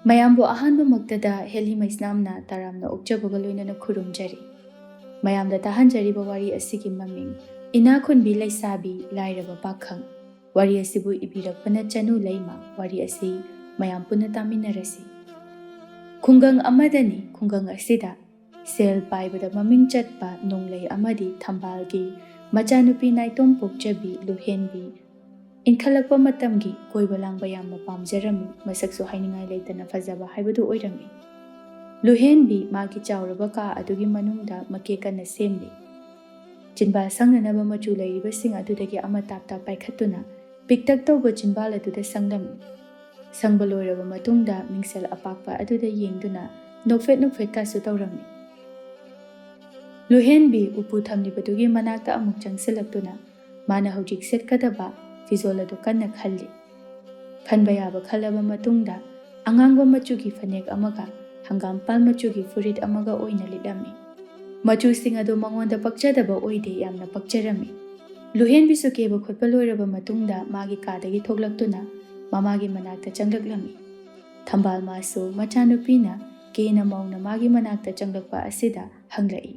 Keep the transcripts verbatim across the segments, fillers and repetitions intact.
ꯃꯌꯥꯝꯕꯨ ꯑꯍꯥꯟꯕꯃꯛꯇꯗ ꯍꯦꯂꯤ ꯃꯩꯁꯅꯥꯝꯅ ꯇꯔꯥꯝꯅ ꯑꯣꯛꯆꯕꯒ ꯂꯣꯏꯅꯅ ꯈꯨꯔꯨꯝꯖꯔꯤ꯫ ꯃꯌꯥꯝꯗ ꯇꯥꯍꯟꯖꯔꯤꯕ ꯋꯥꯔꯤ ꯑꯁꯤꯒꯤ ꯃꯃꯤꯡ ꯏꯅꯥꯛ ꯈꯨꯟꯕꯤ ꯂꯩꯁꯥꯕꯤ ꯂꯥꯏꯔꯕ ꯄꯥꯈꯪ꯫ ꯋꯥꯔꯤ ꯑꯁꯤꯕꯨ ꯏꯕꯤꯔꯛꯄꯅ ꯆꯅꯨ ꯂꯩꯃ꯫ ꯋꯥꯔꯤ ꯑꯁꯤ ꯃꯌꯥꯝ ꯄꯨꯟꯅ ꯇꯥꯃꯤꯟꯅꯔꯁꯤ꯫ ꯈꯨꯡꯒꯪ ꯑꯃꯗꯅꯤ꯫ ꯈꯨꯡꯒꯪ ꯑꯁꯤꯗ ꯁꯦꯜ ꯄꯥꯏꯕꯗ ꯃꯃꯤꯡ ꯆꯠꯄ ꯅꯣꯡꯂꯩ ꯑꯃꯗꯤ ꯊꯝꯕꯥꯜꯒꯤ ꯃꯆꯥꯅꯨꯄꯤ ꯅꯥꯏꯇꯣꯝ ꯄꯣꯛꯆꯕꯤ ꯂꯨꯍꯦꯟꯕꯤ ꯏꯟꯈꯠꯂꯛꯄ ꯃꯇꯝꯒꯤ ꯀꯣꯏꯕ ꯂꯥꯡꯕ ꯌꯥꯝꯅ ꯄꯥꯝꯖꯔꯝꯃꯤ꯫ ꯃꯁꯛꯁꯨ ꯍꯥꯏꯅꯤꯡꯉꯥꯏ ꯂꯩꯇꯅ ꯐꯖꯕ ꯍꯥꯏꯕꯗꯨ ꯑꯣꯏꯔꯝꯃꯤ꯫ ꯂꯨꯍꯦꯟꯕꯤ ꯃꯥꯒꯤ ꯆꯥꯎꯔꯕ ꯀꯥ ꯑꯗꯨꯒꯤ ꯃꯅꯨꯡꯗ ꯃꯀꯦ ꯀꯟꯅ ꯁꯦꯝꯂꯤ꯫ ꯆꯤꯟꯕꯥꯜ ꯁꯪꯅꯅꯕ ꯃꯆꯨ ꯂꯩꯔꯤꯕꯁꯤꯡ ꯑꯗꯨꯗꯒꯤ ꯑꯃ ꯇꯥꯞ ꯇꯥꯞ ꯄꯥꯏꯈꯠꯇꯨꯅ ꯄꯤꯛꯇꯛ ꯇꯧꯕ ꯆꯤꯟꯕꯥꯜ ꯑꯗꯨꯗ ꯁꯪꯂꯝꯃꯤ꯫ ꯁꯪꯕ ꯂꯣꯏꯔꯕ ꯃꯇꯨꯡꯗ ꯃꯤꯡꯁꯦꯜ ꯑꯄꯥꯛꯄ ꯑꯗꯨꯗ ꯌꯦꯡꯗꯨꯅ ꯅꯣꯛꯐꯦꯠ ꯅꯣꯛꯐꯦꯠꯀꯁꯨ ꯇꯧꯔꯝꯃꯤ꯫ ꯂꯨꯍꯦꯟꯕꯤ ꯎꯄꯨ ꯊꯝꯂꯤꯕꯗꯨꯒꯤ ꯃꯅꯥꯛꯇ ꯑꯃꯨꯛ ꯆꯪꯁꯤꯜꯂꯛꯇꯨꯅ ꯃꯥꯅ ꯍꯧꯖꯤꯛ ꯁꯦꯠꯀꯗꯕ ꯐꯤꯖꯣꯜ ꯑꯗꯨ ꯀꯟꯅ ꯈꯜꯂꯤ꯫ ꯈꯟꯕ ꯌꯥꯕ ꯈꯜꯂꯕ ꯃꯇꯨꯡꯗ ꯑꯉꯥꯡꯕ ꯃꯆꯨꯒꯤ ꯐꯅꯦꯛ ꯑꯃꯒ ꯍꯪꯒꯥꯝꯄꯥꯜ ꯃꯆꯨꯒꯤ ꯐꯨꯔꯤꯠ ꯑꯃꯒ ꯑꯣꯏꯅ ꯂꯤꯠꯂꯝꯃꯤ꯫ ꯃꯆꯨꯁꯤꯡ ꯑꯗꯨ ꯃꯉꯣꯟꯗ ꯄꯛꯆꯗꯕ ꯑꯣꯏꯗꯦ, ꯌꯥꯝꯅ ꯄꯛꯆꯔꯝꯃꯤ꯫ ꯂꯨꯍꯦꯟꯕꯤꯁꯨ ꯀꯦꯕ ꯈꯣꯠꯄ ꯂꯣꯏꯔꯕ ꯃꯇꯨꯡꯗ ꯃꯥꯒꯤ ꯀꯥꯗꯒꯤ ꯊꯣꯛꯂꯛꯇꯨꯅ ꯃꯃꯥꯒꯤ ꯃꯅꯥꯛꯇ ꯆꯪꯂꯛꯂꯝꯃꯤ꯫ ꯊꯝꯕꯥꯜ ꯃꯥꯁꯨ ꯃꯆꯥꯅꯨꯄꯤꯅ ꯀꯦꯅ ꯃꯧꯅ ꯃꯥꯒꯤ ꯃꯅꯥꯛꯇ ꯆꯪꯂꯛꯄ ꯑꯁꯤꯗ ꯍꯪꯂꯛꯏ,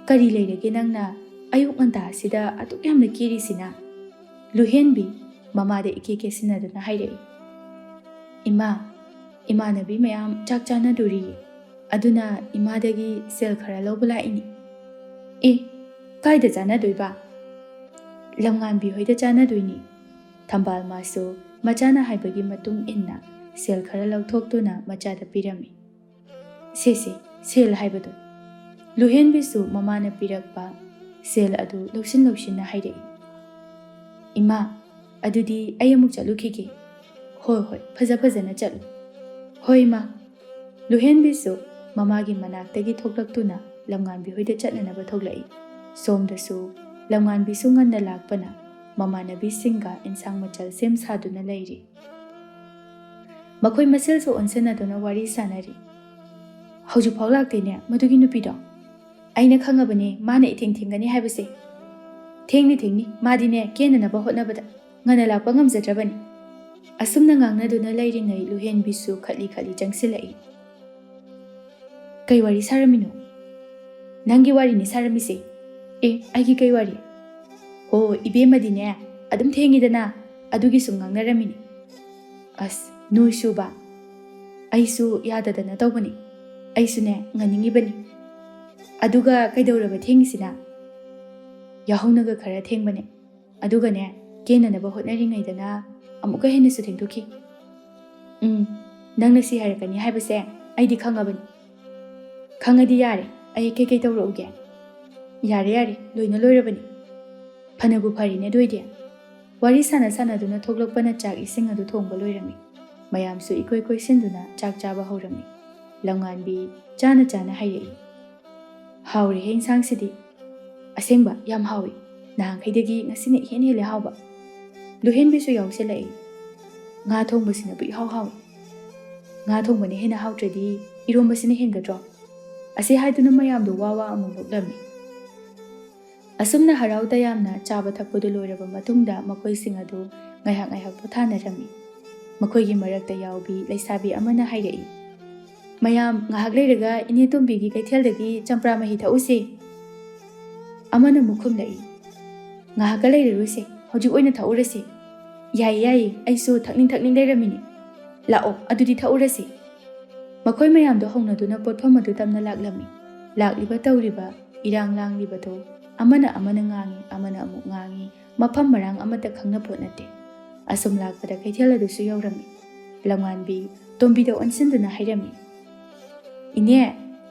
"ꯀꯔꯤ ꯂꯩꯔꯒꯦ ꯅꯪꯅ ꯑꯌꯨꯛ ꯉꯟꯇꯥ ꯑꯁꯤꯗ ꯑꯗꯨꯛ ꯌꯥꯝꯅ ꯀꯦꯔꯤꯁꯤꯅ?" ꯂꯨꯍꯦꯟꯕꯤ ꯃꯃꯥꯗ ꯏꯀꯦ ꯀꯦꯁꯤꯟꯅꯗꯨꯅ ꯍꯥꯏꯔꯛꯏ, "ꯏꯃꯥ, ꯏꯃꯥꯟꯅꯕꯤ ꯃꯌꯥꯝ ꯆꯥꯛ ꯆꯥꯅꯗꯣꯔꯤꯌꯦ, ꯑꯗꯨꯅ ꯏꯃꯥꯗꯒꯤ ꯁꯦꯜ ꯈꯔ ꯂꯧꯕ ꯂꯥꯛꯏꯅꯤ꯫" "ꯑꯦ, ꯀꯥꯏꯗ ꯆꯥꯅꯗꯣꯏꯕ?" "ꯂꯝꯉꯥꯟꯕꯤ ꯍꯣꯏꯗ ꯆꯥꯅꯗꯣꯏꯅꯤ꯫" ꯊꯝꯕꯥꯜ ꯃꯥꯁꯨ ꯃꯆꯥꯅ ꯍꯥꯏꯕꯒꯤ ꯃꯇꯨꯡ ꯏꯟꯅ ꯁꯦꯜ ꯈꯔ ꯂꯧꯊꯣꯛꯇꯨꯅ ꯃꯆꯥꯗ ꯄꯤꯔꯝꯃꯤ꯫ "ꯁꯦ ꯁꯦ, ꯁꯦꯜ ꯍꯥꯏꯕꯗꯣ꯫" ꯂꯨꯍꯦꯟꯕꯤꯁꯨ ꯃꯃꯥꯅ ꯄꯤꯔꯛꯄ ꯁꯦꯜ ꯑꯗꯨ ꯂꯧꯁꯤꯟ ꯂꯧꯁꯤꯟꯅ ꯍꯥꯏꯔꯛꯏ꯫ "ꯏꯃꯥ, ꯑꯗꯨꯗꯤ ꯑꯩ ꯑꯃꯨꯛ ꯆꯠꯂꯨꯈꯤꯒꯦ꯫" "ꯍꯣꯏ ꯍꯣꯏ, ꯐꯖ ꯐꯖꯅ ꯆꯠꯂꯨ꯫" "ꯍꯣꯏ ꯏꯃꯥ꯫" ꯂꯨꯍꯦꯟꯕꯤꯁꯨ ꯃꯃꯥꯒꯤ ꯃꯅꯥꯛꯇꯒꯤ ꯊꯣꯛꯂꯛꯇꯨꯅ ꯂꯝꯉꯥꯟꯕꯤ ꯍꯣꯏꯗ ꯆꯠꯅꯅꯕ ꯊꯣꯛꯂꯛꯏ꯫ ꯁꯣꯝꯗꯁꯨ ꯂꯝꯉꯥꯟꯕꯤꯁꯨ ꯉꯟꯅ ꯂꯥꯛꯄꯅ ꯃꯃꯥꯟꯅꯕꯤꯁꯤꯡꯒ ꯏꯟꯁꯥꯡ ꯃꯆꯜ ꯁꯦꯝ ꯁꯥꯗꯨꯅ ꯂꯩꯔꯤ꯫ ꯃꯈꯣꯏ ꯃꯁꯦꯜꯁꯨ ꯑꯣꯟꯁꯤꯟꯅꯗꯨꯅ ꯋꯥꯔꯤ ꯁꯥꯅꯔꯤ꯫ "ꯍꯧꯖꯤꯛꯐꯥꯎ ꯂꯥꯛꯇꯦꯅꯦ ꯃꯗꯨꯒꯤ ꯅꯨꯄꯤꯗꯣ꯫ ꯑꯩꯅ ꯈꯪꯉꯕꯅꯦ ꯃꯥꯅ ꯏꯊꯦꯡ ꯊꯦꯡꯒꯅꯤ ꯍꯥꯏꯕꯁꯦ꯫ ꯊꯦꯡꯅꯤ ꯊꯦꯡꯅꯤ, ꯃꯥꯗꯤꯅꯦ ꯀꯦꯅꯅꯕ ꯍꯣꯠꯅꯕꯗ ꯉꯟꯅ ꯂꯥꯛꯄ ꯉꯝꯖꯗ꯭ꯔꯕꯅꯤ꯫" ꯑꯁꯨꯝꯅ ꯉꯥꯡꯅꯗꯨꯅ ꯂꯩꯔꯤꯉꯩ ꯂꯨꯍꯦꯟꯕꯤꯁꯨ ꯈꯠꯂꯤ ꯈꯠꯂꯤ ꯆꯪꯁꯤꯜꯂꯛꯏ꯫ "ꯀꯩ ꯋꯥꯔꯤ ꯁꯥꯔꯝꯃꯤꯅꯣ?" "ꯅꯪꯒꯤ ꯋꯥꯔꯤꯅꯤ ꯁꯥꯔꯝꯃꯤꯁꯦ꯫ ꯑꯦ, ꯑꯩꯒꯤ ꯀꯩ ꯋꯥꯔꯤ?" "ꯑꯣ, ꯏꯕꯦꯝꯃꯗꯤꯅꯦ ꯑꯗꯨꯝ ꯊꯦꯡꯉꯤꯗꯅ, ꯑꯗꯨꯒꯤ ꯁꯨꯝ ꯉꯥꯡꯅꯔꯝꯃꯤꯅꯤ꯫" "ꯑꯁ, ꯅꯣꯏꯁꯨꯕ?" "ꯑꯩꯁꯨ ꯌꯥꯗꯗꯅ ꯇꯧꯕꯅꯤ꯫ ꯑꯩꯁꯨꯅꯦ ꯉꯥꯡꯅꯤꯡꯉꯤꯕꯅꯤ꯫ ꯑꯗꯨꯒ ꯀꯩꯗꯧꯔꯕ ꯊꯦꯡꯉꯤꯁꯤꯅ?" "ꯌꯥꯍꯧꯅꯒ ꯈꯔ ꯊꯦꯡꯕꯅꯦ꯫ ꯑꯗꯨꯒꯅꯦ, ꯀꯦꯅꯅꯕ ꯍꯣꯠꯅꯔꯤꯉꯩꯗꯅ ꯑꯃꯨꯛꯀ ꯍꯦꯟꯅꯁꯨ ꯊꯦꯡꯗꯣꯛꯈꯤ꯫" "ꯎꯝ, ꯅꯪꯅ ꯁꯤ ꯍꯥꯏꯔꯛꯀꯅꯤ ꯍꯥꯏꯕꯁꯦ ꯑꯩꯗꯤ ꯈꯪꯉꯕꯅꯤ꯫" "ꯈꯪꯉꯗꯤ ꯌꯥꯔꯦ, ꯑꯩ ꯀꯩꯀꯩ ꯇꯧꯔꯛꯎꯒꯦ?" "ꯌꯥꯔꯦ, ꯌꯥꯔꯦ, ꯂꯣꯏꯅ ꯂꯣꯏꯔꯕꯅꯤ꯫" "ꯐꯅꯕꯨ ꯐꯔꯤꯅꯦ ꯑꯗꯨ ꯑꯣꯏꯗꯤ꯫" ꯋꯥꯔꯤ ꯁꯥꯟꯅ ꯁꯥꯟꯅꯗꯨꯅ ꯊꯣꯛꯂꯛꯄꯅ ꯆꯥꯛ ꯏꯁꯤꯡ ꯑꯗꯨ ꯊꯣꯡꯕ ꯂꯣꯏꯔꯝꯃꯤ꯫ ꯃꯌꯥꯝꯁꯨ ꯏꯀꯣꯏ ꯀꯣꯏꯁꯤꯟꯗꯨꯅ ꯆꯥꯛ ꯆꯥꯕ ꯍꯧꯔꯝꯃꯤ꯫ ꯂꯝꯉꯥꯟꯕꯤ ꯆꯥꯅ ꯆꯥꯅ ꯍꯥꯏꯔꯛꯏ꯫ "ꯍꯥꯎꯔꯦꯍꯦ ꯏꯟꯁꯥꯡꯁꯤꯗꯤ꯫ ꯑꯁꯦꯡꯕ ꯌꯥꯝ ꯍꯥꯎꯏ꯫ ꯅꯍꯥꯟꯈꯩꯗꯒꯤ ꯉꯁꯤꯅ ꯏꯍꯦꯟ ꯍꯦꯜꯂꯦ ꯍꯥꯎꯕ꯫" ꯂꯨꯍꯦꯟꯕꯤꯁꯨ ꯌꯥꯎꯁꯤꯜꯂꯛꯏ꯫ "ꯉꯥ ꯊꯣꯡꯕꯁꯤꯅꯕꯨ ꯏꯍꯥꯎ ꯍꯥꯎꯏ꯫ ꯉꯥ ꯊꯣꯡꯕꯅ ꯍꯦꯟꯅ ꯍꯥꯎꯇ꯭ꯔꯗꯤ ꯏꯔꯣꯝꯕꯁꯤꯅ ꯍꯦꯟꯒꯗ꯭ꯔꯣ?" ꯑꯁꯤ ꯍꯥꯏꯗꯨꯅ ꯃꯌꯥꯝꯗꯣ ꯋꯥ ꯋꯥ ꯑꯃꯨꯛ ꯅꯣꯛꯂꯝꯃꯤ꯫ ꯑꯁꯨꯝꯅ ꯍꯔꯥꯎ ꯇꯌꯥꯝꯅ ꯆꯥꯕ ꯊꯛꯄꯗꯨ ꯂꯣꯏꯔꯕ ꯃꯇꯨꯡꯗ ꯃꯈꯣꯏꯁꯤꯡ ꯑꯗꯨ ꯉꯥꯏꯍꯥꯛ ꯉꯥꯏꯍꯥꯛ ꯄꯣꯊꯥꯅꯔꯝꯃꯤ꯫ ꯃꯈꯣꯏꯒꯤ ꯃꯔꯛꯇ ꯌꯥꯎꯕꯤ ꯂꯩꯁꯥꯕꯤ ꯑꯃꯅ ꯍꯥꯏꯔꯛꯏ, "ꯃꯌꯥꯝ ꯉꯥꯏꯍꯥꯛ ꯂꯩꯔꯒ ꯏꯅꯦ ꯇꯣꯝꯕꯤꯒꯤ ꯀꯩꯊꯦꯜꯗꯒꯤ ꯆꯝꯄ꯭ꯔꯥ ꯃꯍꯤ ꯊꯛꯎꯁꯦ꯫" ꯑꯃꯅ ꯑꯃꯨꯛ ꯈꯨꯝꯂꯛꯏ, "ꯉꯥꯏꯍꯥꯛꯀ ꯂꯩꯔꯔꯣꯏꯁꯦ, ꯍꯧꯖꯤꯛ ꯑꯣꯏꯅ ꯊꯛꯎꯔꯁꯦ꯫" "ꯌꯥꯏꯌꯦ, ꯌꯥꯏꯌꯦ, ꯑꯩꯁꯨ ꯊꯛꯅꯤꯡ ꯊꯛꯅꯤꯡ ꯂꯩꯔꯝꯃꯤꯅꯤ꯫ ꯂꯥꯛꯑꯣ, ꯑꯗꯨꯗꯤ ꯊꯛꯎꯔꯁꯦ꯫" ꯃꯈꯣꯏ ꯃꯌꯥꯝꯗꯣ ꯍꯧꯅꯗꯨꯅ ꯄꯣꯠꯐꯝ ꯑꯗꯨ ꯇꯝꯅ ꯂꯥꯛꯂꯝꯃꯤ꯫ ꯂꯥꯛꯂꯤꯕ ꯇꯧꯔꯤꯕ, ꯏꯔꯥꯡ ꯂꯥꯡꯂꯤꯕꯗꯣ, ꯑꯃꯅ ꯑꯃꯅ ꯉꯥꯡꯉꯤ, ꯑꯃꯅ ꯑꯃꯨꯛ ꯉꯥꯡꯉꯤ, ꯃꯐꯝ ꯃꯔꯥꯡ ꯑꯃꯠꯇ ꯈꯪꯅ ꯄꯣꯠ ꯅꯠꯇꯦ꯫ ꯑꯁꯨꯝ ꯂꯥꯛꯄꯗ ꯀꯩꯊꯦꯜ ꯑꯗꯨꯁꯨ ꯌꯧꯔꯝꯃꯤ꯫ ꯂꯝꯉꯥꯟꯕꯤ ꯇꯣꯝꯕꯤꯗ ꯑꯣꯟꯁꯤꯟꯗꯨꯅ ꯍꯥꯏꯔꯝꯃꯤ, "ꯏꯅꯦ,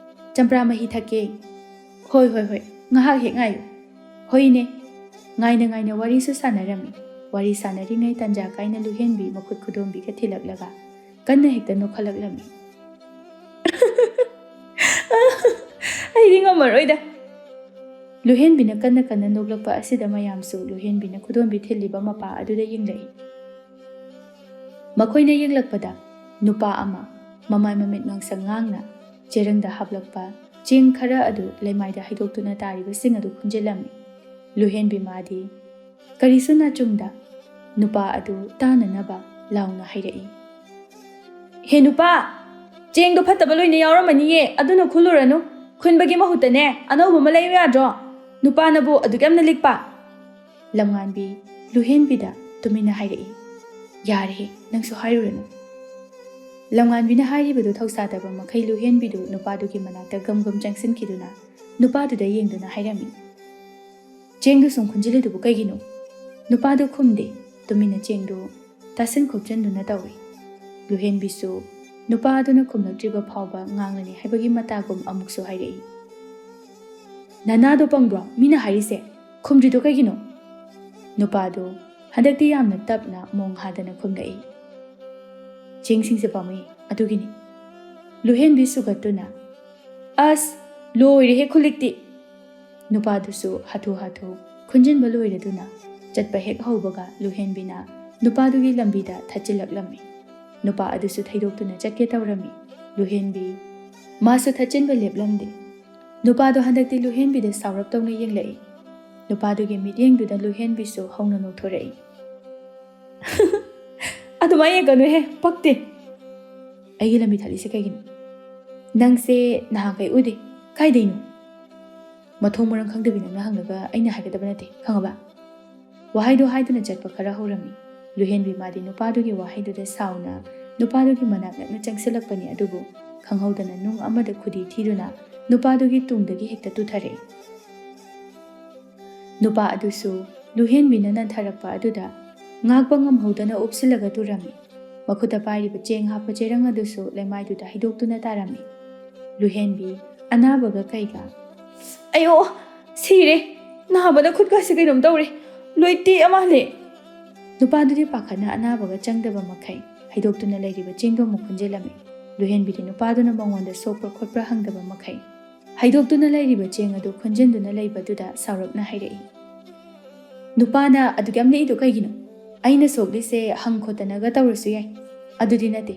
ꯆꯝꯄ꯭ꯔꯥ ꯃꯍꯤ ꯊꯛꯀꯦ꯫" "ꯍꯣꯏ, ꯍꯣꯏ, ꯍꯣꯏ, ꯉꯥꯏꯍꯥꯛ ꯍꯦꯛ ꯉꯥꯏꯌꯨ꯫" "ꯍꯣꯏ, ꯏꯅꯦ꯫" ꯉꯥꯏꯅ ꯉꯥꯏꯅ ꯋꯥꯔꯤꯁꯨ ꯁꯥꯟꯅꯔꯝꯃꯤ꯫ ꯋꯥꯔꯤ ꯁꯥꯟꯅꯔꯤꯉꯩ ꯇꯟꯖꯥ ꯀꯥꯏꯅ ꯂꯨꯍꯦꯟꯕꯤ ꯃꯈꯨꯠ ꯈꯨꯗꯣꯝꯕꯤꯒ ꯊꯤꯜꯂꯛꯂꯒ ꯀꯟꯅ ꯍꯦꯛꯇ ꯅꯣꯛꯈꯠꯂꯛꯂꯝꯃꯤ꯫ "ꯑꯩꯗꯤ ꯉꯝꯃꯔꯣꯏꯗ꯫" ꯂꯨꯍꯦꯟꯕꯤꯅ ꯀꯟꯅ ꯀꯟꯅ ꯅꯣꯛꯂꯛꯄ ꯑꯁꯤꯗ ꯃꯌꯥꯝꯁꯨ ꯂꯨꯍꯦꯟꯕꯤꯅ ꯈꯨꯗꯣꯝꯕꯤ ꯊꯤꯜꯂꯤꯕ ꯃꯄꯥ ꯑꯗꯨꯗ ꯌꯦꯡꯂꯛꯏ꯫ ꯃꯈꯣꯏꯅ ꯌꯦꯡꯂꯛꯄꯗ ꯅꯨꯄꯥ ꯑꯃ ꯃꯃꯥꯏ ꯃꯃꯤꯠ ꯉꯥꯡꯁꯪ ꯉꯥꯡꯅ ꯆꯦꯔꯪꯗ ꯍꯥꯞꯂꯛꯄ ꯆꯦꯡ ꯈꯔ ꯑꯗꯨ ꯂꯩꯃꯥꯏꯗ ꯍꯩꯗꯣꯛꯇꯨꯅ ꯇꯥꯔꯤꯕꯁꯤꯡ ꯑꯗꯨ ꯈꯨꯟꯖꯤꯜꯂꯝꯃꯤ꯫ ꯂꯨꯍꯦꯟꯕꯤ ꯃꯥꯗꯤ ꯀꯔꯤꯁꯨ ꯅꯥꯆꯨꯡꯗ ꯅꯨꯄꯥ ꯑꯗꯨ ꯇꯥꯅꯅꯕ ꯂꯥꯎꯅ ꯍꯥꯏꯔꯛꯏ꯫ "ꯍꯦ ꯅꯨꯄꯥ, ꯆꯦꯡꯗꯣ ꯐꯠꯇꯕ ꯂꯣꯏꯅ ꯌꯥꯎꯔꯝꯃꯅꯤꯌꯦ, ꯑꯗꯨꯅ ꯈꯨꯜꯂꯨꯔꯅꯨ꯫ ꯈꯨꯟꯕꯒꯤ ꯃꯍꯨꯠꯇꯅꯦ, ꯑꯅꯧꯕ ꯑꯃ ꯂꯩꯌꯨ ꯌꯥꯗ꯭ꯔꯣ? ꯅꯨꯄꯥꯅꯕꯨ ꯑꯗꯨꯛ ꯌꯥꯝꯅ ꯂꯤꯛꯄ?" ꯂꯝꯉꯥꯟꯕꯤ ꯂꯨꯍꯦꯟꯕꯤꯗ ꯇꯨꯃꯤꯟꯅ ꯍꯥꯏꯔꯛꯏ꯫ "ꯌꯥꯔꯦꯍꯦ, ꯅꯪꯁꯨ ꯍꯥꯏꯔꯨꯔꯅꯨ꯫" ꯂꯝꯉꯥꯟꯕꯤꯅ ꯍꯥꯏꯔꯤꯕꯗꯨ ꯊꯧꯁꯥꯗꯕ ꯃꯈꯩ ꯂꯨꯍꯦꯟꯕꯤꯗꯨ ꯅꯨꯄꯥꯗꯨꯒꯤ ꯃꯅꯥꯛꯇ ꯒꯝ ꯒꯝ ꯆꯪꯁꯤꯟꯈꯤꯗꯨꯅ ꯅꯨꯄꯥꯗꯨꯗ ꯌꯦꯡꯗꯨꯅ ꯍꯥꯏꯔꯝꯃꯤ꯫ "ꯆꯦꯡꯗꯨ ꯁꯨꯝ ꯈꯨꯟꯖꯤꯜꯂꯤꯗꯨꯕꯨ ꯀꯩꯒꯤꯅꯣ?" ꯅꯨꯄꯥꯗꯨ ꯈꯨꯝꯗꯦ, ꯇꯨꯃꯤꯟꯅ ꯆꯦꯡꯗꯨ ꯇꯥꯁꯤꯟ ꯈꯣꯞꯆꯤꯟꯗꯨꯅ ꯇꯧꯏ꯫ ꯂꯨꯍꯦꯟꯕꯤꯁꯨ ꯅꯨꯄꯥꯗꯨꯅ ꯈꯨꯝꯂꯛꯇ꯭ꯔꯤꯕ ꯐꯥꯎꯕ ꯉꯥꯡꯂꯅꯤ ꯍꯥꯏꯕꯒꯤ ꯃꯇꯥꯒꯨꯝ ꯑꯃꯨꯛꯁꯨ ꯍꯥꯏꯔꯛꯏ꯫ "ꯅꯅꯥꯗꯣ ꯄꯪꯕ꯭ꯔꯣ? ꯃꯤꯅ ꯍꯥꯏꯔꯤꯁꯦ ꯈꯨꯝꯗ꯭ꯔꯤꯗꯣ ꯀꯩꯒꯤꯅꯣ?" ꯅꯨꯄꯥꯗꯨ ꯍꯟꯗꯛꯇꯤ ꯌꯥꯝꯅ ꯇꯞꯅ ꯃꯣꯡ ꯍꯥꯗꯅ ꯈꯨꯝꯂꯛꯏ꯫ "ꯆꯦꯡꯁꯤꯡꯁꯦ ꯄꯥꯝꯃꯨꯏ, ꯑꯗꯨꯒꯤꯅꯤ꯫" ꯂꯨꯍꯦꯟꯕꯤ ꯁꯨꯒꯠꯇꯨꯅ, "ꯑꯁ, ꯂꯣꯏꯔꯦꯍꯦ ꯈꯨꯂꯤꯛꯇꯤ!" ꯅꯨꯄꯥꯗꯨꯁꯨ ꯍꯥꯊꯨ ꯍꯥꯊꯨ ꯈꯨꯟꯖꯤꯟꯕ ꯂꯣꯏꯔꯗꯨꯅ ꯆꯠꯄ ꯍꯦꯛ ꯍꯧꯕꯒ ꯂꯨꯍꯦꯟꯕꯤꯅ ꯅꯨꯄꯥꯗꯨꯒꯤ ꯂꯝꯕꯤꯗ ꯊꯠꯆꯤꯜꯂꯛꯂꯝꯃꯤ꯫ ꯅꯨꯄꯥ ꯑꯗꯨꯁꯨ ꯊꯩꯗꯣꯛꯇꯨꯅ ꯆꯠꯀꯦ ꯇꯧꯔꯝꯃꯤ꯫ ꯂꯨꯍꯦꯟꯕꯤ ꯃꯥꯁꯨ ꯊꯠꯆꯤꯟꯕ ꯂꯦꯞꯂꯝꯗꯦ꯫ ꯅꯨꯄꯥꯗꯣ ꯍꯟꯗꯛꯇꯤ ꯂꯨꯍꯦꯟꯕꯤꯗ ꯁꯥꯎꯔꯞ ꯇꯧꯅ ꯌꯦꯡꯂꯛꯏ꯫ ꯅꯨꯄꯥꯗꯨꯒꯤ ꯃꯤꯠꯌꯦꯡꯗꯨꯗ ꯂꯨꯍꯦꯟꯕꯤꯁꯨ ꯍꯧꯅ ꯅꯣꯛꯊꯣꯔꯛꯏ꯫ "ꯑꯗꯨꯃꯥꯏ ꯌꯦꯡꯒꯅꯨꯍꯦ, ꯄꯛꯇꯦ꯫ ꯑꯩꯒꯤ ꯂꯝꯕꯤ ꯊꯠꯂꯤꯁꯦ ꯀꯩꯒꯤꯅꯣ? ꯅꯪꯁꯦ ꯅꯍꯥꯟꯈꯩ ꯎꯗꯦ꯫ ꯀꯥꯏꯗꯩꯅꯣ?" "ꯃꯊꯣꯡ ꯃꯔꯝ ꯈꯪꯗꯕꯤ ꯅꯪꯅ ꯍꯪꯂꯒ ꯑꯩꯅ ꯍꯥꯏꯒꯗꯕ ꯅꯠꯇꯦ, ꯈꯪꯉꯕ?" ꯋꯥꯍꯩꯗꯣ ꯍꯥꯏꯗꯨꯅ ꯆꯠꯄ ꯈꯔ ꯍꯧꯔꯝꯃꯤ꯫ ꯂꯨꯍꯦꯟꯕꯤ ꯃꯥꯗꯤ ꯅꯨꯄꯥꯗꯨꯒꯤ ꯋꯥꯍꯩꯗꯨꯗ ꯁꯥꯎꯅ ꯅꯨꯄꯥꯗꯨꯒꯤ ꯃꯅꯥꯛ ꯅꯛꯅ ꯆꯪꯁꯤꯜꯂꯛꯄꯅꯤ, ꯑꯗꯨꯕꯨ ꯈꯪꯍꯧꯗꯅ ꯅꯨꯡ ꯑꯃꯗ ꯈꯨꯗꯤ ꯊꯤꯗꯨꯅ ꯅꯨꯄꯥꯗꯨꯒꯤ ꯇꯨꯡꯗꯒꯤ ꯍꯦꯛꯇ ꯇꯨꯊꯔꯛꯏ꯫ ꯅꯨꯄꯥ ꯑꯗꯨꯁꯨ ꯂꯨꯍꯦꯟꯕꯤꯅ ꯅꯟꯊꯔꯛꯄ ꯑꯗꯨꯗ ꯉꯥꯛꯄ ꯉꯝꯍꯧꯗꯅ ꯎꯞꯁꯤꯜꯂꯒ ꯇꯨꯔꯝꯃꯤ꯫ ꯃꯈꯨꯠꯇ ꯄꯥꯏꯔꯤꯕ ꯆꯦꯡ ꯍꯥꯞꯄ ꯆꯦꯔꯪ ꯑꯗꯨꯁꯨ ꯂꯩꯃꯥꯏꯗꯨꯗ ꯍꯩꯗꯣꯛꯇꯨꯅ ꯇꯥꯔꯝꯃꯤ꯫ ꯂꯨꯍꯦꯟꯕꯤ ꯑꯅꯥꯕꯒ ꯀꯩꯒ, "ꯑꯌꯣ, ꯁꯤꯔꯦ! ꯅꯥꯕꯅ ꯈꯨꯠꯀꯁꯦ ꯀꯩꯅꯣꯝ ꯇꯧꯔꯦ꯫ ꯂꯣꯏ ꯇꯦꯛꯑ ꯃꯥꯜꯂꯦ!" ꯅꯨꯄꯥꯗꯨꯗꯤ ꯄꯥꯈꯠꯅ ꯑꯅꯥꯕꯒ ꯆꯪꯗꯕ ꯃꯈꯩ ꯍꯩꯗꯣꯛꯇꯨꯅ ꯂꯩꯔꯤꯕ ꯆꯦꯡꯗꯣ ꯑꯃꯨꯛ ꯈꯨꯟꯖꯤꯜꯂꯝꯃꯤ꯫ ꯂꯨꯍꯦꯟꯕꯤꯗꯤ ꯅꯨꯄꯥꯗꯨꯅ ꯃꯉꯣꯟꯗ ꯁꯣꯛꯄ꯭ꯔꯥ ꯈꯣꯠꯄ꯭ꯔꯥ ꯍꯪꯗꯕ ꯃꯈꯩ ꯍꯩꯗꯣꯛꯇꯨꯅ ꯂꯩꯔꯤꯕ ꯆꯦꯡ ꯑꯗꯨ ꯈꯨꯟꯖꯤꯟꯗꯨꯅ ꯂꯩꯕꯗꯨꯗ ꯁꯥꯎꯔꯞꯅ ꯍꯥꯏꯔꯛꯏ꯫ "ꯅꯨꯄꯥꯅ ꯑꯗꯨꯛ ꯌꯥꯝ ꯂꯤꯛꯏꯗꯣ ꯀꯩꯒꯤꯅꯣ? ꯑꯩꯅ ꯁꯣꯛꯂꯤꯁꯦ ꯍꯪ ꯈꯣꯠꯇꯅꯒ ꯇꯧꯔꯁꯨ ꯌꯥꯏ꯫ ꯑꯗꯨꯗꯤ ꯅꯠꯇꯦ꯫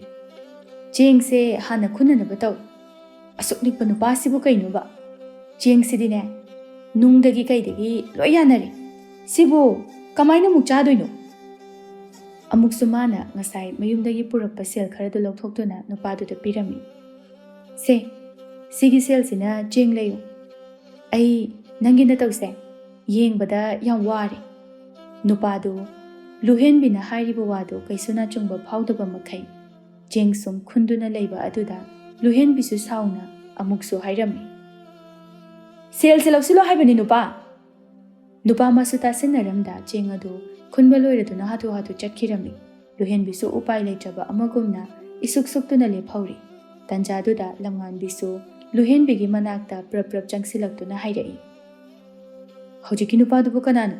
ꯆꯦꯡꯁꯦ ꯍꯥꯟꯅ ꯈꯨꯟꯅꯅꯕ ꯇꯧ꯫ ꯑꯁꯨꯛ ꯂꯤꯛꯄ ꯅꯨꯄꯥꯁꯤꯕꯨ ꯀꯩꯅꯣꯕ? ꯆꯦꯡꯁꯤꯗꯤꯅꯦ, ꯅꯨꯡꯗꯒꯤ ꯀꯩꯗꯒꯤ ꯂꯣꯏ ꯌꯥꯅꯔꯦ꯫ ꯁꯤꯕꯨ ꯀꯃꯥꯏꯅ ꯑꯃꯨꯛ ꯆꯥꯗꯣꯏꯅꯣ?" ꯑꯃꯨꯛꯁꯨ ꯃꯥꯅ ꯉꯁꯥꯏ ꯃꯌꯨꯝꯗꯒꯤ ꯄꯨꯔꯛꯄ ꯁꯦꯜ ꯈꯔꯗꯨ ꯂꯧꯊꯣꯛꯇꯨꯅ ꯅꯨꯄꯥꯗꯨꯗ ꯄꯤꯔꯝꯃꯤ꯫ "ꯁꯦ, ꯁꯤꯒꯤ ꯁꯦꯜꯁꯤꯅ ꯆꯦꯡ ꯂꯩꯌꯨ꯫ ꯑꯩ ꯅꯪꯒꯤ ꯅꯇꯧꯁꯦ ꯌꯦꯡꯕꯗ ꯌꯥꯝ ꯋꯥꯔꯦ꯫" ꯅꯨꯄꯥꯗꯨ ꯂꯨꯍꯦꯟꯕꯤꯅ ꯍꯥꯏꯔꯤꯕ ꯋꯥꯗꯨ ꯀꯩꯁꯨ ꯅꯥꯆꯨꯡꯕ ꯐꯥꯎꯗꯕ ꯃꯈꯩ ꯆꯦꯡ ꯁꯨꯝ ꯈꯨꯟꯗꯨꯅ ꯂꯩꯕ ꯑꯗꯨꯗ ꯂꯨꯍꯦꯟꯕꯤꯁꯨ ꯁꯥꯎꯅ ꯑꯃꯨꯛꯁꯨ ꯍꯥꯏꯔꯝꯃꯤ, "ꯁꯦꯜꯁꯦ ꯂꯧꯁꯤꯜꯂꯣ ꯍꯥꯏꯕꯅꯤ ꯅꯨꯄꯥ!" ꯅꯨꯄꯥ ꯃꯥꯁꯨ ꯇꯥꯁꯤꯟꯅꯔꯝꯗ ꯆꯦꯡ ꯑꯗꯨ ꯈꯨꯟꯕ ꯂꯣꯏꯔꯗꯨꯅ ꯍꯥꯊꯨ ꯍꯥꯊꯨ ꯆꯠꯈꯤꯔꯝꯃꯤ꯫ ꯂꯨꯍꯦꯟꯕꯤꯁꯨ ꯎꯄꯥꯏ ꯂꯩꯇ꯭ꯔꯕ ꯑꯃꯒꯨꯝꯅ ꯏꯁꯨꯛ ꯁꯨꯛꯇꯨꯅ ꯂꯦꯞꯍꯧꯔꯤ꯫ ꯇꯟꯖꯥꯗꯨꯗ ꯂꯝꯉꯥꯟꯕꯤꯁꯨ ꯂꯨꯍꯦꯟꯕꯤꯒꯤ ꯃꯅꯥꯛꯇ ꯄ꯭ꯔꯞ ꯄ꯭ꯔꯞ ꯆꯪꯁꯤꯜꯂꯛꯇꯨꯅ ꯍꯥꯏꯔꯛꯏ, "ꯍꯧꯖꯤꯛꯀꯤ ꯅꯨꯄꯥꯗꯨꯕꯨ ꯀꯅꯥꯅꯣ?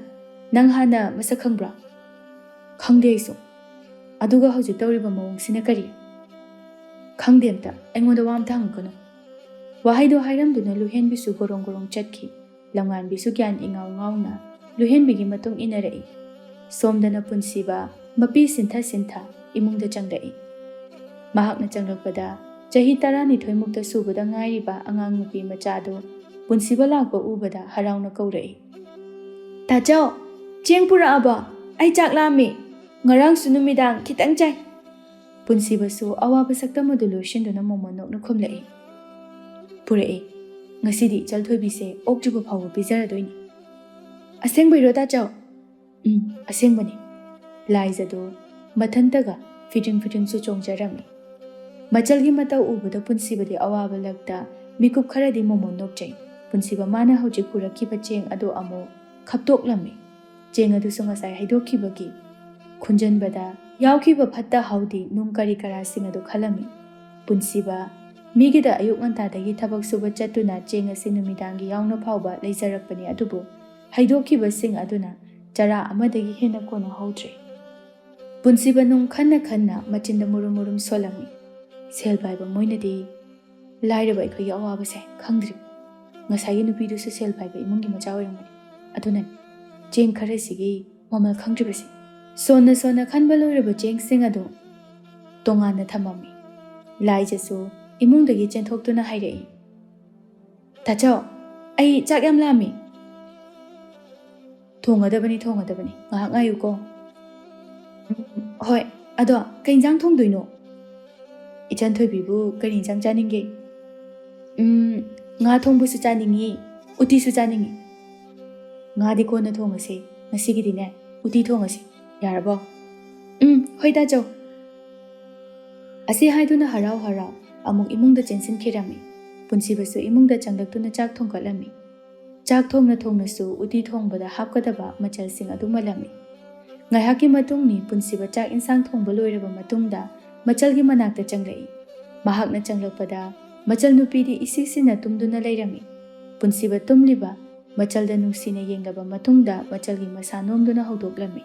ꯅꯪ ꯍꯥꯟꯅ ꯃꯁꯛ ꯈꯪꯕ꯭ꯔꯥ?" "ꯈꯪꯗꯦ ꯑꯩꯁꯨ꯫ ꯑꯗꯨꯒ ꯍꯧꯖꯤꯛ ꯇꯧꯔꯤꯕ ꯃꯑꯣꯡꯁꯤꯅ ꯀꯔꯤ?" "ꯈꯪꯗꯦ ꯑꯝꯇ꯫ ꯑꯩꯉꯣꯟꯗ ꯋꯥ ꯑꯝꯇ ꯍꯪꯉꯛꯀꯅꯨ꯫" ꯋꯥꯍꯩꯗꯣ ꯍꯥꯏꯔꯝꯗꯨꯅ ꯂꯨꯍꯦꯟꯕꯤꯁꯨ ꯒꯣꯔꯣꯡ ꯒꯣꯔꯣꯡ ꯆꯠꯈꯤ꯫ ꯂꯝꯉꯥꯟꯕꯤꯁꯨ ꯒ꯭ꯌꯥꯟ ꯏꯉꯥꯎ ꯉꯥꯎꯅ ꯂꯨꯍꯦꯟꯕꯤꯒꯤ ꯃꯇꯨꯡ ꯏꯟꯅꯔꯛꯏ꯫ ꯁꯣꯝꯗꯅ ꯄꯨꯟꯁꯤꯕ ꯃꯄꯤ ꯁꯤꯟꯊ ꯁꯤꯟꯊ ꯏꯃꯨꯡꯗ ꯆꯪꯂꯛꯏ꯫ ꯃꯍꯥꯛꯅ ꯆꯪꯂꯛꯄꯗ ꯆꯍꯤ ꯇꯔꯥꯅꯤꯊꯣꯏꯃꯨꯛꯇ ꯁꯨꯕꯗ ꯉꯥꯏꯔꯤꯕ ꯑꯉꯥꯡ ꯅꯨꯄꯤ ꯃꯆꯥꯗꯨ ꯄꯨꯟꯁꯤꯕ ꯂꯥꯛꯄ ꯎꯕꯗ ꯍꯔꯥꯎꯅ ꯀꯧꯔꯛꯏ, "ꯇꯥꯆꯧ, ꯆꯦꯡ ꯄꯨꯔꯛꯑꯕꯣ? ꯑꯩ ꯆꯥꯛ ꯂꯥꯝꯃꯤ꯫ ꯉꯔꯥꯡꯁꯨ ꯅꯨꯃꯤꯗꯥꯡ ꯈꯤꯇꯪ ꯆꯥꯏ꯫" ꯄꯨꯟꯁꯤꯕꯁꯨ ꯑꯋꯥꯕ ꯁꯛꯇꯝ ꯑꯗꯨ ꯂꯣꯏꯁꯤꯟꯗꯨꯅ ꯃꯣꯃꯣꯟ ꯅꯣꯛꯅ ꯈꯨꯝꯂꯛꯏ, "ꯄꯨꯔꯛꯑꯦ꯫ ꯉꯁꯤꯗꯤ ꯏꯆꯜ ꯊꯣꯏꯕꯤꯁꯦ ꯑꯣꯛꯇ꯭ꯔꯤꯕ ꯐꯥꯎꯕ ꯄꯤꯖꯔꯗꯣꯏꯅꯤ꯫" "ꯑꯁꯦꯡꯕꯩꯔꯣ ꯇꯥꯆꯧ?" "ꯎꯝ, ꯑꯁꯦꯡꯕꯅꯤ꯫" ꯂꯥꯏꯖꯗꯨ ꯃꯊꯟꯇꯒ ꯐꯤꯗ꯭ꯔꯤꯡ ꯐꯤꯗ꯭ꯔꯤꯡꯁꯨ ꯆꯣꯡꯖꯔꯝꯃꯤ꯫ ꯃꯆꯜꯒꯤ ꯃꯇꯧ ꯎꯕꯗ ꯄꯨꯟꯁꯤꯕꯗꯤ ꯑꯋꯥꯕ ꯂꯛꯇ ꯃꯤꯀꯨꯞ ꯈꯔꯗꯤ ꯃꯣꯃꯣꯟ ꯅꯣꯛꯆꯩ꯫ ꯄꯨꯟꯁꯤꯕ ꯃꯥꯅ ꯍꯧꯖꯤꯛ ꯄꯨꯔꯛꯈꯤꯕ ꯆꯦꯡ ꯑꯗꯨ ꯑꯃꯨꯛ ꯈꯞꯇꯣꯛꯂꯝꯃꯤ꯫ ꯆꯦꯡ ꯑꯗꯨꯁꯨ ꯉꯁꯥꯏ ꯍꯩꯗꯣꯛꯈꯤꯕꯒꯤ ꯈꯨꯟꯖꯟꯕꯗ ꯌꯥꯎꯈꯤꯕ ꯐꯠꯇ ꯍꯥꯎꯗꯤ ꯅꯨꯡ ꯀꯔꯤ ꯀꯔꯥꯁꯤꯡ ꯑꯗꯨ ꯈꯜꯂꯝꯃꯤ꯫ ꯄꯨꯟꯁꯤꯕ ꯃꯤꯒꯤꯗ ꯑꯌꯨꯛ ꯉꯟꯇꯥꯗꯒꯤ ꯊꯕꯛ ꯁꯨꯕ ꯆꯠꯇꯨꯅ ꯆꯦꯡ ꯑꯁꯤ ꯅꯨꯃꯤꯗꯥꯡꯒꯤ ꯌꯥꯎꯅ ꯐꯥꯎꯕ ꯂꯩꯖꯔꯛꯄꯅꯤ, ꯑꯗꯨꯕꯨ ꯍꯩꯗꯣꯛꯈꯤꯕꯁꯤꯡ ꯑꯗꯨꯅ ꯆꯔꯥ ꯑꯃꯗꯒꯤ ꯍꯦꯟꯅ ꯀꯣꯟꯅꯍꯧꯗ꯭ꯔꯦ꯫ ꯄꯨꯟꯁꯤꯕ ꯅꯨꯡ ꯈꯟꯅ ꯈꯟꯅ ꯃꯆꯤꯟꯗ ꯃꯨꯔꯨꯝ ꯃꯨꯔꯨꯝ ꯁꯣꯜꯂꯝꯃꯤ꯫ ꯁꯦꯜ ꯄꯥꯏꯕ ꯃꯣꯏꯅꯗꯤ ꯂꯥꯏꯔꯕ ꯑꯩꯈꯣꯏꯒꯤ ꯑꯋꯥꯕꯁꯦ ꯈꯪꯗ꯭ꯔꯤ꯫ ꯉꯁꯥꯏꯒꯤ ꯅꯨꯄꯤꯗꯨꯁꯨ ꯁꯦꯜ ꯄꯥꯏꯕ ꯏꯃꯨꯡꯒꯤ ꯃꯆꯥ ꯑꯣꯏꯔꯝꯒꯅꯤ꯫ ꯑꯗꯨꯅꯅꯤ ꯆꯦꯡ ꯈꯔꯁꯤꯒꯤ ꯃꯃꯜ ꯈꯪꯗ꯭ꯔꯤꯕꯁꯤ꯫ ꯁꯣꯟꯅ ꯁꯣꯟꯅ ꯈꯟꯕ ꯂꯣꯏꯔꯕ ꯆꯦꯡꯁꯤꯡ ꯑꯗꯨ ꯇꯣꯉꯥꯟꯅ ꯊꯝꯃꯝꯃꯤ꯫ ꯂꯥꯏꯖꯁꯨ ꯏꯃꯨꯡꯗꯒꯤ ꯆꯦꯟꯊꯣꯛꯇꯨꯅ ꯍꯥꯏꯔꯛꯏ, "ꯇꯥꯆꯧ, ꯑꯩ ꯆꯥꯛ ꯌꯥꯝ ꯂꯥꯝꯃꯤ꯫" "ꯊꯣꯡꯒꯗꯕꯅꯤ, ꯊꯣꯡꯒꯗꯕꯅꯤ꯫ ꯉꯥꯏꯍꯥꯛ ꯉꯥꯏꯌꯨꯀꯣ꯫" ꯍꯣꯏ, ꯑꯗꯣ ꯀꯩ ꯏꯟꯖꯥꯡ ꯊꯣꯡꯗꯣꯏꯅꯣ? ꯏꯆꯟ ꯊꯣꯏꯕꯤꯕꯨ ꯀꯔꯤ ꯏꯟꯖꯥꯡ ꯆꯥꯅꯤꯡꯒꯦ? ꯎꯝ, ꯉꯥ ꯊꯣꯡꯕꯁꯨ ꯆꯥꯅꯤꯡꯉꯤ, ꯎꯇꯤꯁꯨ ꯆꯥꯅꯤꯡꯉꯤ꯫ ꯉꯥꯗꯤ ꯀꯣꯟꯅ ꯊꯣꯡꯉꯁꯦ, ꯉꯁꯤꯒꯤꯗꯤꯅꯦ ꯎꯇꯤ ꯊꯣꯡꯉꯁꯤ, ꯌꯥꯔꯕꯣ? ꯎꯝ, ꯍꯣꯏ ꯇꯥꯆꯧ꯫ ꯑꯁꯤ ꯍꯥꯏꯗꯨꯅ ꯍꯔꯥꯎ ꯍꯔꯥꯎ ꯑꯃꯨꯛ ꯏꯃꯨꯡꯗ ꯆꯦꯟꯁꯤꯟꯈꯤꯔꯝꯃꯤ꯫ ꯄꯨꯟꯁꯤꯕꯁꯨ ꯏꯃꯨꯡꯗ ꯆꯪꯂꯛꯇꯨꯅ ꯆꯥꯛ ꯊꯣꯡꯒꯠꯂꯝꯃꯤ꯫ ꯆꯥꯛ ꯊꯣꯡꯅ ꯊꯣꯡꯅꯁꯨ ꯎꯇꯤ ꯊꯣꯡꯕꯗ ꯍꯥꯞꯀꯗꯕ ꯃꯆꯜꯁꯤꯡ ꯑꯗꯨ ꯃꯜꯂꯝꯃꯤ꯫ ꯉꯥꯏꯍꯥꯛꯀꯤ ꯃꯇꯨꯡꯅꯤ ꯄꯨꯟꯁꯤꯕ ꯆꯥꯛ ꯏꯟꯁꯥꯡ ꯊꯣꯡꯕ ꯂꯣꯏꯔꯕ ꯃꯇꯨꯡꯗ ꯃꯆꯜꯒꯤ ꯃꯅꯥꯛꯇ ꯆꯪꯂꯛꯏ꯫ ꯃꯍꯥꯛꯅ ꯆꯪꯂꯛꯄꯗ ꯃꯆꯜ ꯅꯨꯄꯤꯗꯤ ꯏꯁꯤꯁꯤꯅ ꯇꯨꯝꯗꯨꯅ ꯂꯩꯔꯝꯃꯤ꯫ ꯄꯨꯟꯁꯤꯕ ꯇꯨꯝꯂꯤꯕ ꯃꯆꯜꯗ ꯅꯨꯡꯁꯤꯅ ꯌꯦꯡꯂꯕ ꯃꯇꯨꯡꯗ ꯃꯆꯜꯒꯤ ꯃꯁꯥ ꯅꯣꯝꯗꯨꯅ ꯍꯧꯗꯣꯛꯂꯝꯃꯤ꯫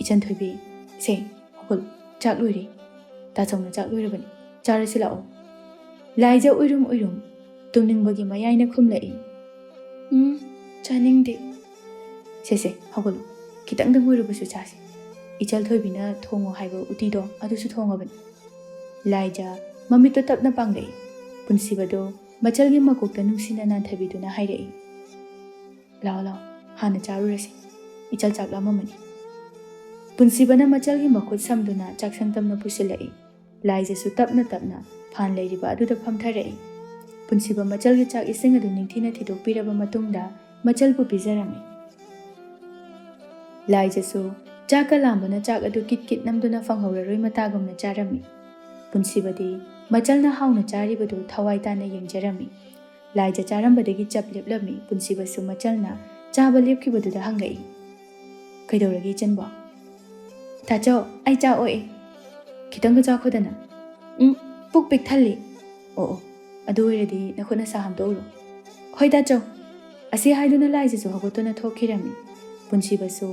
"ꯏꯆꯟ ꯊꯣꯏꯕꯤ, ꯁꯦ, ꯍꯧꯒꯠꯂꯨ, ꯆꯥꯛ ꯂꯣꯏꯔꯦ꯫ ꯇꯥꯆꯧꯅ ꯆꯥꯛ ꯂꯣꯏꯔꯕꯅꯤ, ꯆꯥꯔꯁꯤ ꯂꯥꯛꯑꯣ꯫" ꯂꯥꯏꯖ ꯎꯏꯔꯨꯝ ꯎꯏꯔꯨꯝ ꯇꯨꯝꯅꯤꯡꯕꯒꯤ ꯃꯌꯥꯏꯅ ꯈꯨꯝꯂꯛꯏ꯫ "ꯎꯝ, ꯆꯥꯅꯤꯡꯗꯦ꯫" "ꯁꯦ ꯁꯦ, ꯍꯧꯒꯠꯂꯨ, ꯈꯤꯇꯪꯗꯪ ꯑꯣꯏꯔꯕꯁꯨ ꯆꯥꯁꯤ꯫" ꯏꯆꯜ ꯊꯣꯏꯕꯤꯅ ꯊꯣꯡꯉꯣ ꯍꯥꯏꯕ ꯎꯇꯤꯗꯣ ꯑꯗꯨꯁꯨ ꯊꯣꯡꯉꯕꯅꯤ꯫ ꯂꯥꯏꯖ ꯃꯃꯤꯠꯇꯣ ꯇꯞꯅ ꯄꯥꯡꯂꯛꯏ꯫ ꯄꯨꯟꯁꯤꯕꯗꯣ ꯃꯆꯜꯒꯤ ꯃꯀꯣꯛꯇ ꯅꯨꯡꯁꯤꯅ ꯅꯥꯟꯊꯕꯤꯗꯨꯅ ꯍꯥꯏꯔꯛꯏ꯫ "ꯂꯥꯛꯑꯣ ꯂꯥꯛꯑꯣ, ꯍꯥꯟꯅ ꯆꯥꯔꯨꯔꯁꯤ꯫ ꯏꯆꯜ ꯆꯥꯛ ꯂꯥꯝꯃꯝꯃꯅꯤ꯫" ꯄꯨꯟꯁꯤꯕꯅ ꯃꯆꯜꯒꯤ ꯃꯈꯨꯠ ꯁꯝꯗꯨꯅ ꯆꯥꯛꯁꯪ ꯇꯝꯅ ꯄꯨꯁꯤꯜꯂꯛꯏ꯫ ꯂꯥꯏꯖꯁꯨ ꯇꯞꯅ ꯇꯞꯅ ꯐꯥꯟ ꯂꯩꯔꯤꯕ ꯑꯗꯨꯗ ꯐꯝꯊꯔꯛꯏ꯫ ꯄꯨꯟꯁꯤꯕ ꯃꯆꯜꯒꯤ ꯆꯥꯛ ꯏꯁꯤꯡ ꯑꯗꯨ ꯅꯤꯡꯊꯤꯅ ꯊꯤꯗꯣꯛꯄꯤꯔꯕ ꯃꯇꯨꯡꯗ ꯃꯆꯜꯕꯨ ꯄꯤꯖꯔꯝꯃꯤ꯫ ꯂꯥꯏꯖꯁꯨ ꯆꯥꯛꯀ ꯂꯥꯝꯕꯅ ꯆꯥꯛ ꯑꯗꯨ ꯀꯤꯠ ꯀꯤꯠ ꯅꯝꯗꯨꯅ ꯐꯪꯍꯧꯔꯔꯣꯏ ꯃꯇꯥꯒꯨꯝꯅ ꯆꯥꯔꯝꯃꯤ꯫ ꯄꯨꯟꯁꯤꯕꯗꯤ ꯃꯆꯜꯅ ꯍꯥꯎꯅ ꯆꯥꯔꯤꯕꯗꯨ ꯊꯋꯥꯏ ꯇꯥꯅ ꯌꯦꯡꯖꯔꯝꯃꯤ꯫ ꯂꯥꯏꯖ ꯆꯥꯔꯝꯕꯗꯒꯤ ꯆꯞ ꯂꯦꯞꯂꯝꯃꯤ꯫ ꯄꯨꯟꯁꯤꯕꯁꯨ ꯃꯆꯜꯅ ꯆꯥꯕ ꯂꯦꯞꯈꯤꯕꯗꯨꯗ ꯍꯪꯂꯛꯏ, "ꯀꯩꯗꯧꯔꯒꯦ ꯏꯆꯟꯕꯣ?" "ꯇꯥꯆꯧ, ꯑꯩ ꯆꯥꯛ ꯑꯣꯛꯑꯦ꯫ ꯈꯤꯇꯪꯒ ꯆꯥꯈꯣꯗꯅ꯫" "ꯎꯝ, ꯄꯨꯛ ꯄꯤꯛ ꯊꯜꯂꯤ꯫" "ꯑꯣ ꯑꯣ, ꯑꯗꯨ ꯑꯣꯏꯔꯗꯤ ꯅꯈꯨꯠ ꯅꯁꯥ ꯍꯥꯝꯗꯣꯛꯎꯔꯣ꯫" "ꯍꯣꯏ ꯇꯥꯆꯧ꯫" ꯑꯁꯤ ꯍꯥꯏꯗꯨꯅ ꯂꯥꯏꯖꯁꯨ ꯍꯧꯒꯠꯇꯨꯅ ꯊꯣꯛꯈꯤꯔꯝꯃꯤ꯫ ꯄꯨꯟꯁꯤꯕꯁꯨ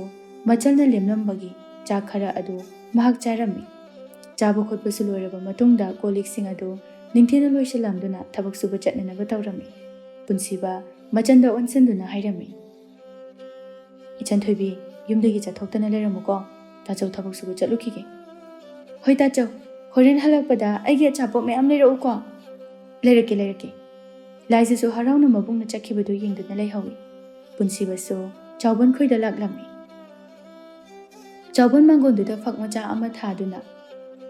ꯃꯆꯜꯅ ꯂꯦꯝꯂꯝꯕꯒꯤ ꯆꯥꯛ ꯈꯔ ꯑꯗꯨ ꯃꯍꯥꯛ ꯆꯥꯔꯝꯃꯤ꯫ ꯆꯥꯕ ꯈꯣꯠꯄꯁꯨ ꯂꯣꯏꯔꯕ ꯃꯇꯨꯡꯗ ꯀꯣꯜ ꯂꯤꯛꯁꯤꯡ ꯑꯗꯨ ꯅꯤꯡꯊꯤꯅ ꯂꯣꯏꯁꯤꯜꯂꯝꯗꯨꯅ ꯊꯕꯛ ꯁꯨꯕ ꯆꯠꯅꯅꯕ ꯇꯧꯔꯝꯃꯤ꯫ ꯄꯨꯟꯁꯤꯕ ꯃꯆꯟꯗ ꯑꯣꯟꯁꯤꯟꯗꯨꯅ ꯍꯥꯏꯔꯝꯃꯤ, "ꯏꯆꯟ ꯊꯣꯏꯕꯤ, ꯌꯨꯝꯗꯒꯤ ꯆꯠꯊꯣꯛꯇꯅ ꯂꯩꯔꯝꯃꯨꯀꯣ꯫ ꯇꯥꯆꯧ ꯊꯕꯛ ꯁꯨꯕ ꯆꯠꯂꯨꯈꯤꯒꯦ꯫" "ꯍꯣꯏ ꯇꯥꯆꯧ, ꯍꯣꯔꯦꯟ ꯍꯜꯂꯛꯄꯗ ꯑꯩꯒꯤ ꯑꯆꯥꯄꯣꯠ ꯃꯌꯥꯝ ꯂꯩꯔꯛꯎꯀꯣ꯫" "ꯂꯩꯔꯛꯀꯦ, ꯂꯩꯔꯛꯀꯦ꯫" ꯂꯥꯏꯖꯁꯨ ꯍꯔꯥꯎꯅ ꯃꯕꯨꯡꯅ ꯆꯠꯈꯤꯕꯗꯨ ꯌꯦꯡꯗꯨꯅ ꯂꯩꯍꯧꯏ꯫ ꯄꯨꯟꯁꯤꯕꯁꯨ ꯆꯥꯎꯕꯟ ꯈꯣꯏꯗ ꯂꯥꯛꯂꯝꯃꯤ꯫ ꯆꯥꯎꯕꯟ ꯃꯥꯡꯒꯣꯟꯗꯨꯗ ꯐꯛ ꯃꯆꯥ ꯑꯃ ꯊꯥꯗꯨꯅ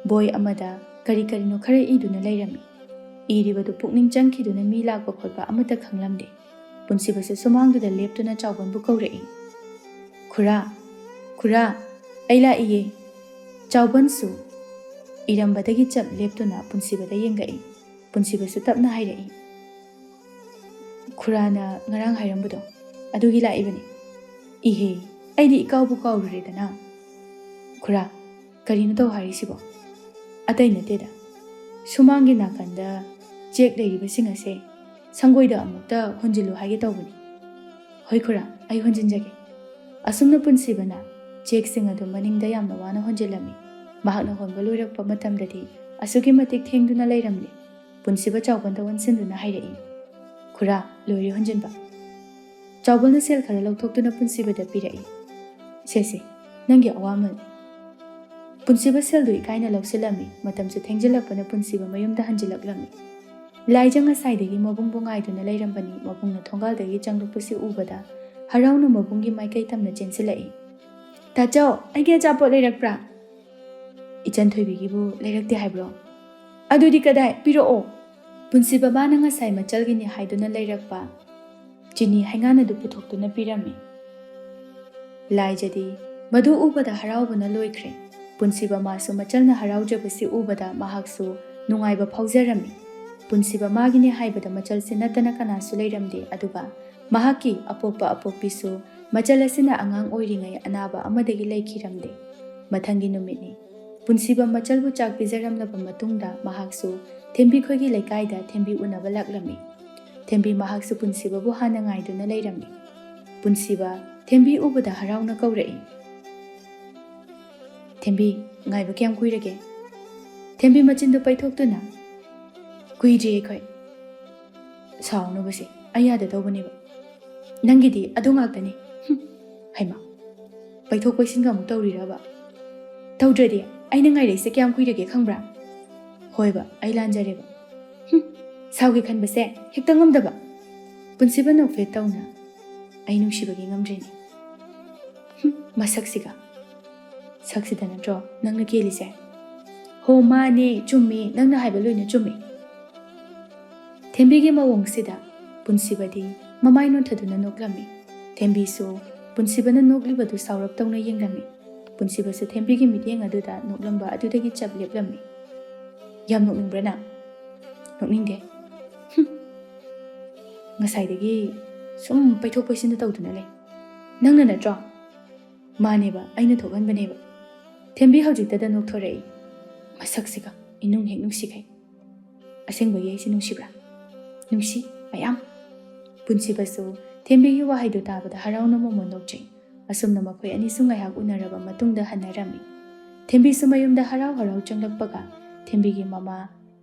ꯕꯣꯏ ꯑꯃꯗ ꯀꯔꯤ ꯀꯔꯤꯅꯣ ꯈꯔ ꯏꯗꯨꯅ ꯂꯩꯔꯝꯃꯤ꯫ ꯏꯔꯤꯕꯗꯨ ꯄꯨꯛꯅꯤꯡ ꯆꯪꯈꯤꯗꯨꯅ ꯃꯤ ꯂꯥꯛꯄ ꯈꯣꯠꯄ ꯑꯃꯠꯇ ꯈꯪꯂꯝꯗꯦ꯫ ꯄꯨꯟꯁꯤꯕꯁꯨ ꯁꯨꯃꯥꯡꯗꯨꯗ ꯂꯦꯞꯇꯨꯅ ꯆꯥꯎꯕꯟꯕꯨ ꯀꯧꯔꯛꯏ, "ꯈꯨꯔꯥ, ꯈꯨꯔꯥ, ꯑꯩ ꯂꯥꯛꯏꯌꯦ!" ꯆꯥꯎꯕꯟꯁꯨ ꯏꯔꯝꯕꯗꯒꯤ ꯆꯞ ꯂꯦꯞꯇꯨꯅ ꯄꯨꯟꯁꯤꯕꯗ ꯌꯦꯡꯂꯛꯏ꯫ ꯄꯨꯟꯁꯤꯕꯁꯨ ꯇꯞꯅ ꯍꯥꯏꯔꯛꯏ, "ꯈꯨꯔꯥꯅ ꯉꯔꯥꯡ ꯍꯥꯏꯔꯝꯕꯗꯣ ꯑꯗꯨꯒꯤ ꯂꯥꯛꯏꯕꯅꯤ꯫" "ꯏꯍꯦ, ꯑꯩꯗꯤ ꯏꯀꯥꯎꯕꯨ ꯀꯥꯎꯔꯨꯔꯦꯗꯅ꯫" "ꯈꯨꯔꯥ, ꯀꯔꯤꯅꯣ ꯇꯧ ꯍꯥꯏꯔꯤꯁꯤꯕꯣ?" "ꯑꯇꯩ ꯅꯠꯇꯦꯗ, ꯁꯨꯃꯥꯡꯒꯤ ꯅꯥꯀꯟꯗ ꯆꯦꯛ ꯂꯩꯔꯤꯕꯁꯤꯡ ꯑꯁꯦ ꯁꯪꯒꯣꯏꯗ ꯑꯃꯨꯛꯇ ꯍꯣꯟꯖꯤꯜꯂꯨ ꯍꯥꯏꯒꯦ ꯇꯧꯕꯅꯤ꯫" "ꯍꯣꯏ ꯈꯨꯔꯥ, ꯑꯩ ꯍꯣꯟꯖꯤꯟꯖꯒꯦ꯫" ꯑꯁꯨꯝꯅ ꯄꯨꯟꯁꯤꯕꯅ ꯆꯦꯛꯁꯤꯡ ꯑꯗꯨ ꯃꯅꯤꯡꯗ ꯌꯥꯝꯅ ꯋꯥꯅ ꯍꯣꯟꯖꯤꯜꯂꯝꯃꯤ꯫ ꯃꯍꯥꯛꯅ ꯍꯣꯟꯕ ꯂꯣꯏꯔꯛꯄ ꯃꯇꯝꯗꯗꯤ ꯑꯁꯨꯛꯀꯤ ꯃꯇꯤꯛ ꯊꯦꯡꯗꯨꯅ ꯂꯩꯔꯝꯂꯦ꯫ ꯄꯨꯟꯁꯤꯕ ꯆꯥꯎꯕꯟꯗ ꯑꯣꯟꯁꯤꯟꯗꯨꯅ ꯍꯥꯏꯔꯛꯏ, "ꯈꯨꯔꯥ, ꯂꯣꯏꯔꯦ ꯍꯣꯟꯖꯤꯟꯕ꯫" ꯆꯥꯎꯕꯟꯅ ꯁꯦꯜ ꯈꯔ ꯂꯧꯊꯣꯛꯇꯨꯅ ꯄꯨꯟꯁꯤꯕꯗ ꯄꯤꯔꯛꯏ꯫ "ꯁꯦ ꯁꯦ, ꯅꯪꯒꯤ ꯑꯋꯥꯃꯜꯅꯤ꯫" ꯄꯨꯟꯁꯤꯕ ꯁꯦꯜꯗꯨ ꯏꯀꯥꯏꯅ ꯂꯧꯁꯤꯜꯂꯝꯃꯤ꯫ ꯃꯇꯝꯁꯨ ꯊꯦꯡꯖꯤꯜꯂꯛꯄꯅ ꯄꯨꯟꯁꯤꯕ ꯃꯌꯨꯝꯗ ꯍꯟꯖꯤꯜꯂꯛꯂꯝꯃꯤ꯫ ꯂꯥꯏꯖ ꯉꯁꯥꯏꯗꯒꯤ ꯃꯕꯨꯡꯕꯨ ꯉꯥꯏꯗꯨꯅ ꯂꯩꯔꯝꯕꯅꯤ꯫ ꯃꯕꯨꯡꯅ ꯊꯣꯡꯒꯥꯜꯗꯒꯤ ꯆꯪꯂꯛꯄꯁꯤ ꯎꯕꯗ ꯍꯔꯥꯎꯅ ꯃꯕꯨꯡꯒꯤ ꯃꯥꯏꯀꯩ ꯇꯝꯅ ꯆꯦꯟꯁꯤꯜꯂꯛꯏ꯫ "ꯇꯥꯆꯧ, ꯑꯩꯒꯤ ꯑꯆꯥꯄꯣꯠ ꯂꯩꯔꯛꯄ꯭ꯔꯥ?" "ꯏꯆꯟ ꯊꯣꯏꯕꯤꯒꯤꯕꯨ ꯂꯩꯔꯛꯇꯦ ꯍꯥꯏꯕ꯭ꯔꯣ?" "ꯑꯗꯨꯗꯤ ꯀꯗꯥꯏ? ꯄꯤꯔꯛꯑꯣ꯫" ꯄꯨꯟꯁꯤꯕ ꯃꯥꯅ ꯉꯁꯥꯏ ꯃꯆꯜꯒꯤꯅꯤ ꯍꯥꯏꯗꯨꯅ ꯂꯩꯔꯛꯄ ꯆꯤꯅꯤ ꯍꯩꯉꯥꯟ ꯑꯗꯨ ꯄꯨꯊꯣꯛꯇꯨꯅ ꯄꯤꯔꯝꯃꯤ꯫ ꯂꯥꯏꯖꯗꯤ ꯃꯗꯨ ꯎꯕꯗ ꯍꯔꯥꯎꯕꯅ ꯂꯣꯏꯈ꯭ꯔꯦ꯫ ꯄꯨꯟꯁꯤꯕ ꯃꯥꯁꯨ ꯃꯆꯜꯅ ꯍꯔꯥꯎꯖꯕꯁꯤ ꯎꯕꯗ ꯃꯍꯥꯛꯁꯨ ꯅꯨꯡꯉꯥꯏꯕ ꯐꯥꯎꯖꯔꯝꯃꯤ꯫ ꯄꯨꯟꯁꯤꯕ ꯃꯥꯒꯤꯅꯤ ꯍꯥꯏꯕꯗ ꯃꯆꯜꯁꯤ ꯅꯠꯇꯅ ꯀꯅꯥꯁꯨ ꯂꯩꯔꯝꯗꯦ꯫ ꯑꯗꯨꯒ ꯃꯍꯥꯛꯀꯤ ꯑꯄꯣꯛꯄ ꯑꯄꯣꯛꯄꯤꯁꯨ ꯃꯆꯜ ꯑꯁꯤꯅ ꯑꯉꯥꯡ ꯑꯣꯏꯔꯤꯉꯩ ꯑꯅꯥꯕ ꯑꯃꯗꯒꯤ ꯂꯩꯈꯤꯔꯝꯗꯦ꯫ ꯃꯊꯪꯒꯤ ꯅꯨꯃꯤꯠꯅꯤ꯫ ꯄꯨꯟꯁꯤꯕ ꯃꯆꯜꯕꯨ ꯆꯥꯛ ꯄꯤꯖꯔꯝꯂꯕ ꯃꯇꯨꯡꯗ ꯃꯍꯥꯛꯁꯨ ꯊꯦꯝꯕꯤ ꯈꯣꯏꯒꯤ ꯂꯩꯀꯥꯏꯗ ꯊꯦꯝꯕꯤ ꯎꯅꯕ ꯂꯥꯛꯂꯝꯃꯤ꯫ ꯊꯦꯝꯕꯤ ꯃꯍꯥꯛꯁꯨ ꯄꯨꯟꯁꯤꯕꯕꯨ ꯍꯥꯟꯅ ꯉꯥꯏꯗꯨꯅ ꯂꯩꯔꯝꯃꯤ꯫ ꯄꯨꯟꯁꯤꯕ ꯊꯦꯝꯕꯤ ꯎꯕꯗ ꯍꯔꯥꯎꯅ ꯀꯧꯔꯛꯏ, "ꯊꯦꯝꯕꯤ, ꯉꯥꯏꯕ ꯀꯌꯥꯝ ꯀꯨꯏꯔꯒꯦ?" ꯊꯦꯝꯕꯤ ꯃꯆꯤꯟꯗꯨ ꯄꯩꯊꯣꯛꯇꯨꯅ, "ꯀꯨꯏꯗ꯭ꯔꯤ ꯑꯩꯈꯣꯏ꯫" "ꯁꯥꯎꯅꯕꯁꯦ ꯑꯩ ꯌꯥꯗ ꯇꯧꯕꯅꯦꯕ꯫ ꯅꯪꯒꯤꯗꯤ ꯑꯗꯨ ꯉꯥꯛꯇꯅꯤ꯫" "ꯍꯨꯝ, ꯍꯩꯃꯥ, ꯄꯩꯊꯣꯛ ꯄꯩꯁꯤꯟꯒ ꯑꯃꯨꯛ ꯇꯧꯔꯤꯔꯕ?" "ꯇꯧꯗ꯭ꯔꯗꯤ ꯑꯩꯅ ꯉꯥꯏꯔꯛꯏꯁꯦ ꯀꯌꯥꯝ ꯀꯨꯏꯔꯒꯦ ꯈꯪꯕ꯭ꯔꯥ?" "ꯍꯣꯏꯕ, ꯑꯩ ꯂꯥꯟꯖꯔꯦꯕ꯫" "ꯍꯨꯝ, ꯁꯥꯎꯒꯦ ꯈꯟꯕꯁꯦ ꯍꯦꯛꯇ ꯉꯝꯗꯕ꯫" ꯄꯨꯟꯁꯤꯕ ꯅꯣꯛꯐꯦꯠ ꯇꯧꯅ, "ꯑꯩ ꯅꯨꯡꯁꯤꯕꯒꯤ ꯉꯝꯗ꯭ꯔꯤꯅꯤ꯫" "ꯍꯨꯝ, ꯃꯁꯛꯁꯤꯒ꯫" ꯁꯛꯁꯤꯗ ꯅꯠꯇ꯭ꯔꯣ ꯅꯪꯅ ꯀꯦꯜꯂꯤꯁꯦ? ꯍꯣ, ꯃꯥꯅꯦ, ꯆꯨꯝꯃꯤ, ꯅꯪꯅ ꯍꯥꯏꯕ ꯂꯣꯏꯅ ꯆꯨꯝꯃꯤ꯫ ꯊꯦꯝꯕꯤꯒꯤ ꯃꯑꯣꯡꯁꯤꯗ ꯄꯨꯟꯁꯤꯕꯗꯤ ꯃꯃꯥꯏ ꯅꯣꯟꯊꯗꯨꯅ ꯅꯣꯛꯂꯝꯃꯤ꯫ ꯊꯦꯝꯕꯤꯁꯨ ꯄꯨꯟꯁꯤꯕꯅ ꯅꯣꯛꯂꯤꯕꯗꯨ ꯁꯥꯎꯔꯞ ꯇꯧꯅ ꯌꯦꯡꯂꯝꯃꯤ꯫ ꯄꯨꯟꯁꯤꯕꯁꯨ ꯊꯦꯝꯕꯤꯒꯤ ꯃꯤꯠꯌꯦꯡ ꯑꯗꯨꯗ ꯅꯣꯛꯂꯝꯕ ꯑꯗꯨꯗꯒꯤ ꯆꯞ ꯂꯦꯞꯂꯝꯃꯤ꯫ "ꯌꯥꯝ ꯅꯣꯛꯅꯤꯡꯕ꯭ꯔꯥ ꯅꯪ?" "ꯅꯣꯛꯅꯤꯡꯗꯦ꯫" "ꯍꯨꯝ꯫ ꯉꯁꯥꯏꯗꯒꯤ ꯁꯨꯝ ꯄꯩꯊꯣꯛ ꯄꯩꯁꯤꯟꯗ ꯇꯧꯗꯨꯅ ꯂꯩ꯫ ꯅꯪꯅ ꯅꯠꯇ꯭ꯔꯣ?" "ꯃꯥꯅꯦꯕ, ꯑꯩꯅ ꯊꯣꯛꯍꯟꯕꯅꯦꯕ꯫" ꯊꯦꯝꯕꯤ ꯍꯧꯖꯤꯛꯇꯗ ꯅꯣꯛꯊꯣꯔꯛꯏ꯫ ꯃꯁꯛꯁꯤꯒ ꯏꯅꯨꯡ ꯍꯦꯛ ꯅꯨꯡꯁꯤꯈꯩ꯫ "ꯑꯁꯦꯡꯕꯒꯤ ꯑꯩꯁꯦ ꯅꯨꯡꯁꯤꯕ꯭ꯔꯥ?" "ꯅꯨꯡꯁꯤ, ꯃꯌꯥꯝ꯫" ꯄꯨꯟꯁꯤꯕꯁꯨ ꯊꯦꯝꯕꯤꯒꯤ ꯋꯥꯍꯩꯗꯨ ꯇꯥꯕꯗ ꯍꯔꯥꯎꯅ ꯃꯣꯃꯣꯟ ꯅꯣꯛꯆꯩ꯫ ꯑꯁꯨꯝꯅ ꯃꯈꯣꯏ ꯑꯅꯤꯁꯨ ꯉꯥꯏꯍꯥꯛ ꯎꯅꯔꯕ ꯃꯇꯨꯡꯗ ꯍꯟꯅꯔꯝꯃꯤ꯫ ꯊꯦꯝꯕꯤꯁꯨ ꯃꯌꯨꯝꯗ ꯍꯔꯥꯎ ꯍꯔꯥꯎ ꯆꯪꯂꯛꯄꯒ ꯊꯦꯝꯕꯤꯒꯤ ꯃꯃꯥ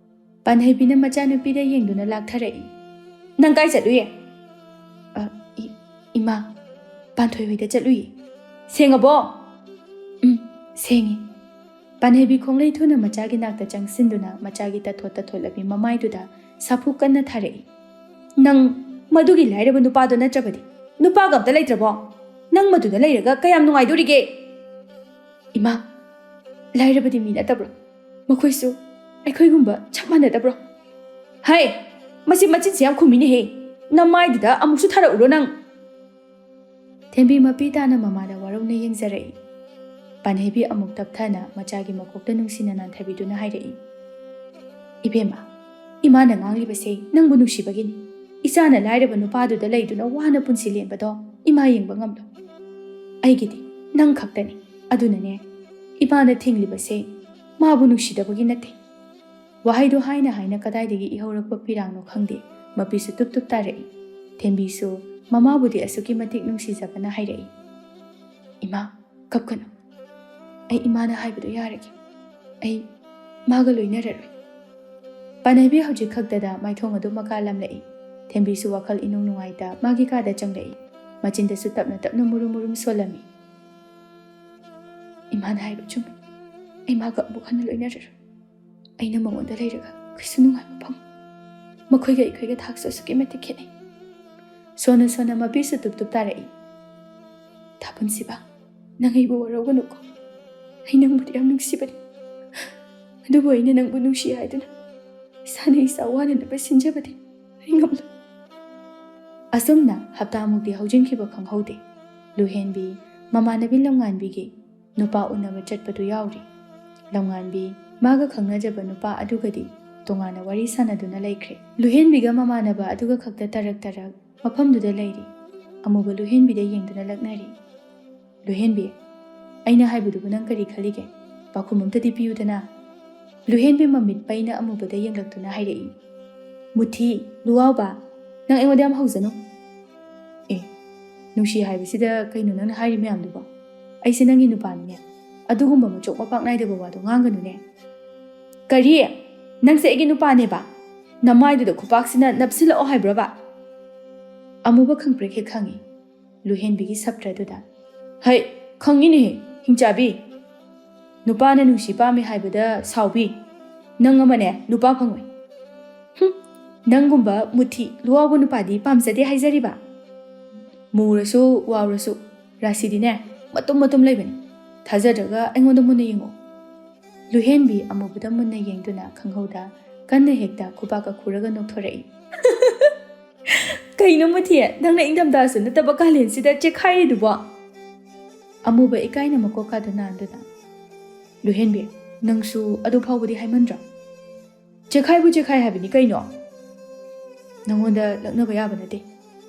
ꯄꯥꯟꯍꯩꯕꯤꯅ ꯃꯆꯥꯅꯨꯄꯤꯗ ꯌꯦꯡꯗꯨꯅ ꯂꯥꯛꯊꯔꯛꯏ꯫ "ꯅꯪ ꯀꯥꯏ ꯆꯠꯂꯨꯏ?" "ꯑ, ꯏ-, ꯏꯃꯥ, ꯄꯥꯟꯊꯣꯏ ꯍꯣꯏꯗ ꯆꯠꯂꯨꯏ꯫" "ꯁꯦꯡꯉꯕꯣ?" "ꯎꯝ, ꯁꯦꯡꯉꯤ꯫" ꯄꯥꯟꯍꯩꯕꯤ ꯈꯣꯡꯂꯩ ꯊꯨꯅ ꯃꯆꯥꯒꯤ ꯅꯥꯛꯇ ꯆꯪꯁꯤꯟꯗꯨꯅ ꯃꯆꯥꯒꯤ ꯇꯥꯊꯣꯠ ꯇꯥꯊꯣꯠꯂꯕꯤ ꯃꯃꯥꯏꯗꯨꯗ ꯁꯥꯐꯨ ꯀꯟꯅ ꯊꯥꯔꯛꯏ꯫ "ꯅꯪ ꯃꯗꯨꯒꯤ ꯂꯥꯏꯔꯕ ꯅꯨꯄꯥꯗꯣ ꯅꯠꯇ꯭ꯔꯕꯗꯤ ꯅꯨꯄꯥꯒ ꯑꯝꯇ ꯂꯩꯇ꯭ꯔꯕꯣ? ꯅꯪ ꯃꯗꯨꯗ ꯂꯩꯔꯒ ꯀꯌꯥꯝ ꯅꯨꯡꯉꯥꯏꯗꯣꯔꯤꯒꯦ?" "ꯏꯃꯥ, ꯂꯥꯏꯔꯕꯗꯤ ꯃꯤ ꯅꯠꯇꯕ꯭ꯔꯣ? ꯃꯈꯣꯏꯁꯨ ꯑꯩꯈꯣꯏꯒꯨꯝꯕ ꯆꯞ ꯃꯥꯟꯅꯗꯕ꯭ꯔꯣ?" "ꯍꯩ, ꯃꯁꯤ ꯃꯆꯤꯟꯁꯤ ꯌꯥꯝ ꯈꯨꯝꯃꯤꯅꯦꯍꯦ꯫ ꯅꯃꯥꯏꯗꯨꯗ ꯑꯃꯨꯛꯁꯨ ꯊꯥꯔꯛꯎꯔꯣ ꯅꯪ?" ꯊꯦꯝꯕꯤ ꯃꯄꯤ ꯇꯥꯅ ꯃꯃꯥꯗ ꯋꯥꯔꯧꯅ ꯌꯦꯡꯖꯔꯛꯏ꯫ ꯄꯥꯟꯍꯩꯕꯤ ꯑꯃꯨꯛ ꯇꯞꯊꯅ ꯃꯆꯥꯒꯤ ꯃꯀꯣꯛꯇ ꯅꯨꯡꯁꯤꯅ ꯅꯥꯟꯊꯕꯤꯗꯨꯅ ꯍꯥꯏꯔꯛꯏ, "ꯏꯕꯦꯝꯃ, ꯏꯃꯥꯅ ꯉꯥꯡꯂꯤꯕꯁꯦ ꯅꯪꯕꯨ ꯅꯨꯡꯁꯤꯕꯒꯤꯅꯤ꯫ ꯏꯆꯥꯅ ꯂꯥꯏꯔꯕ ꯅꯨꯄꯥꯗꯨꯗ ꯂꯩꯗꯨꯅ ꯋꯥꯅ ꯄꯨꯟꯁꯤ ꯂꯦꯟꯕꯗꯣ ꯏꯃꯥ ꯌꯦꯡꯕ ꯉꯝꯂꯣꯏ꯫ ꯑꯩꯒꯤꯗꯤ ꯅꯪ ꯈꯛꯇꯅꯤ꯫ ꯑꯗꯨꯅꯅꯦ ꯏꯃꯥꯅ ꯊꯤꯡꯂꯤꯕꯁꯦ ꯃꯥꯕꯨ ꯅꯨꯡꯁꯤꯗꯕꯒꯤ ꯅꯠꯇꯦ꯫" ꯋꯥꯍꯩꯗꯨ ꯍꯥꯏꯅ ꯍꯥꯏꯅ ꯀꯗꯥꯏꯗꯒꯤ ꯏꯍꯧꯔꯛꯄ ꯄꯤꯔꯥꯡꯅꯣ ꯈꯪꯗꯦ, ꯃꯄꯤꯁꯨ ꯇꯨꯞ ꯇꯨꯞ ꯇꯥꯔꯛꯏ꯫ ꯊꯦꯝꯕꯤꯁꯨ ꯃꯃꯥꯕꯨꯗꯤ ꯑꯁꯨꯛꯀꯤ ꯃꯇꯤꯛ ꯅꯨꯡꯁꯤꯖꯕꯅ ꯍꯥꯏꯔꯛꯏ, "ꯏꯃꯥ, ꯀꯞꯀꯅꯨ꯫ ꯑꯩ ꯏꯃꯥꯅ ꯍꯥꯏꯕꯗꯨ ꯌꯥꯔꯒꯦ꯫ ꯑꯩ ꯃꯥꯒ ꯂꯣꯏꯅꯔꯔꯣꯏ꯫" ꯄꯥꯟꯍꯩꯕꯤ ꯍꯧꯖꯤꯛ ꯈꯛꯇꯗ ꯃꯥꯏꯊꯣꯡ ꯑꯗꯨ ꯃꯀꯥ ꯂꯝꯂꯛꯏ꯫ ꯊꯦꯝꯕꯤꯁꯨ ꯋꯥꯈꯜ ꯏꯅꯨꯡ ꯅꯨꯡꯉꯥꯏꯇ ꯃꯥꯒꯤ ꯀꯥꯗ ꯆꯪꯂꯛꯏ꯫ ꯃꯆꯤꯟꯗꯁꯨ ꯇꯞꯅ ꯇꯞꯅ ꯃꯨꯔꯨꯝ ꯃꯨꯔꯨꯝ ꯁꯣꯜꯂꯝꯃꯤ꯫ "ꯏꯃꯥꯅ ꯍꯥꯏꯕ ꯆꯨꯝꯃꯤ꯫ ꯑꯩ ꯃꯥꯒ ꯑꯃꯨꯛ ꯍꯟꯅ ꯂꯣꯏꯅꯔꯔꯣꯏ꯫ ꯑꯩꯅ ꯃꯉꯣꯟꯗ ꯂꯩꯔꯒ ꯀꯩꯁꯨ ꯅꯨꯡꯉꯥꯏꯕ ꯐꯪꯉꯣꯏ꯫ ꯃꯈꯣꯏꯒ ꯑꯩꯈꯣꯏꯒ ꯊꯥꯛꯁꯨ ꯑꯁꯨꯛꯀꯤ ꯃꯇꯤꯛ ꯈꯦꯠꯅꯩ꯫" ꯁꯣꯟꯅ ꯁꯣꯟꯅ ꯃꯄꯤꯁꯨ ꯇꯨꯞ ꯇꯨꯞ ꯇꯥꯔꯛꯏ꯫ "ꯊꯥꯕꯟꯁꯤꯕ, ꯅꯪ ꯑꯩꯕꯨ ꯋꯥꯔꯧꯒꯅꯨꯀꯣ꯫ ꯑꯩ ꯅꯪꯕꯨꯗꯤ ꯌꯥꯝ ꯅꯨꯡꯁꯤꯕꯅꯤ, ꯑꯗꯨꯕꯨ ꯑꯩꯅ ꯅꯪꯕꯨ ꯅꯨꯡꯁꯤ ꯍꯥꯏꯗꯨꯅ ꯏꯁꯥꯅ ꯏꯁꯥ ꯋꯥꯅꯅꯕ ꯁꯤꯟꯖꯕꯗꯤ ꯑꯩ ꯉꯝꯂꯣꯏ꯫ ꯑꯁꯨꯝꯅ ꯍꯞꯇꯥꯃꯨꯛꯇꯤ ꯍꯧꯖꯤꯟꯈꯤꯕ ꯈꯪꯍꯧꯗꯦ꯫ ꯂꯨꯍꯦꯟꯕꯤ ꯃꯃꯥꯟꯅꯕꯤ ꯂꯝꯉꯥꯟꯕꯤꯒꯤ ꯅꯨꯄꯥ ꯎꯅꯕ ꯆꯠꯄꯗꯨ ꯌꯥꯎꯔꯤ꯫ ꯂꯝꯉꯥꯟꯕꯤ ꯃꯥꯒ ꯈꯪꯅꯖꯕ ꯅꯨꯄꯥ ꯑꯗꯨꯒꯗꯤ ꯇꯣꯉꯥꯟꯅ ꯋꯥꯔꯤ ꯁꯥꯟꯅꯗꯨꯅ ꯂꯩꯈ꯭ꯔꯦ꯫ ꯂꯨꯍꯦꯟꯕꯤꯒ ꯃꯃꯥꯟꯅꯕ ꯑꯗꯨꯒ ꯈꯛꯇ ꯇꯔꯛ ꯇꯔꯛ ꯃꯐꯝꯗꯨꯗ ꯂꯩꯔꯤ꯫ ꯑꯃꯨꯕ ꯂꯨꯍꯦꯟꯕꯤꯗ ꯌꯦꯡꯗꯨꯅ ꯂꯛꯅꯔꯤ꯫ "ꯂꯨꯍꯦꯟꯕꯤ, ꯑꯩꯅ ꯍꯥꯏꯕꯗꯨꯕꯨ ꯅꯪ ꯀꯔꯤ ꯈꯜꯂꯤꯒꯦ? ꯄꯥꯎꯈꯨꯝ ꯑꯝꯇꯗꯤ ꯄꯤꯌꯨꯗꯅ?" ꯂꯨꯍꯦꯟꯕꯤ ꯃꯃꯤꯠ ꯄꯩꯅ ꯑꯃꯨꯕꯗ ꯌꯦꯡꯂꯛꯇꯨꯅ ꯍꯥꯏꯔꯛꯏ꯫ "ꯃꯨꯊꯤ, ꯂꯨꯋꯥꯎꯕ, ꯅꯪ ꯑꯩꯉꯣꯟꯗ ꯌꯥꯝ ꯍꯧꯖꯅꯨ꯫ ꯑꯦ, ꯅꯨꯡꯁꯤ ꯍꯥꯏꯕꯁꯤꯗ ꯀꯩꯅꯣ ꯅꯪꯅ ꯍꯥꯏꯔꯤ ꯃꯌꯥꯝꯗꯨꯕꯣ? ꯑꯩꯁꯦ ꯅꯪꯒꯤ ꯅꯨꯄꯥꯅꯤꯅꯦ꯫ ꯑꯗꯨꯒꯨꯝꯕ ꯃꯆꯣꯛ ꯃꯄꯥꯛ ꯅꯥꯏꯗꯕ ꯋꯥꯗꯣ ꯉꯥꯡꯒꯅꯨꯅꯦ꯫" "ꯀꯔꯤ? ꯅꯪꯁꯦ ꯑꯩꯒꯤ ꯅꯨꯄꯥꯅꯦꯕ? ꯅꯃꯥꯏꯗꯨꯗ ꯈꯨꯄꯥꯛꯁꯤꯅ ꯅꯞꯁꯤꯜꯂꯛꯑꯣ ꯍꯥꯏꯕ꯭ꯔꯕ?" ꯑꯃꯨꯕ ꯈꯪꯄ꯭ꯔꯦꯛ ꯍꯦꯛ ꯈꯪꯉꯤ꯫ ꯂꯨꯍꯦꯟꯕꯤꯒꯤ ꯁꯞꯇ꯭ꯔꯗꯨꯗ, "ꯍꯩ, ꯈꯪꯉꯤꯅꯦꯍꯦ, ꯍꯤꯡꯆꯥꯕꯤ꯫ ꯅꯨꯄꯥꯅ ꯅꯨꯡꯁꯤ ꯄꯥꯝꯃꯤ ꯍꯥꯏꯕꯗ ꯁꯥꯎꯕꯤ꯫ ꯅꯪ ꯑꯃꯅꯦ, ꯅꯨꯄꯥ ꯐꯪꯉꯣꯏ꯫ ꯍꯨꯝ, ꯅꯪꯒꯨꯝꯕ ꯃꯨꯊꯤ ꯂꯨꯋꯥꯎꯕ ꯅꯨꯄꯥꯗꯤ ꯄꯥꯝꯖꯗꯦ ꯍꯥꯏꯖꯔꯤꯕ꯫ ꯃꯨꯔꯁꯨ ꯋꯥꯎꯔꯁꯨ ꯔꯥꯁꯤꯗꯤꯅꯦ, ꯃꯇꯨꯝ ꯃꯇꯨꯝ ꯂꯩꯕꯅꯤ꯫ ꯊꯥꯖꯗ꯭ꯔꯒ ꯑꯩꯉꯣꯟꯗ ꯃꯨꯟꯅ ꯌꯦꯡꯉꯣ꯫" ꯂꯨꯍꯦꯟꯕꯤ ꯑꯃꯨꯕꯗ ꯃꯨꯟꯅ ꯌꯦꯡꯗꯨꯅ ꯈꯪꯍꯧꯗ ꯀꯟꯅ ꯍꯦꯛꯇ ꯈꯨꯕꯥꯛꯀ ꯈꯨꯔꯒ ꯅꯣꯛꯊꯣꯔꯛꯏ꯫ "ꯀꯩꯅꯣ ꯃꯨꯊꯤ, ꯅꯪꯅ ꯏꯪꯊꯝꯊꯥꯁꯨ ꯅꯠꯇꯕ ꯀꯥꯂꯦꯟꯁꯤꯗ ꯆꯦꯛꯈꯥꯏꯔꯤꯗꯨꯕꯣ?" ꯑꯃꯨꯕ ꯏꯀꯥꯏꯅ ꯃꯀꯣꯛꯀꯥꯗꯨ ꯅꯥꯟꯗꯨꯅ, "ꯂꯨꯍꯦꯟꯕꯤ, ꯅꯪꯁꯨ ꯑꯗꯨ ꯐꯥꯎꯕꯗꯤ ꯍꯥꯏꯃꯟꯗ꯭ꯔꯣ? ꯆꯦꯛꯈꯥꯏꯕꯨ ꯆꯦꯛꯈꯥꯏ ꯍꯥꯏꯕꯅꯤ ꯀꯩꯅꯣ꯫ ꯅꯪꯉꯣꯟꯗ ꯂꯛꯅꯕ ꯌꯥꯕ ꯅꯠꯇꯦ꯫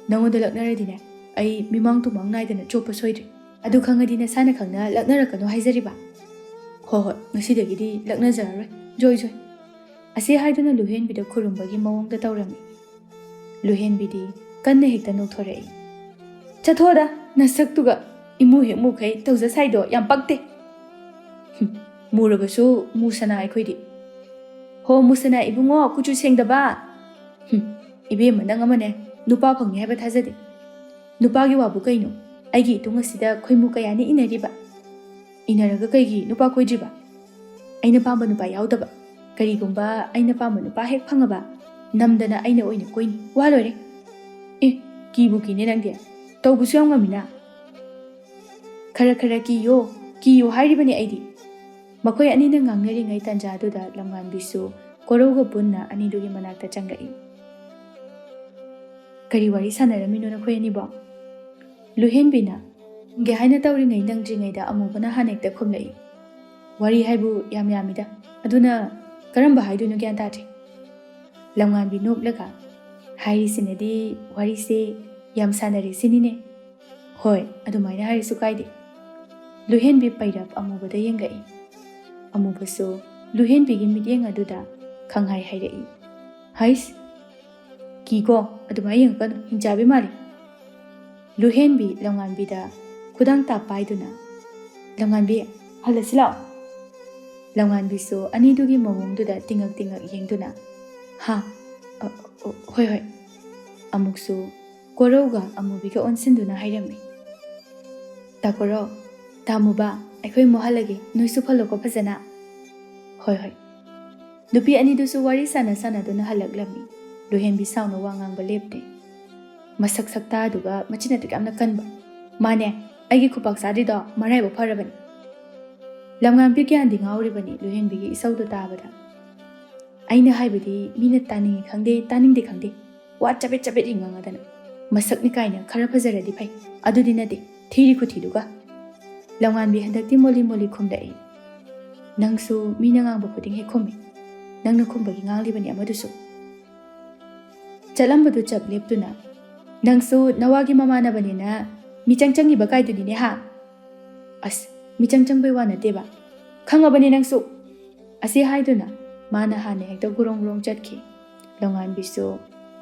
ꯅꯪꯉꯣꯟꯗ ꯂꯛꯅꯔꯗꯤꯅꯦ, ꯑꯩ ꯃꯤꯃꯥꯡ ꯇꯨꯃꯥꯡ ꯅꯥꯏꯗꯅ ꯆꯣꯞꯄ ꯁꯣꯏꯗ꯭ꯔꯦ꯫ ꯑꯗꯨ ꯈꯪꯉꯗꯤ ꯅꯁꯥꯅ ꯈꯪꯅ ꯂꯛꯅꯔꯛꯀꯅꯨ ꯍꯥꯏꯖꯔꯤꯕ꯫ ꯍꯣ ꯍꯣꯏ, ꯉꯁꯤꯗꯒꯤꯗꯤ ꯂꯛꯅꯖꯔꯔꯣꯏ, ꯖꯣꯏ ꯖꯣꯏ꯫" ꯑꯁꯤ ꯍꯥꯏꯗꯨꯅ ꯂꯨꯍꯦꯟꯕꯤꯗ ꯈꯨꯔꯨꯝꯕꯒꯤ ꯃꯑꯣꯡꯗ ꯇꯧꯔꯝꯃꯤ꯫ ꯂꯨꯍꯦꯟꯕꯤꯗꯤ ꯀꯟꯅ ꯍꯦꯛꯇ ꯅꯣꯛꯊꯣꯔꯛꯏ꯫ "ꯆꯠꯊꯣꯛꯑꯗ, ꯅꯁꯛꯇꯨꯒ ꯏꯃꯨ ꯍꯦꯛ ꯃꯨꯈꯩ ꯇꯧꯖ ꯁꯥꯏꯗꯣ ꯌꯥꯝ ꯄꯛꯇꯦ꯫ ꯍꯨꯝ, ꯃꯨꯔꯕꯁꯨ ꯃꯨꯁꯅꯥ ꯑꯩꯈꯣꯏꯗꯤ꯫ ꯍꯣ ꯃꯨꯁꯅꯥ ꯏꯕꯨꯡꯉꯣ, ꯀꯨꯆꯨ ꯁꯦꯡꯗꯕ꯫ ꯍꯨꯝ, ꯏꯕꯦꯝꯃ ꯅꯪ ꯑꯃꯅꯦ, ꯅꯨꯄꯥ ꯐꯪꯅꯤ ꯍꯥꯏꯕ ꯊꯥꯖꯗꯦ꯫ ꯅꯨꯄꯥꯒꯤ ꯋꯥꯕꯨ ꯀꯩꯅꯣ? ꯑꯩꯒꯤ ꯏꯇꯨꯡ ꯑꯁꯤꯗ ꯈꯣꯏꯃꯨ ꯀꯌꯥꯅꯤ ꯏꯟꯅꯔꯤꯕ? ꯏꯟꯅꯔꯒ ꯀꯩꯒꯤ ꯅꯨꯄꯥ ꯀꯣꯏꯗ꯭ꯔꯤꯕ? ꯑꯩꯅ ꯄꯥꯝꯕ ꯅꯨꯄꯥ ꯌꯥꯎꯗꯕ꯫ ꯀꯔꯤꯒꯨꯝꯕ ꯑꯩꯅ ꯄꯥꯝꯕ ꯅꯨꯄꯥ ꯍꯦꯛ ꯐꯪꯉꯕ, ꯅꯝꯗꯅ ꯑꯩꯅ ꯑꯣꯏꯅ ꯀꯣꯏꯅꯤ꯫ ꯋꯥ ꯂꯣꯏꯔꯦ꯫" "ꯑꯦ, ꯀꯤꯕꯨ ꯀꯤꯅꯦ ꯅꯪꯗꯤ꯫ ꯇꯧꯕꯁꯨ ꯌꯥꯝ ꯉꯝꯃꯤꯅ꯫" "ꯈꯔ ꯈꯔ ꯀꯤꯌꯣ, "ꯀꯤꯌꯨ ꯍꯥꯏꯔꯤꯕꯅꯤ ꯑꯩꯗꯤ"꯫ ꯃꯈꯣꯏ ꯑꯅꯤꯅ ꯉꯥꯡꯅꯔꯤꯉꯩ ꯇꯥꯟꯖꯥꯗꯨꯗ ꯂꯝꯉꯥꯟꯕꯤꯁꯨ ꯀꯣꯔꯧꯒ ꯄꯨꯟꯅ ꯑꯅꯤꯗꯨꯒꯤ ꯃꯅꯥꯛꯇ ꯆꯪꯂꯛꯏ꯫ "ꯀꯔꯤ ꯋꯥꯔꯤ ꯁꯥꯟꯅꯔꯝꯃꯤꯅꯣ ꯅꯈꯣꯏ ꯑꯅꯤꯕꯣ?" ꯂꯨꯍꯦꯟꯕꯤꯅ ꯍꯪꯒꯦ ꯍꯥꯏꯅ ꯇꯧꯔꯤꯉꯩ ꯅꯪꯗ꯭ꯔꯤꯉꯩꯗ ꯑꯃꯨꯕꯅ ꯍꯥꯟꯅ ꯍꯦꯛꯇ ꯈꯨꯝꯂꯛꯏ꯫ "ꯋꯥꯔꯤ ꯍꯥꯏꯕꯨ ꯌꯥꯝ ꯌꯥꯝꯃꯤꯗ, ꯑꯗꯨꯅ ꯀꯔꯝꯕ ꯍꯥꯏꯗꯣꯏꯅꯣ ꯒ꯭ꯌꯥꯟ ꯇꯥꯗ꯭ꯔꯦ"꯫ ꯂꯝꯉꯥꯟꯕꯤ ꯅꯣꯛꯂꯒ, "ꯍꯥꯏꯔꯤꯁꯤꯅꯗꯤ ꯋꯥꯔꯤꯁꯦ ꯌꯥꯝ ꯁꯥꯟꯅꯔꯦ ꯁꯤꯅꯤꯅꯦ"꯫ "ꯍꯣꯏ, ꯑꯗꯨꯃꯥꯏꯅ ꯍꯥꯏꯔꯁꯨ ꯀꯥꯏꯗꯦ"꯫ ꯂꯨꯍꯦꯟꯕꯤ ꯄꯩꯔꯞ ꯑꯃꯨꯕꯗ ꯌꯦꯡꯂꯛꯏ꯫ ꯑꯃꯨꯕꯁꯨ ꯂꯨꯍꯦꯟꯕꯤꯒꯤ ꯃꯤꯠꯌꯦꯡ ꯑꯗꯨꯗ ꯈꯪꯍꯥꯏ ꯍꯥꯏꯔꯛꯏ꯫ "ꯍꯩꯁ, ꯀꯤꯀꯣ, ꯑꯗꯨꯃꯥꯏꯅ ꯌꯦꯡꯉꯛꯀꯅꯨ, ꯍꯤꯡꯆꯥꯕꯤ ꯃꯥꯜꯂꯤ"꯫ ꯂꯨꯍꯦꯟꯕꯤ ꯂꯝꯉꯥꯟꯕꯤꯗ ꯈꯨꯗꯥꯡ ꯇꯥꯞ ꯄꯥꯏꯗꯨꯅ, "ꯂꯝꯉꯥꯟꯕꯤ, ꯍꯜꯂꯁꯤ ꯂꯥꯛꯑꯣ"꯫ ꯂꯝꯉꯥꯟꯕꯤꯁꯨ ꯑꯅꯤꯗꯨꯒꯤ ꯃꯑꯣꯡꯗꯨꯗ ꯇꯤꯡꯉꯛ ꯇꯤꯡꯉꯛ ꯌꯦꯡꯗꯨꯅ, "ꯍꯥ? ꯑ, ꯑ, ꯍꯣꯏ, ꯍꯣꯏ"꯫ ꯑꯃꯨꯛꯁꯨ ꯀꯣꯔꯧꯒ ꯑꯃꯨꯕꯤꯒ ꯑꯣꯟꯁꯤꯟꯗꯨꯅ ꯍꯥꯏꯔꯝꯃꯤ꯫ "ꯇꯥ ꯀꯣꯔꯧ, ꯇꯥ ꯑꯃꯨꯕ, ꯑꯩꯈꯣꯏ ꯑꯃꯨꯛ ꯍꯜꯂꯒꯦ, ꯅꯣꯏꯁꯨ ꯐꯜꯂꯣꯀꯣ ꯐꯖꯅ"꯫ "ꯍꯣꯏ, ꯍꯣꯏ"꯫ ꯅꯨꯄꯤ ꯑꯅꯤꯗꯨꯁꯨ ꯋꯥꯔꯤ ꯁꯥꯟꯅ ꯁꯥꯟꯅꯗꯨꯅ ꯍꯜꯂꯛꯂꯝꯃꯤ꯫ ꯂꯨꯍꯦꯟꯕꯤ ꯁꯥꯎꯅ ꯋꯥ ꯉꯥꯡꯕ ꯂꯦꯞꯇꯦ꯫ ꯃꯁꯛ ꯁꯛꯇꯥꯗꯨꯒ ꯃꯆꯤꯟ ꯑꯗꯨꯛ ꯌꯥꯝꯅ ꯀꯟꯕ꯫ "ꯃꯥꯅꯦ, ꯑꯩꯒꯤ ꯈꯨꯄꯥꯛ ꯆꯥꯗ꯭ꯔꯤꯗꯣ ꯃꯔꯥꯏꯕꯛ ꯐꯔꯕꯅꯤ"꯫ ꯂꯝꯉꯥꯟꯕꯤ ꯒ꯭ꯌꯥꯟꯗꯤ ꯉꯥꯎꯔꯤꯕꯅꯤ ꯂꯨꯍꯦꯟꯕꯤꯒꯤ ꯏꯁꯧꯗꯨ ꯇꯥꯕꯗ꯫ "ꯑꯩꯅ ꯍꯥꯏꯕꯗꯤ ꯃꯤꯅ ꯇꯥꯅꯤꯡꯉꯤ ꯈꯪꯗꯦ, ꯇꯥꯅꯤꯡꯗꯦ ꯈꯪꯗꯦ, ꯋꯥ ꯆꯕꯦꯠ ꯆꯕꯦꯠ ꯍꯦꯛ ꯉꯥꯡꯉꯗꯅ꯫ ꯃꯁꯛꯅꯤ ꯀꯥꯏꯅ ꯈꯔ ꯐꯖꯔꯗꯤ ꯐꯩ, ꯑꯗꯨꯗꯤ ꯅꯠꯇꯦ, ꯊꯤꯔꯤ ꯈꯨꯊꯤꯗꯨꯒ"꯫ ꯂꯝꯉꯥꯟꯕꯤ ꯍꯟꯗꯛꯇꯤ ꯃꯣꯜꯂꯤ ꯃꯣꯜꯂꯤ ꯈꯨꯝꯂꯛꯏ꯫ "ꯅꯪꯁꯨ ꯃꯤꯅ ꯉꯥꯡꯕ ꯈꯨꯗꯤꯡ ꯍꯦꯛ ꯈꯨꯝꯃꯤ꯫ ꯅꯪꯅ ꯈꯨꯝꯕꯒꯤ ꯉꯥꯡꯂꯤꯕꯅꯤ ꯑꯃꯗꯨꯁꯨ"꯫ ꯆꯠꯂꯝꯕꯗꯨ ꯆꯞ ꯂꯦꯞꯇꯨꯅ, "ꯅꯪꯁꯨ ꯅꯋꯥꯒꯤ ꯃꯃꯥꯟꯅꯕꯅꯤꯅ ꯃꯤꯆꯪ ꯆꯪꯉꯤꯕ ꯀꯥꯏꯗꯨꯅꯤꯅꯦ ꯍꯥ? ꯑꯁ, ꯃꯤꯆꯪ ꯆꯪꯕꯩ ꯋꯥ ꯅꯠꯇꯦꯕ, ꯈꯪꯉꯕꯅꯤ ꯅꯪꯁꯨ"꯫ ꯑꯁꯤ ꯍꯥꯏꯗꯨꯅ ꯃꯥꯅ ꯍꯥꯟꯅ ꯍꯦꯛꯇ ꯒꯨꯔꯣꯡ ꯒꯨꯔꯣꯡ ꯆꯠꯈꯤ꯫ ꯂꯝꯉꯥꯟꯕꯤꯁꯨ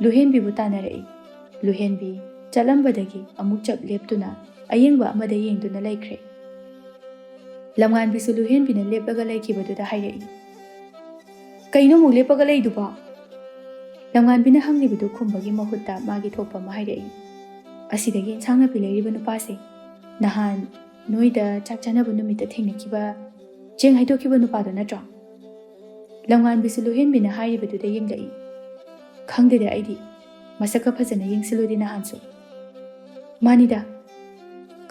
ꯂꯨꯍꯦꯟꯕꯤꯕꯨ ꯇꯥꯟꯅꯔꯛꯏ꯫ ꯂꯨꯍꯦꯟꯕꯤ ꯆꯠꯂꯝꯕꯗꯒꯤ ꯑꯃꯨꯛ ꯆꯞ ꯂꯦꯞꯇꯨꯅ ꯑꯌꯦꯡꯕ ꯑꯃꯗ ꯌꯦꯡꯗꯨꯅ ꯂꯩꯈ꯭ꯔꯦ꯫ ꯂꯝꯉꯥꯟꯕꯤꯁꯨ ꯂꯨꯍꯦꯟꯕꯤꯅ ꯂꯦꯞꯂꯒ ꯂꯩꯈꯤꯕꯗꯨꯗ ꯍꯥꯏꯔꯛꯏ, "ꯀꯩꯅꯣ ꯑꯃꯨꯛ ꯂꯦꯞꯄꯒ ꯂꯩꯗꯨꯕꯣ?" ꯂꯝꯉꯥꯟꯕꯤꯅ ꯍꯪꯂꯤꯕꯗꯨ ꯈꯨꯝꯕꯒꯤ ꯃꯍꯨꯠꯇ ꯃꯥꯒꯤ ꯊꯣꯛꯄ ꯑꯃ ꯍꯥꯏꯔꯛꯏ꯫ "ꯑꯁꯤꯗꯒꯤ ꯏꯟꯁꯥꯡ ꯅꯥꯄꯤ ꯂꯩꯔꯤꯕ ꯅꯨꯄꯥꯁꯦ ꯅꯍꯥꯟ ꯅꯣꯏꯗ ꯆꯥꯛ ꯆꯥꯅꯕ ꯅꯨꯃꯤꯠꯇ ꯊꯦꯡꯅꯈꯤꯕ, ꯆꯦꯡ ꯍꯩꯗꯣꯛꯈꯤꯕ ꯅꯨꯄꯥꯗꯣ ꯅꯠꯇ꯭ꯔꯣ?" ꯂꯝꯉꯥꯟꯕꯤꯁꯨ ꯂꯨꯍꯦꯟꯕꯤꯅ ꯍꯥꯏꯔꯤꯕꯗꯨꯗ ꯌꯦꯡꯂꯛꯏ꯫ "ꯈꯪꯗꯦꯗ ꯑꯩꯗꯤ, ꯃꯁꯛꯀ ꯐꯖꯅ ꯌꯦꯡꯁꯤꯜꯂꯨꯗꯦ ꯅꯍꯥꯟꯁꯨ"꯫ "ꯃꯥꯅꯤꯗ,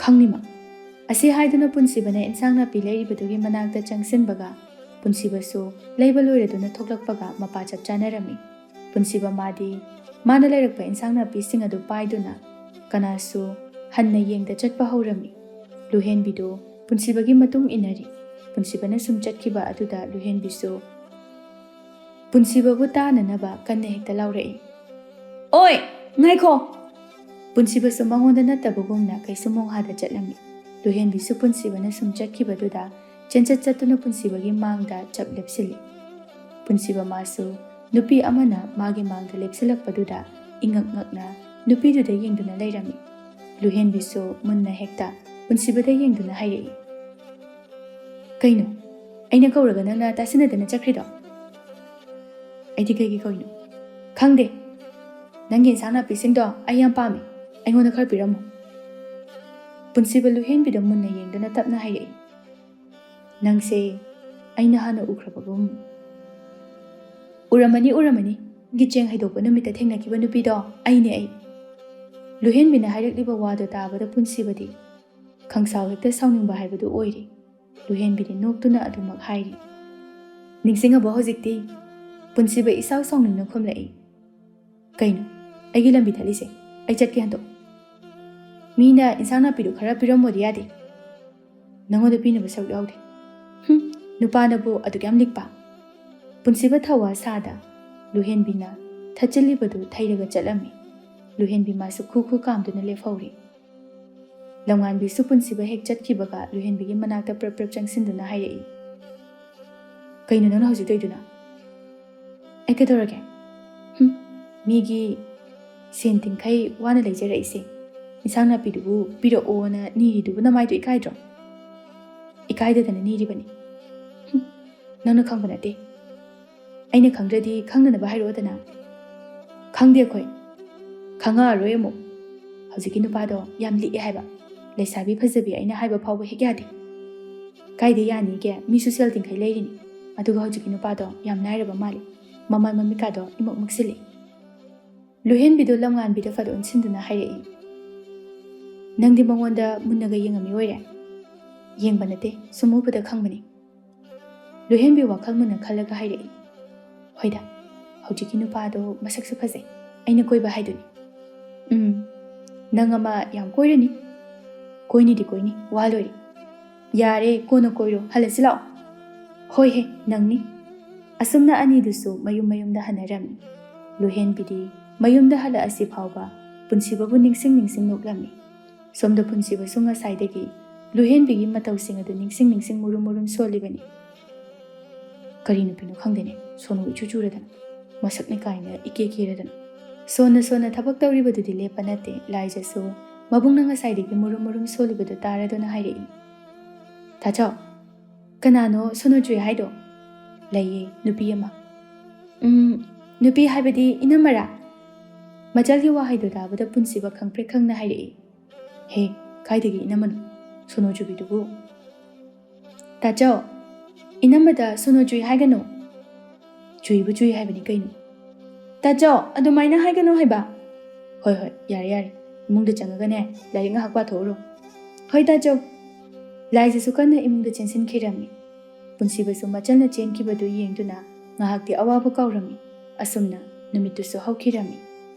ꯈꯪꯅꯤꯃ"꯫ ꯑꯁꯤ ꯍꯥꯏꯗꯨꯅ ꯄꯨꯟꯁꯤꯕꯅ ꯏꯟꯁꯥꯡ ꯅꯥꯄꯤ ꯂꯩꯔꯤꯕꯗꯨꯒꯤ ꯃꯅꯥꯛꯇ ꯆꯪꯁꯤꯟꯕꯒ ꯄꯨꯟꯁꯤꯕꯁꯨ ꯂꯩꯕ ꯂꯣꯏꯔꯗꯨꯅ ꯊꯣꯛꯂꯛꯄꯒ ꯃꯄꯥ ꯆꯞ ꯆꯥꯅꯔꯝꯃꯤ꯫ ꯄꯨꯟꯁꯤꯕ ꯃꯥꯗꯤ ꯃꯥꯅ ꯂꯩꯔꯛꯄ ꯏꯟꯁꯥꯡ ꯅꯥꯄꯤꯁꯤꯡ ꯑꯗꯨ ꯄꯥꯏꯗꯨꯅ ꯀꯅꯥꯁꯨ ꯍꯟꯅ ꯌꯦꯡꯗ ꯆꯠꯄ ꯍꯧꯔꯝꯃꯤ꯫ ꯂꯨꯍꯦꯟꯕꯤꯗꯨ ꯄꯨꯟꯁꯤꯕꯒꯤ ꯃꯇꯨꯡ ꯏꯟꯅꯔꯤ꯫ ꯄꯨꯟꯁꯤꯕꯅ ꯁꯨꯝ ꯆꯠꯈꯤꯕ ꯑꯗꯨꯗ ꯂꯨꯍꯦꯟꯕꯤꯁꯨ ꯄꯨꯟꯁꯤꯕꯕꯨ ꯇꯥꯅꯅꯕ ꯀꯟꯅ ꯍꯦꯛꯇ ꯂꯥꯎꯔꯛꯏ, "ꯑꯣꯏ, ꯉꯥꯏꯈꯣ!" ꯄꯨꯟꯁꯤꯕꯁꯨ ꯃꯉꯣꯟꯗ ꯅꯠꯇꯕꯒꯨꯝꯅ ꯀꯩꯁꯨ ꯃꯣꯡꯍꯥꯗ ꯆꯠꯂꯝꯃꯤ꯫ ꯂꯨꯍꯦꯟꯕꯤꯁꯨ ꯄꯨꯟꯁꯤꯕꯅ ꯁꯨꯝ ꯆꯠꯈꯤꯕꯗꯨꯗ ꯆꯦꯟꯆꯠ ꯆꯠꯇꯨꯅ ꯄꯨꯟꯁꯤꯕꯒꯤ ꯃꯥꯡꯗ ꯆꯞ ꯂꯦꯞꯁꯤꯜꯂꯤ꯫ ꯄꯨꯟꯁꯤꯕ ꯃꯥꯁꯨ ꯅꯨꯄꯤ ꯑꯃꯅ ꯃꯥꯒꯤ ꯃꯥꯡꯗ ꯂꯦꯞꯁꯤꯜꯂꯛꯄꯗꯨꯗ ꯏꯉꯛ ꯉꯛꯅ ꯅꯨꯄꯤꯗꯨꯗ ꯌꯦꯡꯗꯨꯅ ꯂꯩꯔꯝꯃꯤ꯫ ꯂꯨꯍꯦꯟꯕꯤꯁꯨ ꯃꯨꯟꯅ ꯍꯦꯛꯇ ꯄꯨꯟꯁꯤꯕꯗ ꯌꯦꯡꯗꯨꯅ ꯍꯥꯏꯔꯛꯏ, "ꯀꯩꯅꯣ? ꯑꯩꯅ ꯀꯧꯔꯒ ꯅꯪꯅ ꯇꯥꯁꯤꯟꯅꯗꯅ ꯆꯠꯈ꯭ꯔꯤꯗꯣ?" "ꯑꯩꯗꯤ ꯀꯩꯒꯤ ꯀꯧꯔꯤꯅꯣ?" "ꯈꯪꯗꯦ꯫ ꯅꯪꯒꯤ ꯏꯟꯁꯥꯡ ꯅꯥꯄꯤꯁꯤꯡꯗꯣ ꯑꯩ ꯌꯥꯝ ꯄꯥꯝꯃꯤ꯫ ꯑꯩꯉꯣꯟꯗ ꯈꯔ ꯄꯤꯔꯝꯃꯣ꯫" ꯄꯨꯟꯁꯤꯕ ꯂꯨꯍꯦꯟꯕꯤꯗ ꯃꯨꯟꯅ ꯌꯦꯡꯗꯨꯅ ꯇꯞꯅ ꯍꯥꯏꯔꯛꯏ, "ꯅꯪꯁꯦ ꯑꯩꯅ ꯍꯥꯟꯅ ꯎꯈ꯭ꯔꯕꯒꯨꯝ꯫" "ꯎꯔꯝꯃꯅꯤ, ꯎꯔꯝꯃꯅꯤ꯫ ꯅꯪꯒꯤ ꯆꯦꯡ ꯍꯩꯗꯣꯛꯄ ꯅꯨꯃꯤꯠꯇ ꯊꯦꯡꯅꯈꯤꯕ ꯅꯨꯄꯤꯗꯣ ꯑꯩꯅꯦ, ꯑꯩ꯫" ꯂꯨꯍꯦꯟꯕꯤꯅ ꯍꯥꯏꯔꯛꯂꯤꯕ ꯋꯥꯗꯨ ꯇꯥꯕꯗ ꯄꯨꯟꯁꯤꯕꯗꯤ ꯈꯪꯁꯥꯎ ꯍꯦꯛꯇ ꯁꯥꯎꯅꯤꯡꯕ ꯍꯥꯏꯕꯗꯨ ꯑꯣꯏꯔꯦ꯫ ꯂꯨꯍꯦꯟꯕꯤꯗꯤ ꯅꯣꯛꯇꯨꯅ ꯑꯗꯨꯃꯛ ꯍꯥꯏꯔꯤ꯫ "ꯅꯤꯡꯁꯤꯡꯉꯕꯣ ꯍꯧꯖꯤꯛꯇꯤ?" ꯄꯨꯟꯁꯤꯕ ꯏꯁꯥꯎ ꯁꯥꯎꯅꯤꯡꯅ ꯈꯨꯝꯂꯛꯏ꯫ "ꯀꯩꯅꯣ? ꯑꯩꯒꯤ ꯂꯝꯕꯤ ꯊꯠꯂꯤꯁꯦ? ꯑꯩ ꯆꯠꯀꯦ ꯍꯟꯗꯣꯛ꯫ ꯃꯤꯅ ꯏꯟꯁꯥꯡ ꯅꯥꯄꯤꯗꯨ ꯈꯔ ꯄꯤꯔꯝꯃꯣꯗꯤ ꯌꯥꯗꯦ? ꯅꯉꯣꯟꯗ ꯄꯤꯅꯕ ꯁꯔꯨꯛ ꯌꯥꯎꯗꯦ꯫" "ꯍꯨꯝ, ꯅꯨꯄꯥꯅꯕꯨ ꯑꯗꯨꯛ ꯌꯥꯝ ꯂꯤꯛꯄ?" ꯄꯨꯟꯁꯤꯕ ꯊꯧꯋꯥ ꯁꯥꯗ ꯂꯨꯍꯦꯟꯕꯤꯅ ꯊꯠꯆꯤꯜꯂꯤꯕꯗꯨ ꯊꯩꯔꯒ ꯆꯠꯂꯝꯃꯤ꯫ ꯂꯨꯍꯦꯟꯕꯤ ꯃꯥꯁꯨ ꯈꯨ ꯈꯨ ꯀꯥꯝꯗꯨꯅ ꯂꯦꯞꯍꯧꯔꯤ꯫ ꯂꯝꯉꯥꯟꯕꯤꯁꯨ ꯄꯨꯟꯁꯤꯕ ꯍꯦꯛ ꯆꯠꯈꯤꯕꯒ ꯂꯨꯍꯦꯟꯕꯤꯒꯤ ꯃꯅꯥꯛꯇ ꯄ꯭ꯔꯞ ꯄ꯭ꯔꯞ ꯆꯪꯁꯤꯟꯗꯨꯅ ꯍꯥꯏꯔꯛꯏ, "ꯀꯩꯅꯣ ꯅꯪꯅ ꯍꯧꯖꯤꯛ ꯇꯧꯔꯤꯗꯨꯅ?" "ꯑꯩ ꯀꯩꯗꯧꯔꯒꯦ? ꯍꯨꯝ, ꯃꯤꯒꯤ ꯁꯦꯟ ꯇꯤꯡꯈꯩ ꯋꯥꯅ ꯂꯩꯖꯔꯛꯏꯁꯦ, ꯏꯟꯁꯥꯡ ꯅꯥꯄꯤꯗꯨꯕꯨ ꯄꯤꯔꯛꯑꯣꯅ ꯅꯤꯔꯤꯗꯨꯕꯨ ꯅꯃꯥꯏꯗꯨ ꯏꯀꯥꯏꯗ꯭ꯔꯣ?" "ꯏꯀꯥꯏꯗꯗꯅ ꯅꯤꯔꯤꯕꯅꯤ꯫" "ꯍꯨꯝ, ꯅꯪꯅ ꯈꯪꯕ ꯅꯠꯇꯦ꯫" "ꯑꯩꯅ ꯈꯪꯗ꯭ꯔꯗꯤ ꯈꯪꯅꯅꯕ ꯍꯥꯏꯔꯛꯑꯣꯗꯅ꯫" "ꯈꯪꯗꯦ ꯑꯩꯈꯣꯏ꯫ ꯈꯪꯉꯛꯑꯔꯣꯏ ꯑꯃꯨꯛ꯫ ꯍꯧꯖꯤꯛꯀꯤ ꯅꯨꯄꯥꯗꯣ ꯌꯥꯝ ꯂꯤꯛꯑꯦ ꯍꯥꯏꯕ꯫ ꯂꯩꯁꯥꯕꯤ ꯐꯖꯕꯤ ꯑꯩꯅ ꯍꯥꯏꯕ ꯐꯥꯎꯕ ꯍꯦꯛ ꯌꯥꯗꯦ꯫ ꯀꯥꯏꯗ ꯌꯥꯅꯤꯒꯦ? ꯃꯤꯁꯨ ꯁꯦꯜ ꯇꯤꯡꯈꯩ ꯂꯩꯔꯤꯅꯤ꯫ ꯑꯗꯨꯒ ꯍꯧꯖꯤꯛꯀꯤ ꯅꯨꯄꯥꯗꯣ ꯌꯥꯝ ꯂꯥꯏꯔꯕ ꯃꯥꯜꯂꯤ꯫ ꯃꯃꯥꯏ ꯃꯃꯤꯠꯀꯥꯗꯣ ꯏꯃꯛ ꯃꯛꯁꯤꯜꯂꯤ꯫" ꯂꯨꯍꯦꯟꯕꯤꯗꯨ ꯂꯝꯉꯥꯟꯕꯤꯗ ꯐꯠ ꯑꯣꯟꯁꯤꯟꯗꯨꯅ ꯍꯥꯏꯔꯛꯏ, "ꯅꯪꯗꯤ ꯃꯉꯣꯟꯗ ꯃꯨꯟꯅꯒ ꯌꯦꯡꯉꯝꯃꯤ ꯑꯣꯏꯔꯦ꯫ "ꯌꯦꯡꯕ ꯅꯠꯇꯦ, ꯁꯨꯝ ꯎꯕꯗ ꯈꯪꯕꯅꯤ꯫" ꯂꯨꯍꯦꯟꯕꯤ ꯋꯥꯈꯜ ꯃꯨꯟꯅ ꯈꯜꯂꯒ ꯍꯥꯏꯔꯛꯏ, "ꯍꯣꯏꯗ, ꯍꯧꯖꯤꯛꯀꯤ ꯅꯨꯄꯥꯗꯣ ꯃꯁꯛꯁꯨ ꯐꯖꯩ, ꯑꯩꯅ ꯀꯣꯏꯕ ꯍꯥꯏꯗꯨꯅꯤ꯫ ꯎꯝ, ꯅꯪ ꯑꯃ ꯌꯥꯝ ꯀꯣꯏꯔꯅꯤ꯫" "ꯀꯣꯏꯅꯤꯗꯤ ꯀꯣꯏꯅꯤ, ꯋꯥ ꯂꯣꯏꯔꯦ꯫" "ꯌꯥꯔꯦ, ꯀꯣꯟꯅ ꯀꯣꯏꯔꯣ, ꯍꯜꯂꯁꯤ ꯂꯥꯛꯑꯣ꯫" "ꯍꯣꯏ ꯍꯦ, ꯅꯪꯅꯤ꯫" ꯑꯁꯨꯝꯅ ꯑꯅꯤꯗꯨꯁꯨ ꯃꯌꯨꯝ ꯃꯌꯨꯝꯗ ꯍꯟꯅꯔꯝꯃꯤ꯫ ꯂꯨꯍꯦꯟꯕꯤꯗꯤ ꯃꯌꯨꯝꯗ ꯍꯜꯂꯛꯑꯁꯤ ꯐꯥꯎꯕ ꯄꯨꯟꯁꯤꯕꯕꯨ ꯅꯤꯡꯁꯤꯡ ꯅꯤꯡꯁꯤꯡ ꯅꯣꯛꯂꯝꯃꯤ꯫ ꯁꯣꯝꯗ ꯄꯨꯟꯁꯤꯕꯁꯨ ꯉꯁꯥꯏꯗꯒꯤ ꯂꯨꯍꯦꯟꯕꯤꯒꯤ ꯃꯇꯧꯁꯤꯡ ꯑꯗꯨ ꯅꯤꯡꯁꯤꯡ ꯅꯤꯡꯁꯤꯡ ꯃꯨꯔꯨꯝ ꯃꯨꯔꯨꯝ ꯁꯣꯜꯂꯤꯕꯅꯤ꯫ ꯀꯔꯤ ꯅꯨꯄꯤꯅꯣ ꯈꯪꯗꯦꯅꯦ, ꯁꯣꯅꯨ ꯏꯆꯨ ꯆꯨꯔꯗꯅ, ꯃꯁꯛꯅꯤ ꯀꯥꯏꯅ ꯏꯀꯦ ꯀꯦꯔꯗꯅ꯫ ꯁꯣꯟꯅ ꯁꯣꯟꯅ ꯊꯕꯛ ꯇꯧꯔꯤꯕꯗꯨꯗꯤ ꯂꯦꯞꯄ ꯅꯠꯇꯦ꯫ ꯂꯥꯏꯖꯁꯨ ꯃꯕꯨꯡꯅ ꯉꯁꯥꯏꯗꯒꯤ ꯃꯨꯔꯨꯝ ꯃꯨꯔꯨꯝ ꯁꯣꯜꯂꯤꯕꯗꯨ ꯇꯥꯔꯗꯨꯅ ꯍꯥꯏꯔꯛꯏ, "ꯇꯥꯆꯧ, ꯀꯅꯥꯅꯣ ꯁꯣꯅꯨ ꯆꯨꯏ ꯍꯥꯏꯗꯣ?" "ꯂꯩꯌꯦ, ꯅꯨꯄꯤ ꯑꯃ꯫" "ꯎꯝ, ꯅꯨꯄꯤ ꯍꯥꯏꯕꯗꯤ ꯏꯅꯝꯃꯔꯥ?" ꯃꯆꯜꯒꯤ ꯋꯥꯍꯩꯗꯨ ꯇꯥꯕꯗ ꯄꯨꯟꯁꯤꯕ ꯈꯪꯄ꯭ꯔꯦꯛ ꯈꯪꯅ ꯍꯥꯏꯔꯛꯏ, "ꯍꯦ, ꯀꯥꯏꯗꯒꯤ ꯏꯅꯝꯃꯅꯣ? ꯁꯣꯅꯨ ꯆꯨꯕꯤꯗꯨꯕꯨ?" "ꯇꯥꯆꯧ, ꯏꯅꯝꯃꯗ ꯁꯣꯅꯨ ꯆꯨꯏ ꯍꯥꯏꯒꯅꯨ꯫" "ꯆꯨꯏꯕꯨ ꯆꯨꯏ ꯍꯥꯏꯕꯅꯤ ꯀꯩꯅꯣ?" "ꯇꯥꯆꯧ, ꯑꯗꯨꯃꯥꯏꯅ ꯍꯥꯏꯒꯅꯨ ꯍꯥꯏꯕ꯫" "ꯍꯣꯏ, ꯍꯣꯏ, ꯌꯥꯔꯦ, ꯌꯥꯔꯦ꯫ ꯏꯃꯨꯡꯗ ꯆꯪꯉꯒꯅꯦ, ꯂꯥꯏꯔꯤꯛ ꯉꯥꯏꯍꯥꯛ ꯄꯥꯊꯣꯛꯎꯔꯣ꯫" "ꯍꯣꯏ, ꯇꯥꯆꯧ꯫" ꯂꯥꯏꯖꯁꯨ ꯀꯟꯅ ꯏꯃꯨꯡꯗ ꯆꯦꯟꯁꯤꯟꯈꯤꯔꯝꯃꯤ꯫ ꯄꯨꯟꯁꯤꯕꯁꯨ ꯃꯆꯜꯅ ꯆꯦꯟꯈꯤꯕꯗꯨ ꯌꯦꯡꯗꯨꯅ ꯉꯥꯏꯍꯥꯛꯇꯤ ꯑꯋꯥꯕ ꯀꯥꯎꯔꯝꯃꯤ꯫ ꯑꯁꯨꯝꯅ ꯅꯨꯃꯤꯠꯇꯨꯁꯨ ꯍꯧꯈꯤꯔꯝꯃꯤ꯫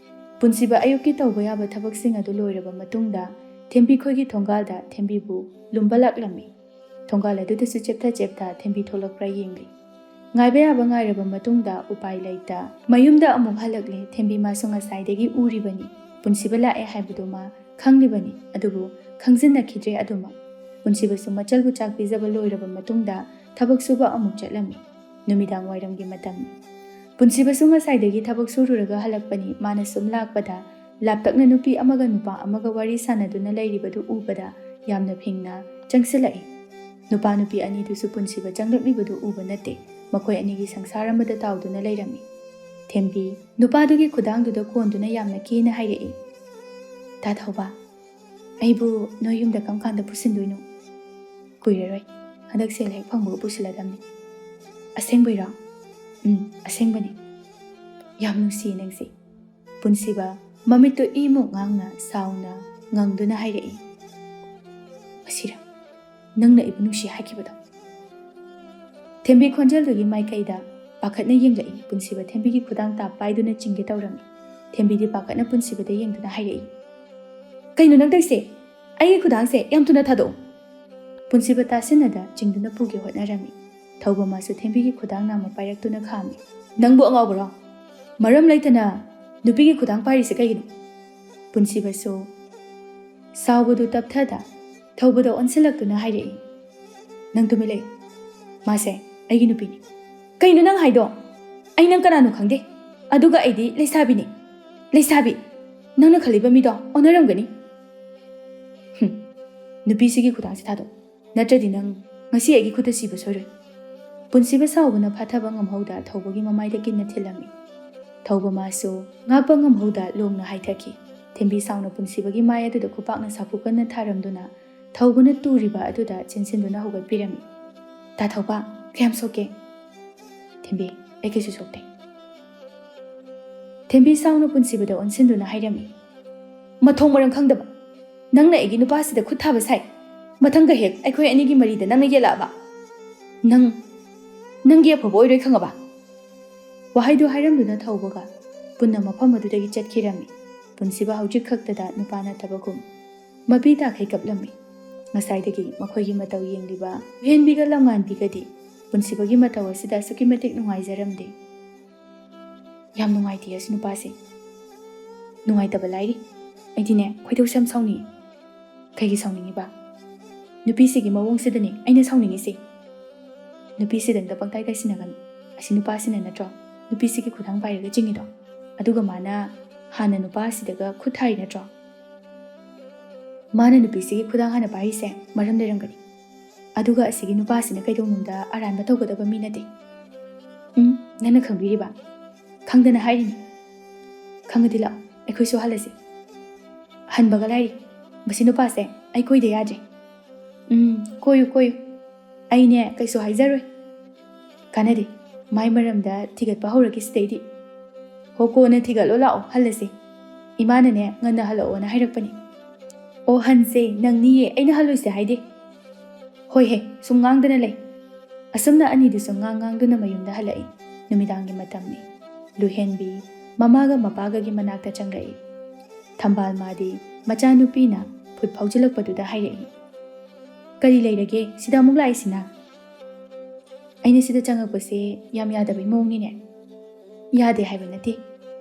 ꯄꯨꯟꯁꯤꯕ ꯑꯌꯨꯛꯀꯤ ꯇꯧꯕ ꯌꯥꯕ ꯊꯕꯛꯁꯤꯡ ꯑꯗꯨ ꯂꯣꯏꯔꯕ ꯃꯇꯨꯡꯗ ꯊꯦꯝꯕꯤ ꯈꯣꯏꯒꯤ ꯊꯣꯡꯒꯥꯜꯗ ꯊꯦꯝꯕꯤꯕꯨ ꯂꯨꯝꯕ ꯂꯥꯛꯂꯝꯃꯤ꯫ ꯊꯣꯡꯒꯥꯜ ꯑꯗꯨꯗꯁꯨ ꯆꯦꯞꯊ ꯆꯦꯞꯊ ꯊꯦꯝꯕꯤ ꯊꯣꯛꯂꯛꯄ꯭ꯔꯥ ꯌꯦꯡꯂꯤ꯫ ꯉꯥꯏꯕ ꯌꯥꯕ ꯉꯥꯏꯔꯕ ꯃꯇꯨꯡꯗ ꯎꯄꯥꯏ ꯂꯩꯇ ꯃꯌꯨꯝꯗ ꯑꯃꯨꯛ ꯍꯜꯂꯛꯂꯦ꯫ ꯊꯦꯝꯕꯤ ꯃꯥꯁꯨ ꯉꯁꯥꯏꯗꯒꯤ ꯎꯔꯤꯕꯅꯤ꯫ ꯄꯨꯟꯁꯤꯕ ꯂꯥꯛꯑꯦ ꯍꯥꯏꯕꯗꯨ ꯃꯥ ꯈꯪꯂꯤꯕꯅꯤ, ꯑꯗꯨꯕꯨ ꯈꯪꯖꯤꯟꯅꯈꯤꯗ꯭ꯔꯦ ꯑꯗꯨꯃꯛ꯫ ꯄꯨꯟꯁꯤꯕꯁꯨ ꯃꯆꯜꯕꯨ ꯆꯥꯛ ꯄꯤꯖꯕ ꯂꯣꯏꯔꯕ ꯃꯇꯨꯡꯗ ꯊꯕꯛ ꯁꯨꯕ ꯑꯃꯨꯛ ꯆꯠꯂꯝꯃꯤ꯫ ꯅꯨꯃꯤꯗꯥꯡ ꯋꯥꯏꯔꯝꯒꯤ ꯃꯇꯝꯅꯤ꯫ ꯄꯨꯟꯁꯤꯕꯁꯨ ꯉꯁꯥꯏꯗꯒꯤ ꯊꯕꯛ ꯁꯨꯔꯨꯔꯒ ꯍꯜꯂꯛꯄꯅꯤ꯫ ꯃꯥꯅ ꯁꯨꯝ ꯂꯥꯛꯄꯗ ꯂꯥꯞꯇꯛꯅ ꯅꯨꯄꯤ ꯑꯃꯒ ꯅꯨꯄꯥ ꯑꯃꯒ ꯋꯥꯔꯤ ꯁꯥꯟꯅꯗꯨꯅ ꯂꯩꯔꯤꯕꯗꯨ ꯎꯕꯗ ꯌꯥꯝꯅ ꯐꯤꯡꯅ ꯆꯪꯁꯤꯜꯂꯛꯏ꯫ ꯅꯨꯄꯥ ꯅꯨꯄꯤ ꯑꯅꯤꯗꯨꯁꯨ ꯄꯨꯟꯁꯤꯕ ꯆꯪꯂꯛꯂꯤꯕꯗꯨ ꯎꯕ ꯅꯠꯇꯦ꯫ ꯃꯈꯣꯏ ꯑꯅꯤꯒꯤ ꯁꯪꯁꯥꯔ ꯑꯃꯗ ꯇꯥꯎꯗꯨꯅ ꯂꯩꯔꯝꯃꯤ꯫ ꯊꯦꯝꯕꯤ ꯅꯨꯄꯥꯗꯨꯒꯤ ꯈꯨꯗꯥꯡꯗꯨꯗ ꯀꯣꯟꯗꯨꯅ ꯌꯥꯝꯅ ꯀꯦꯅ ꯍꯥꯏꯔꯛꯏ, "ꯇꯥ ꯊꯧꯕ, ꯑꯩꯕꯨ ꯅꯣꯏ ꯌꯨꯝꯗ ꯀꯔꯝ ꯀꯥꯟꯗ ꯄꯨꯁꯤꯟꯗꯣꯏꯅꯣ?" "ꯀꯨꯏꯔꯔꯣꯏ, ꯍꯟꯗꯛ ꯁꯦꯜ ꯍꯦꯛ ꯐꯪꯕꯒ ꯄꯨꯁꯤꯜꯂꯗꯝꯅꯤ꯫" "ꯑꯁꯦꯡꯕꯩꯔꯣ?" "ꯎꯝ, ꯑꯁꯦꯡꯕꯅꯤ꯫" "ꯌꯥꯝ ꯅꯨꯡꯁꯤꯌꯦ ꯅꯪꯁꯦ꯫" ꯄꯨꯟꯁꯤꯕ ꯃꯃꯤꯠꯇꯨ ꯏꯃꯨꯛ ꯉꯥꯡꯅ ꯁꯥꯎꯅ ꯉꯪꯗꯨꯅ ꯍꯥꯏꯔꯛꯏ, "ꯃꯁꯤꯔ, ꯅꯪꯅ ꯑꯩꯕꯨ ꯅꯨꯡꯁꯤ ꯍꯥꯏꯈꯤꯕꯗꯣ꯫ ꯊꯦꯝꯕꯤ ꯈꯣꯟꯖꯦꯜꯗꯨꯒꯤ ꯃꯥꯏꯀꯩꯗ ꯄꯥꯈꯠꯅ ꯌꯦꯡꯂꯛꯏ꯫ ꯄꯨꯟꯁꯤꯕ ꯊꯦꯝꯕꯤꯒꯤ ꯈꯨꯗꯥꯡ ꯇꯥꯞ ꯄꯥꯏꯗꯨꯅ ꯆꯤꯡꯒꯦ ꯇꯧꯔꯝꯃꯤ꯫ ꯊꯦꯝꯕꯤꯗꯤ ꯄꯥꯈꯠꯅ ꯄꯨꯟꯁꯤꯕꯗ ꯌꯦꯡꯗꯨꯅ ꯍꯥꯏꯔꯛꯏ, "ꯀꯩꯅꯣ ꯅꯪ ꯇꯧꯔꯤꯁꯦ? ꯑꯩꯒꯤ ꯈꯨꯗꯥꯡꯁꯦ ꯌꯥꯝ ꯊꯨꯅ ꯊꯥꯗꯣꯛꯑꯣ!" ꯄꯨꯟꯁꯤꯕ ꯇꯥꯁꯤꯟꯅꯗ ꯆꯤꯡꯗꯨꯅ ꯄꯨꯒꯦ ꯍꯣꯠꯅꯔꯝꯃꯤ꯫ ꯊꯧꯕ ꯃꯥꯁꯨ ꯊꯦꯝꯕꯤꯒꯤ ꯈꯨꯗꯥꯡ ꯅꯥꯝꯃ ꯄꯥꯏꯔꯛꯇꯨꯅ ꯈꯥꯝꯃꯤ꯫ "ꯅꯪꯕꯨ ꯑꯉꯥꯎꯕꯔꯣ? ꯃꯔꯝ ꯂꯩꯇꯅ ꯅꯨꯄꯤꯒꯤ ꯈꯨꯗꯥꯡ ꯄꯥꯏꯔꯤꯁꯦ ꯀꯩꯒꯤꯅꯣ?" ꯄꯨꯟꯁꯤꯕꯁꯨ ꯁꯥꯎꯕꯗꯨ ꯇꯞꯊꯗ ꯊꯧꯕꯗ ꯑꯣꯟꯁꯤꯜꯂꯛꯇꯨꯅ ꯍꯥꯏꯔꯛꯏ, "ꯅꯪ ꯇꯨꯃꯤꯟ ꯂꯩꯌꯨ꯫ ꯃꯥꯁꯦ ꯑꯩꯒꯤ ꯅꯨꯄꯤꯅꯤ꯫" "ꯀꯩꯅꯣ ꯅꯪ ꯍꯥꯏꯗꯣ? ꯑꯩ ꯅꯪ ꯀꯅꯥꯅꯣ ꯈꯪꯗꯦ꯫ ꯑꯗꯨꯒ ꯑꯩꯗꯤ ꯂꯩꯁꯥꯕꯤꯅꯤ꯫ ꯂꯩꯁꯥꯕꯤ! ꯅꯪꯅ ꯈꯜꯂꯤꯕ ꯃꯤꯗꯣ ꯑꯣꯟꯅꯔꯝꯒꯅꯤ꯫" "ꯍꯨꯝ, ꯅꯨꯄꯤꯁꯤꯒꯤ ꯈꯨꯗꯥꯡꯁꯤ ꯊꯥꯗꯣꯛ, ꯅꯠꯇ꯭ꯔꯗꯤ ꯅꯪ ꯉꯁꯤ ꯑꯩꯒꯤ ꯈꯨꯠꯇ ꯁꯤꯕ ꯁꯣꯏꯔꯣꯏ꯫" ꯄꯨꯟꯁꯤꯕ ꯁꯥꯎꯕꯅ ꯐꯥꯊꯕ ꯉꯝꯍꯧꯗ ꯊꯧꯕꯒꯤ ꯃꯃꯥꯏꯗ ꯀꯤꯟꯅ ꯊꯤꯜꯂꯝꯃꯤ꯫ ꯊꯧꯕ ꯃꯥꯁꯨ ꯉꯥꯛꯄ ꯉꯝꯍꯧꯗ ꯂꯣꯡꯅ ꯍꯥꯏꯊꯈꯤ꯫ ꯊꯦꯝꯕꯤ ꯁꯥꯎꯅ ꯄꯨꯟꯁꯤꯕꯒꯤ ꯃꯥꯏ ꯑꯗꯨꯗ ꯈꯨꯄꯥꯛꯅ ꯁꯥꯐꯨ ꯀꯟꯅ ꯊꯥꯔꯝꯗꯨꯅ ꯊꯧꯕꯅ ꯇꯨꯔꯤꯕ ꯑꯗꯨꯗ ꯆꯦꯟꯁꯤꯟꯗꯨꯅ ꯍꯧꯒꯠꯄꯤꯔꯝꯃꯤ꯫ "ꯇꯥ ꯊꯧꯕ, ꯀꯌꯥꯝ ꯁꯣꯛꯀꯦ?" "ꯊꯦꯝꯕꯤ, ꯑꯩ ꯀꯩꯁꯨ ꯁꯣꯛꯇꯦ꯫" ꯊꯦꯝꯕꯤ ꯁꯥꯎꯅ ꯄꯨꯟꯁꯤꯕꯗ ꯑꯣꯟꯁꯤꯟꯗꯨꯅ ꯍꯥꯏꯔꯝꯃꯤ, "ꯃꯊꯣꯡ ꯃꯔꯝ ꯈꯪꯗꯕ! ꯅꯪꯅ ꯑꯩꯒꯤ ꯅꯨꯄꯥꯁꯤꯗ ꯈꯨꯠ ꯊꯥꯕ ꯁꯥꯏ꯫ ꯃꯊꯪꯒ ꯍꯦꯛ ꯑꯩꯈꯣꯏ ꯑꯅꯤꯒꯤ ꯃꯔꯤꯗ ꯅꯪꯅ ꯌꯦꯠꯂꯛꯑꯕ, ꯅꯪ, ꯅꯪꯒꯤ ꯑꯐꯕ ꯑꯣꯏꯔꯣꯏ, ꯈꯪꯉꯕ?" ꯋꯥꯍꯩꯗꯨ ꯍꯥꯏꯔꯝꯗꯨꯅ ꯊꯧꯕꯒ ꯄꯨꯟꯅ ꯃꯐꯝ ꯑꯗꯨꯗꯒꯤ ꯆꯠꯈꯤꯔꯝꯃꯤ꯫ ꯄꯨꯟꯁꯤꯕ ꯍꯧꯖꯤꯛ ꯈꯛꯇꯗ ꯅꯨꯄꯥ ꯅꯠꯇꯕꯒꯨꯝ ꯃꯄꯤ ꯇꯥꯈꯩ ꯀꯞꯂꯝꯃꯤ꯫ ꯉꯁꯥꯏꯗꯒꯤ ꯃꯈꯣꯏꯒꯤ ꯃꯇꯧ ꯌꯦꯡꯂꯤꯕ ꯎꯍꯦꯟꯕꯤꯒ ꯂꯝꯉꯥꯟꯕꯤꯒꯗꯤ ꯄꯨꯟꯁꯤꯕꯒꯤ ꯃꯇꯧ ꯑꯁꯤꯗ ꯑꯁꯨꯛꯀꯤ ꯃꯇꯤꯛ ꯅꯨꯡꯉꯥꯏꯖꯔꯝꯗꯦ꯫ "ꯌꯥꯝ ꯅꯨꯡꯉꯥꯏꯇꯦ ꯑꯁꯤ ꯅꯨꯄꯥꯁꯦ꯫" "ꯅꯨꯡꯉꯥꯏꯇꯕ ꯂꯥꯏꯔꯤ꯫ ꯑꯩꯗꯤꯅꯦ ꯈꯣꯏꯗꯧꯁꯦ ꯌꯥꯝ ꯁꯥꯎꯅꯤꯡꯉꯤ꯫" "ꯀꯩꯒꯤ ꯁꯥꯎꯅꯤꯡꯉꯤꯕ?" "ꯅꯨꯄꯤꯁꯤꯒꯤ ꯃꯑꯣꯡꯁꯤꯗꯅꯦ ꯑꯩꯅ ꯁꯥꯎꯅꯤꯡꯉꯤꯁꯦ꯫ ꯅꯨꯄꯤꯁꯤꯗꯪꯗ ꯄꯪꯇꯥꯏ ꯇꯥꯏꯁꯤꯟꯅꯒꯅꯨ꯫ ꯑꯁꯤ ꯅꯨꯄꯥꯁꯤꯅ ꯅꯠꯇ꯭ꯔꯣ ꯅꯨꯄꯤꯁꯤꯒꯤ ꯈꯨꯗꯥꯡ ꯄꯥꯏꯔꯒ ꯆꯤꯡꯉꯤꯗꯣ? ꯑꯗꯨꯒ ꯃꯥꯅ ꯍꯥꯟꯅ ꯅꯨꯄꯥꯁꯤꯗꯒ ꯈꯨꯠ ꯊꯥꯔꯤ ꯅꯠꯇ꯭ꯔꯣ? ꯃꯥꯅ ꯅꯨꯄꯤꯁꯤꯒꯤ ꯈꯨꯗꯥꯡ ꯍꯥꯟꯅ ꯄꯥꯏꯔꯤꯁꯦ ꯃꯔꯝ ꯂꯩꯔꯝꯒꯅꯤ꯫ ꯑꯗꯨꯒ ꯑꯁꯤꯒꯤ ꯅꯨꯄꯥꯁꯤꯅ ꯀꯩꯗꯧꯅꯨꯡꯗ ꯑꯔꯥꯟꯕ ꯇꯧꯒꯗꯕ ꯃꯤ ꯅꯠꯇꯦ꯫" "ꯎꯝ, ꯅꯪꯅ ꯈꯪꯕꯤꯔꯤꯕ?" "ꯈꯪꯗꯅ ꯍꯥꯏꯔꯤꯅꯤ꯫" "ꯈꯪꯉꯗꯤ ꯂꯥꯛꯑꯣ, ꯑꯩꯈꯣꯏꯁꯨ ꯍꯜꯂꯁꯤ꯫" "ꯍꯟꯕꯒ ꯂꯥꯏꯔꯤ꯫ ꯃꯁꯤ ꯅꯨꯄꯥꯁꯦ ꯑꯩ ꯀꯣꯏꯗ ꯌꯥꯗ꯭ꯔꯦ꯫" "ꯎꯝ, ꯀꯣꯏꯌꯨ, ꯀꯣꯏꯌꯨ꯫ ꯑꯩꯅꯦ ꯀꯩꯁꯨ ꯍꯥꯏꯖꯔꯣꯏ꯫ ꯀꯥꯟꯅꯗꯦ꯫ ꯃꯥꯏ ꯃꯔꯝꯗ ꯊꯤꯒꯠꯄ ꯍꯧꯔꯒꯦ ꯁꯤꯗꯩꯗꯤ꯫" "ꯍꯣ, ꯀꯣꯟꯅ ꯊꯤꯒꯠꯂꯣ, ꯂꯥꯛꯑꯣ, ꯍꯜꯂꯁꯤ꯫ ꯏꯃꯥꯅꯅꯦ ꯉꯟꯅ ꯍꯜꯂꯛꯑꯣꯅ ꯍꯥꯏꯔꯛꯄꯅꯤ꯫" "ꯑꯣ, ꯍꯟꯁꯦ, ꯅꯪꯅꯤꯌꯦ, ꯑꯩꯅ ꯍꯜꯂꯣꯏꯁꯦ ꯍꯥꯏꯗꯦ꯫" "ꯍꯣꯏꯍꯦ, ꯁꯨꯝ ꯉꯥꯡꯗꯅ ꯂꯩ"꯫ ꯑꯁꯨꯝꯅ ꯑꯅꯤꯗꯨꯁꯨ ꯉꯥꯡ ꯉꯥꯡꯗꯨꯅ ꯃꯌꯨꯝꯗ ꯍꯜꯂꯛꯏ꯫ ꯅꯨꯃꯤꯗꯥꯡꯒꯤ ꯃꯇꯝꯅꯤ꯫ ꯂꯨꯍꯦꯟꯕꯤ ꯃꯃꯥꯒ ꯃꯄꯥꯒꯒꯤ ꯃꯅꯥꯛꯇ ꯆꯪꯂꯛꯏ꯫ ꯊꯝꯕꯥꯜ ꯃꯥꯗꯤ ꯃꯆꯥꯅꯨꯄꯤꯅ ꯐꯨꯠ ꯐꯥꯎꯖꯤꯜꯂꯛꯄꯗꯨꯗ ꯍꯥꯏꯔꯛꯏ, "ꯀꯔꯤ ꯂꯩꯔꯒꯦ ꯁꯤꯗ ꯑꯃꯨꯛ ꯂꯥꯛꯏꯁꯤꯅ?" "ꯑꯩꯅ ꯁꯤꯗ ꯆꯪꯉꯛꯄꯁꯦ ꯌꯥꯝ ꯌꯥꯗꯕꯩ ꯃꯑꯣꯡꯅꯤꯅꯦ"꯫ "ꯌꯥꯗꯦ ꯍꯥꯏꯕ ꯅꯠꯇꯦ,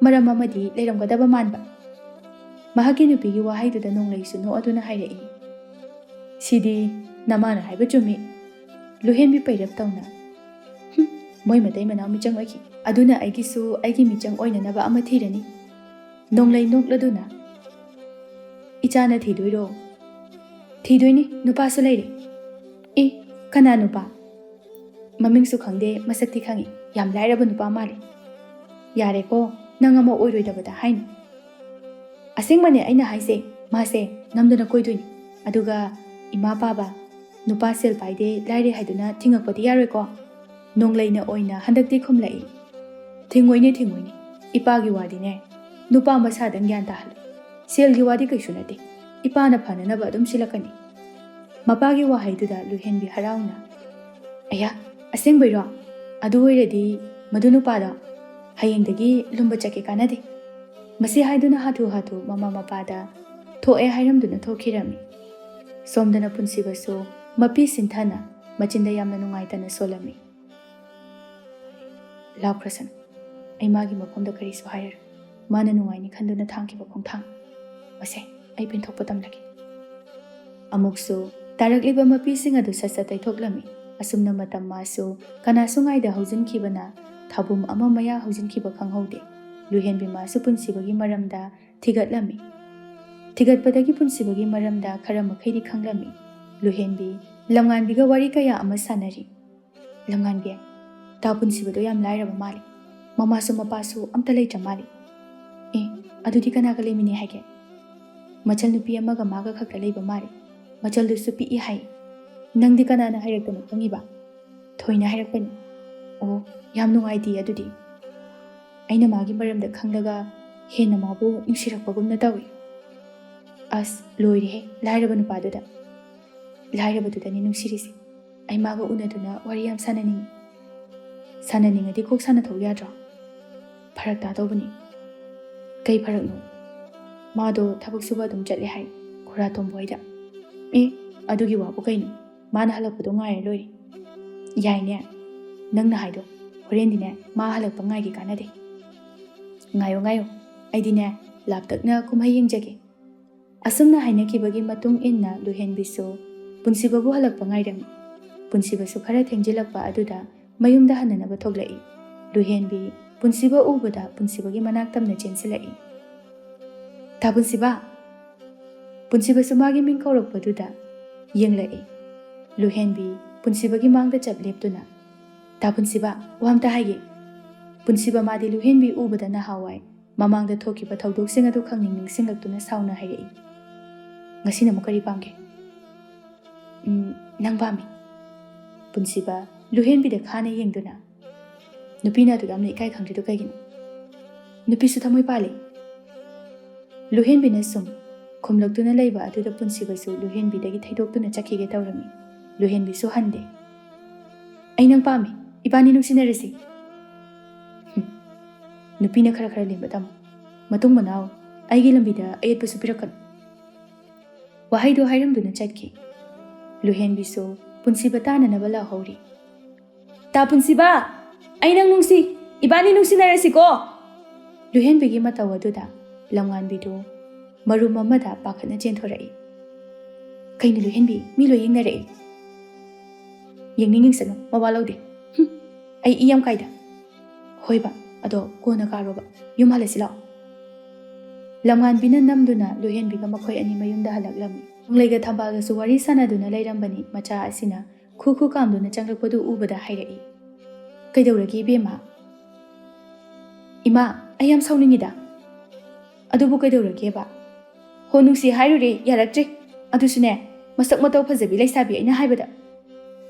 ꯃꯔꯝ ꯑꯃꯗꯤ ꯂꯩꯔꯝꯒꯗꯕ ꯃꯥꯟꯕ"꯫ ꯃꯍꯥꯛꯀꯤ ꯅꯨꯄꯤꯒꯤ ꯋꯥꯍꯩꯗꯨꯗ ꯅꯣꯡꯂꯩꯁꯨ ꯅꯣꯛꯑꯗꯨꯅ ꯍꯥꯏꯔꯛꯏ, "ꯁꯤꯗꯤ ꯅꯃꯥꯅ ꯍꯥꯏꯕ ꯆꯨꯝꯃꯤ"꯫ ꯂꯨꯍꯦꯟꯕꯤ ꯄꯩꯔꯞ ꯇꯧꯅ, "ꯍꯨꯝ, ꯃꯣꯏ ꯃꯇꯩ ꯃꯅꯥꯎ ꯃꯤꯆꯪ ꯑꯣꯏꯈꯤ꯫ ꯑꯗꯨꯅ ꯑꯩꯒꯤꯁꯨ ꯑꯩꯒꯤ ꯃꯤꯆꯪ ꯑꯣꯏꯅꯅꯕ ꯑꯃ ꯊꯤꯔꯅꯤ"꯫ ꯅꯣꯡꯂꯩ ꯅꯣꯛꯂꯗꯨꯅ, "ꯏꯆꯥꯅ ꯊꯤꯗꯣꯏꯔꯣ?" "ꯊꯤꯗꯣꯏꯅꯤ, ꯅꯨꯄꯥꯁꯨ ꯂꯩꯔꯦ"꯫ "ꯑꯦ, ꯀꯅꯥ ꯅꯨꯄꯥ?" "ꯃꯃꯤꯡꯁꯨ ꯈꯪꯗꯦ, ꯃꯁꯛꯇꯤ ꯈꯪꯉꯤ꯫ ꯌꯥꯝ ꯂꯥꯏꯔꯕ ꯅꯨꯄꯥ ꯃꯥꯜꯂꯤ"꯫ "ꯌꯥꯔꯦꯀꯣ, ꯅꯪ ꯑꯃ ꯑꯣꯏꯔꯣꯏꯗꯕꯗ ꯍꯥꯏꯅꯨ"꯫ "ꯑꯁꯦꯡꯕꯅꯦ ꯑꯩꯅ ꯍꯥꯏꯁꯦ, ꯃꯥꯁꯦ ꯅꯝꯗꯅ ꯀꯣꯏꯗꯣꯏꯅꯤ꯫ ꯑꯗꯨꯒ ꯏꯃꯥ ꯄꯥꯕ, ꯅꯨꯄꯥ ꯁꯦꯜ ꯄꯥꯏꯗꯦ ꯂꯥꯏꯔꯦ ꯍꯥꯏꯗꯨꯅ ꯊꯤꯡꯉꯛꯄꯗꯤ ꯌꯥꯔꯣꯏꯀꯣ"꯫ ꯅꯣꯡꯂꯩꯅ ꯑꯣꯏꯅ ꯍꯟꯗꯛꯇꯤ ꯈꯨꯝꯂꯛꯏ, "ꯊꯤꯡꯉꯣꯏꯅꯦ, ꯊꯤꯡꯉꯣꯏꯅꯦ꯫ ꯏꯄꯥꯒꯤ ꯋꯥꯗꯤꯅꯦ, ꯅꯨꯄꯥ ꯃꯁꯥꯗꯪ ꯒ꯭ꯌꯥꯟ ꯇꯥꯍꯜꯂꯨ꯫ ꯁꯦꯜꯒꯤ ꯋꯥꯗꯤ ꯀꯩꯁꯨ ꯅꯠꯇꯦ꯫ ꯏꯄꯥꯅ ꯐꯅꯅꯕ ꯑꯗꯨꯝ ꯁꯤꯜꯂꯛꯀꯅꯤ"꯫ ꯃꯄꯥꯒꯤ ꯋꯥꯍꯩꯗꯨꯗ ꯂꯨꯍꯦꯟꯕꯤ ꯍꯔꯥꯎꯅ, "ꯑꯌꯥ, ꯑꯁꯦꯡꯕꯩꯔꯣ? ꯑꯗꯨ ꯑꯣꯏꯔꯗꯤ ꯃꯗꯨ ꯅꯨꯄꯥꯗꯣ ꯍꯌꯦꯡꯗꯒꯤ ꯂꯨꯝꯕ ꯆꯠꯀꯦ ꯀꯥꯟꯅꯗꯦ"꯫ ꯃꯁꯤ ꯍꯥꯏꯗꯨꯅ ꯍꯥꯊꯨ ꯍꯥꯊꯨ ꯃꯃꯥ ꯃꯄꯥꯗ ꯊꯣꯛꯑꯦ ꯍꯥꯏꯔꯝꯗꯨꯅ ꯊꯣꯛꯈꯤꯔꯝꯃꯤ꯫ ꯁꯣꯝꯗꯅ ꯄꯨꯟꯁꯤꯕꯁꯨ ꯃꯄꯤ ꯁꯤꯟꯊꯅ ꯃꯆꯤꯟꯗ ꯌꯥꯝꯅ ꯅꯨꯡꯉꯥꯏꯇꯅ ꯁꯣꯜꯂꯝꯃꯤ꯫ ꯂꯥꯎꯈ꯭ꯔꯁꯅꯨ, ꯑꯩ ꯃꯥꯒꯤ ꯃꯐꯝꯗ ꯀꯔꯤꯁꯨ ꯍꯥꯏꯔꯔꯣꯏ꯫ ꯃꯥꯅ ꯅꯨꯡꯉꯥꯏꯅꯤ ꯈꯟꯗꯨꯅ ꯊꯥꯡꯈꯤꯕ ꯈꯣꯡꯊꯥꯡ꯫ ꯃꯁꯦ, ꯑꯩ ꯄꯦꯟꯊꯣꯛꯄ ꯇꯝꯂꯒꯦ꯫ ꯑꯃꯨꯛꯁꯨ ꯇꯥꯔꯛꯂꯤꯕ ꯃꯄꯤꯁꯤꯡ ꯑꯗꯨ ꯁꯠ ꯁꯠ ꯇꯩꯊꯣꯛꯂꯝꯃꯤ꯫ ꯑꯁꯨꯝꯅ ꯃꯇꯝ ꯃꯥꯁꯨ ꯀꯅꯥꯁꯨ ꯉꯥꯏꯗ ꯍꯧꯖꯤꯟꯈꯤꯕꯅ ꯊꯥꯕꯨꯝ ꯑꯃ ꯃꯌꯥ ꯍꯧꯖꯤꯟꯈꯤꯕ ꯈꯪꯍꯧꯗꯦ꯫ ꯂꯨꯍꯦꯟꯕꯤ ꯃꯥꯁꯨ ꯄꯨꯟꯁꯤꯕꯒꯤ ꯃꯔꯝꯗ ꯊꯤꯒꯠꯂꯝꯃꯤ꯫ ꯊꯤꯒꯠꯄꯗꯒꯤ ꯄꯨꯟꯁꯤꯕꯒꯤ ꯃꯔꯝꯗ ꯈꯔ ꯃꯈꯩꯗꯤ ꯈꯪꯂꯝꯃꯤ꯫ ꯂꯨꯍꯦꯟꯕꯤ ꯂꯝꯉꯥꯟꯕꯤꯒ ꯋꯥꯔꯤ ꯀꯌꯥ ꯑꯃ ꯁꯥꯟꯅꯔꯤ꯫ "ꯂꯝꯉꯥꯟꯕꯤ, ꯇꯥ ꯄꯨꯟꯁꯤꯕꯗꯣ ꯌꯥꯝ ꯂꯥꯏꯔꯕ ꯃꯥꯜꯂꯤ꯫ ꯃꯃꯥꯁꯨ ꯃꯄꯥꯁꯨ ꯑꯝꯇ ꯂꯩꯇ꯭ꯔ ꯃꯥꯜꯂꯤ"꯫ "ꯑꯦ, ꯑꯗꯨꯗꯤ ꯀꯅꯥꯒ ꯂꯩꯃꯤꯟꯅꯩ ꯍꯥꯏꯒꯦ?" "ꯃꯆꯜ ꯅꯨꯄꯤ ꯑꯃꯒ ꯃꯥꯒ ꯈꯛꯇ ꯂꯩꯕ ꯃꯥꯜꯂꯤ꯫ ꯃꯆꯜꯗꯨꯁꯨ ꯄꯤꯛꯏ ꯍꯥꯏ"꯫ "ꯅꯪꯗꯤ ꯀꯅꯥꯅ ꯍꯥꯏꯔꯛꯇꯅ ꯈꯪꯉꯤꯕ?" "ꯊꯣꯏꯅ ꯍꯥꯏꯔꯛꯄꯅꯤ"꯫ "ꯑꯣ, ꯌꯥꯝ ꯅꯨꯡꯉꯥꯏꯇꯦ ꯑꯗꯨꯗꯤ꯫ ꯑꯩꯅ ꯃꯥꯒꯤ ꯃꯔꯝꯗ ꯈꯪꯂꯒ ꯍꯦꯟꯅ ꯃꯥꯕꯨ ꯅꯨꯡꯁꯤꯔꯛꯄꯒꯨꯝꯅ ꯇꯧꯏ"꯫ ꯑꯁ, ꯂꯣꯏꯔꯦꯍꯦ, ꯂꯥꯏꯔꯕ ꯅꯨꯄꯥꯗꯨꯗ꯫ ꯂꯥꯏꯔꯕꯗꯨꯗꯅꯤ ꯅꯨꯡꯁꯤꯔꯤꯁꯦ꯫ ꯑꯩ ꯃꯥꯒ ꯎꯅꯗꯨꯅ ꯋꯥꯔꯤ ꯌꯥꯝ ꯁꯥꯟꯅꯅꯤꯡꯉꯤ꯫ ꯁꯥꯟꯅꯅꯤꯡꯉꯗꯤ ꯀꯣꯛ ꯁꯥꯟꯅꯊꯣꯛꯎ ꯌꯥꯗ꯭ꯔꯣ? ꯐꯔꯛ ꯇꯥꯗꯧꯕꯅꯤ꯫ ꯀꯩ ꯐꯔꯛꯅꯣ? ꯃꯥꯗꯣ ꯊꯕꯛ ꯁꯨꯕ ꯑꯗꯨꯝ ꯆꯠꯂꯦ ꯍꯥꯏ, ꯈꯨꯔꯥ ꯇꯣꯝꯕ ꯍꯣꯏꯗ꯫ ꯑꯦ, ꯑꯗꯨꯒꯤ ꯋꯥꯕꯨ ꯀꯩꯅꯣ? ꯃꯥꯅ ꯍꯜꯂꯛꯄꯗꯣ ꯉꯥꯏꯔ ꯂꯣꯏꯔꯦ꯫ ꯌꯥꯏꯅꯦ, ꯅꯪꯅ ꯍꯥꯏꯗꯣ꯫ ꯍꯣꯔꯦꯟꯗꯤꯅꯦ, ꯃꯥ ꯍꯜꯂꯛꯄ ꯉꯥꯏꯒꯦ ꯀꯥꯟꯅꯗꯦ꯫ ꯉꯥꯏꯌꯣ, ꯉꯥꯏꯌꯣ, ꯑꯩꯗꯤꯅꯦ, ꯂꯥꯞꯇꯛꯅ ꯀꯨꯝꯍꯩ ꯌꯦꯡꯖꯒꯦ꯫ ꯑꯁꯨꯝꯅ ꯍꯥꯏꯅꯈꯤꯕꯒꯤ ꯃꯇꯨꯡ ꯏꯟꯅ ꯂꯨꯍꯦꯟꯕꯤꯁꯨ ꯄꯨꯟꯁꯤꯕꯕꯨ ꯍꯜꯂꯛꯄ ꯉꯥꯏꯔꯝꯃꯤ꯫ ꯄꯨꯟꯁꯤꯕꯁꯨ ꯈꯔ ꯊꯦꯡꯖꯤꯜꯂꯛꯄ ꯑꯗꯨꯗ ꯃꯌꯨꯝꯗ ꯍꯟꯅꯅꯕ ꯊꯣꯛꯂꯛꯏ꯫ ꯂꯨꯍꯦꯟꯕꯤ ꯄꯨꯟꯁꯤꯕ ꯎꯕꯗ ꯄꯨꯟꯁꯤꯕꯒꯤ ꯃꯅꯥꯛ ꯇꯝꯅ ꯆꯦꯟꯁꯤꯜꯂꯛꯏ꯫ "ꯇꯥ ꯄꯨꯟꯁꯤꯕ!" ꯄꯨꯟꯁꯤꯕꯁꯨ ꯃꯥꯒꯤ ꯃꯤꯡ ꯀꯧꯔꯛꯄꯗꯨꯗ ꯌꯦꯡꯂꯛꯏ꯫ ꯂꯨꯍꯦꯟꯕꯤ ꯄꯨꯟꯁꯤꯕꯒꯤ ꯃꯥꯡꯗ ꯆꯞ ꯂꯦꯞꯇꯨꯅ, "ꯇꯥ ꯄꯨꯟꯁꯤꯕ, ꯋꯥ ꯑꯝꯇ ꯍꯥꯏꯒꯦ꯫" ꯄꯨꯟꯁꯤꯕ ꯃꯥꯗꯤ ꯂꯨꯍꯦꯟꯕꯤ ꯎꯕꯗ ꯅꯍꯥꯟꯋꯥꯏ ꯃꯃꯥꯡꯗ ꯊꯣꯛꯈꯤꯕ ꯊꯧꯗꯣꯛꯁꯤꯡ ꯑꯗꯨ ꯈꯪꯅꯤꯡ ꯅꯤꯡꯁꯤꯡꯂꯛꯇꯨꯅ ꯁꯥꯎꯅ ꯍꯥꯏꯔꯛꯏ꯫ "ꯉꯁꯤꯅ ꯑꯃꯨꯛ ꯀꯔꯤ ꯄꯥꯝꯒꯦ?" "ꯎꯝ, ꯅꯪ ꯄꯥꯝꯃꯤ꯫" ꯄꯨꯟꯁꯤꯕ ꯂꯨꯍꯦꯟꯕꯤꯗ ꯈꯥꯅ ꯌꯦꯡꯗꯨꯅ, "ꯅꯨꯄꯤꯅ ꯑꯗꯨꯛ ꯌꯥꯝꯅ ꯏꯀꯥꯏ ꯈꯪꯗ꯭ꯔꯤꯗꯨ ꯀꯩꯒꯤꯅꯣ? ꯅꯨꯄꯤꯁꯨ ꯊꯃꯣꯏ ꯄꯥꯜꯂꯤ꯫" ꯂꯨꯍꯦꯟꯕꯤꯅ ꯁꯨꯝ ꯈꯨꯝꯂꯛꯇꯨꯅ ꯂꯩꯕ ꯑꯗꯨꯗ ꯄꯨꯟꯁꯤꯕꯁꯨ ꯂꯨꯍꯦꯟꯕꯤꯗꯒꯤ ꯊꯩꯗꯣꯛꯇꯨꯅ ꯆꯠꯈꯤꯒꯦ ꯇꯧꯔꯝꯃꯤ꯫ ꯂꯨꯍꯦꯟꯕꯤꯁꯨ ꯍꯟꯗꯦ꯫ "ꯑꯩ ꯅꯪ ꯄꯥꯝꯃꯤ꯫ ꯏꯕꯥꯅꯤ ꯅꯨꯡꯁꯤꯅꯔꯁꯤ꯫" "ꯍꯨꯝ, ꯅꯨꯄꯤꯅ ꯈꯔ ꯈꯔ ꯂꯦꯝꯕ ꯇꯝꯃꯨ꯫ ꯃꯇꯨꯡ ꯃꯅꯥꯎ ꯑꯩꯒꯤ ꯂꯝꯕꯤꯗ ꯑꯌꯦꯠꯄꯁꯨ ꯄꯤꯔꯛꯀꯅꯨ꯫" ꯋꯥꯍꯩꯗꯨ ꯍꯥꯏꯔꯝꯗꯨꯅ ꯆꯠꯈꯤ꯫ ꯂꯨꯍꯦꯟꯕꯤꯁꯨ ꯄꯨꯟꯁꯤꯕ ꯇꯥꯅꯅꯕ ꯂꯥꯎꯍꯧꯔꯤ꯫ "ꯇꯥ ꯄꯨꯟꯁꯤꯕ, ꯑꯩ ꯅꯪ ꯅꯨꯡꯁꯤ꯫ ꯏꯕꯥꯅꯤ ꯅꯨꯡꯁꯤꯅꯔꯁꯤꯀꯣ!" ꯂꯨꯍꯦꯟꯕꯤꯒꯤ ꯃꯇꯧ ꯑꯗꯨꯗ ꯂꯝꯉꯥꯟꯕꯤꯗꯨ ꯃꯔꯨꯝ ꯑꯃꯗ ꯄꯥꯈꯠꯅ ꯆꯦꯟꯊꯣꯔꯛꯏ꯫ "ꯀꯩꯅꯣ ꯂꯨꯍꯦꯟꯕꯤ, ꯃꯤ ꯂꯣꯏ ꯌꯦꯡꯅꯔꯛꯏ꯫" "ꯌꯦꯡꯅꯤꯡ ꯌꯦꯡꯁꯅꯨ, ꯃꯋꯥ ꯂꯧꯗꯦ꯫ ꯍꯨꯝ, ꯑꯩ ꯏ ꯌꯥꯝ ꯀꯥꯏꯗ꯫" "ꯍꯣꯏꯕ, ꯑꯗꯣ ꯀꯣꯟꯅ ꯀꯥꯔꯣꯕ꯫ ꯌꯨꯝ ꯍꯜꯂꯁꯤ ꯂꯥꯛꯑꯣ꯫" ꯂꯝꯉꯥꯟꯕꯤꯅ ꯅꯝꯗꯨꯅ ꯂꯨꯍꯦꯟꯕꯤꯒ ꯃꯈꯣꯏ ꯑꯅꯤ ꯃꯌꯨꯝꯗ ꯍꯜꯂꯛꯂꯝꯃꯤ꯫ ꯅꯣꯡꯂꯩꯒ ꯊꯝꯕꯥꯜꯒꯁꯨ ꯋꯥꯔꯤ ꯁꯥꯟꯅꯗꯨꯅ ꯂꯩꯔꯝꯕꯅꯤ꯫ ꯃꯆꯥ ꯑꯁꯤꯅ ꯈꯨ ꯈꯨ ꯀꯥꯝꯗꯨꯅ ꯆꯪꯂꯛꯄꯗꯨ ꯎꯕꯗ ꯍꯥꯏꯔꯛꯏ, "ꯀꯩꯗꯧꯔꯒꯦ ꯏꯕꯦꯝꯃ?" "ꯏꯃꯥ, ꯑꯩ ꯌꯥꯝ ꯁꯥꯎꯅꯤꯡꯉꯤꯗ꯫" "ꯑꯗꯨꯕꯨ ꯀꯩꯗꯧꯔꯒꯦꯕ?" "ꯍꯣ ꯅꯨꯡꯁꯤ ꯍꯥꯏꯔꯨꯔꯦ, ꯌꯥꯔꯛꯇ꯭ꯔꯦ꯫ ꯑꯗꯨꯁꯨꯅꯦ, ꯃꯁꯛ ꯃꯇꯧ ꯐꯖꯕꯤ ꯂꯩꯁꯥꯕꯤ ꯑꯩꯅ ꯍꯥꯏꯕꯗ꯫"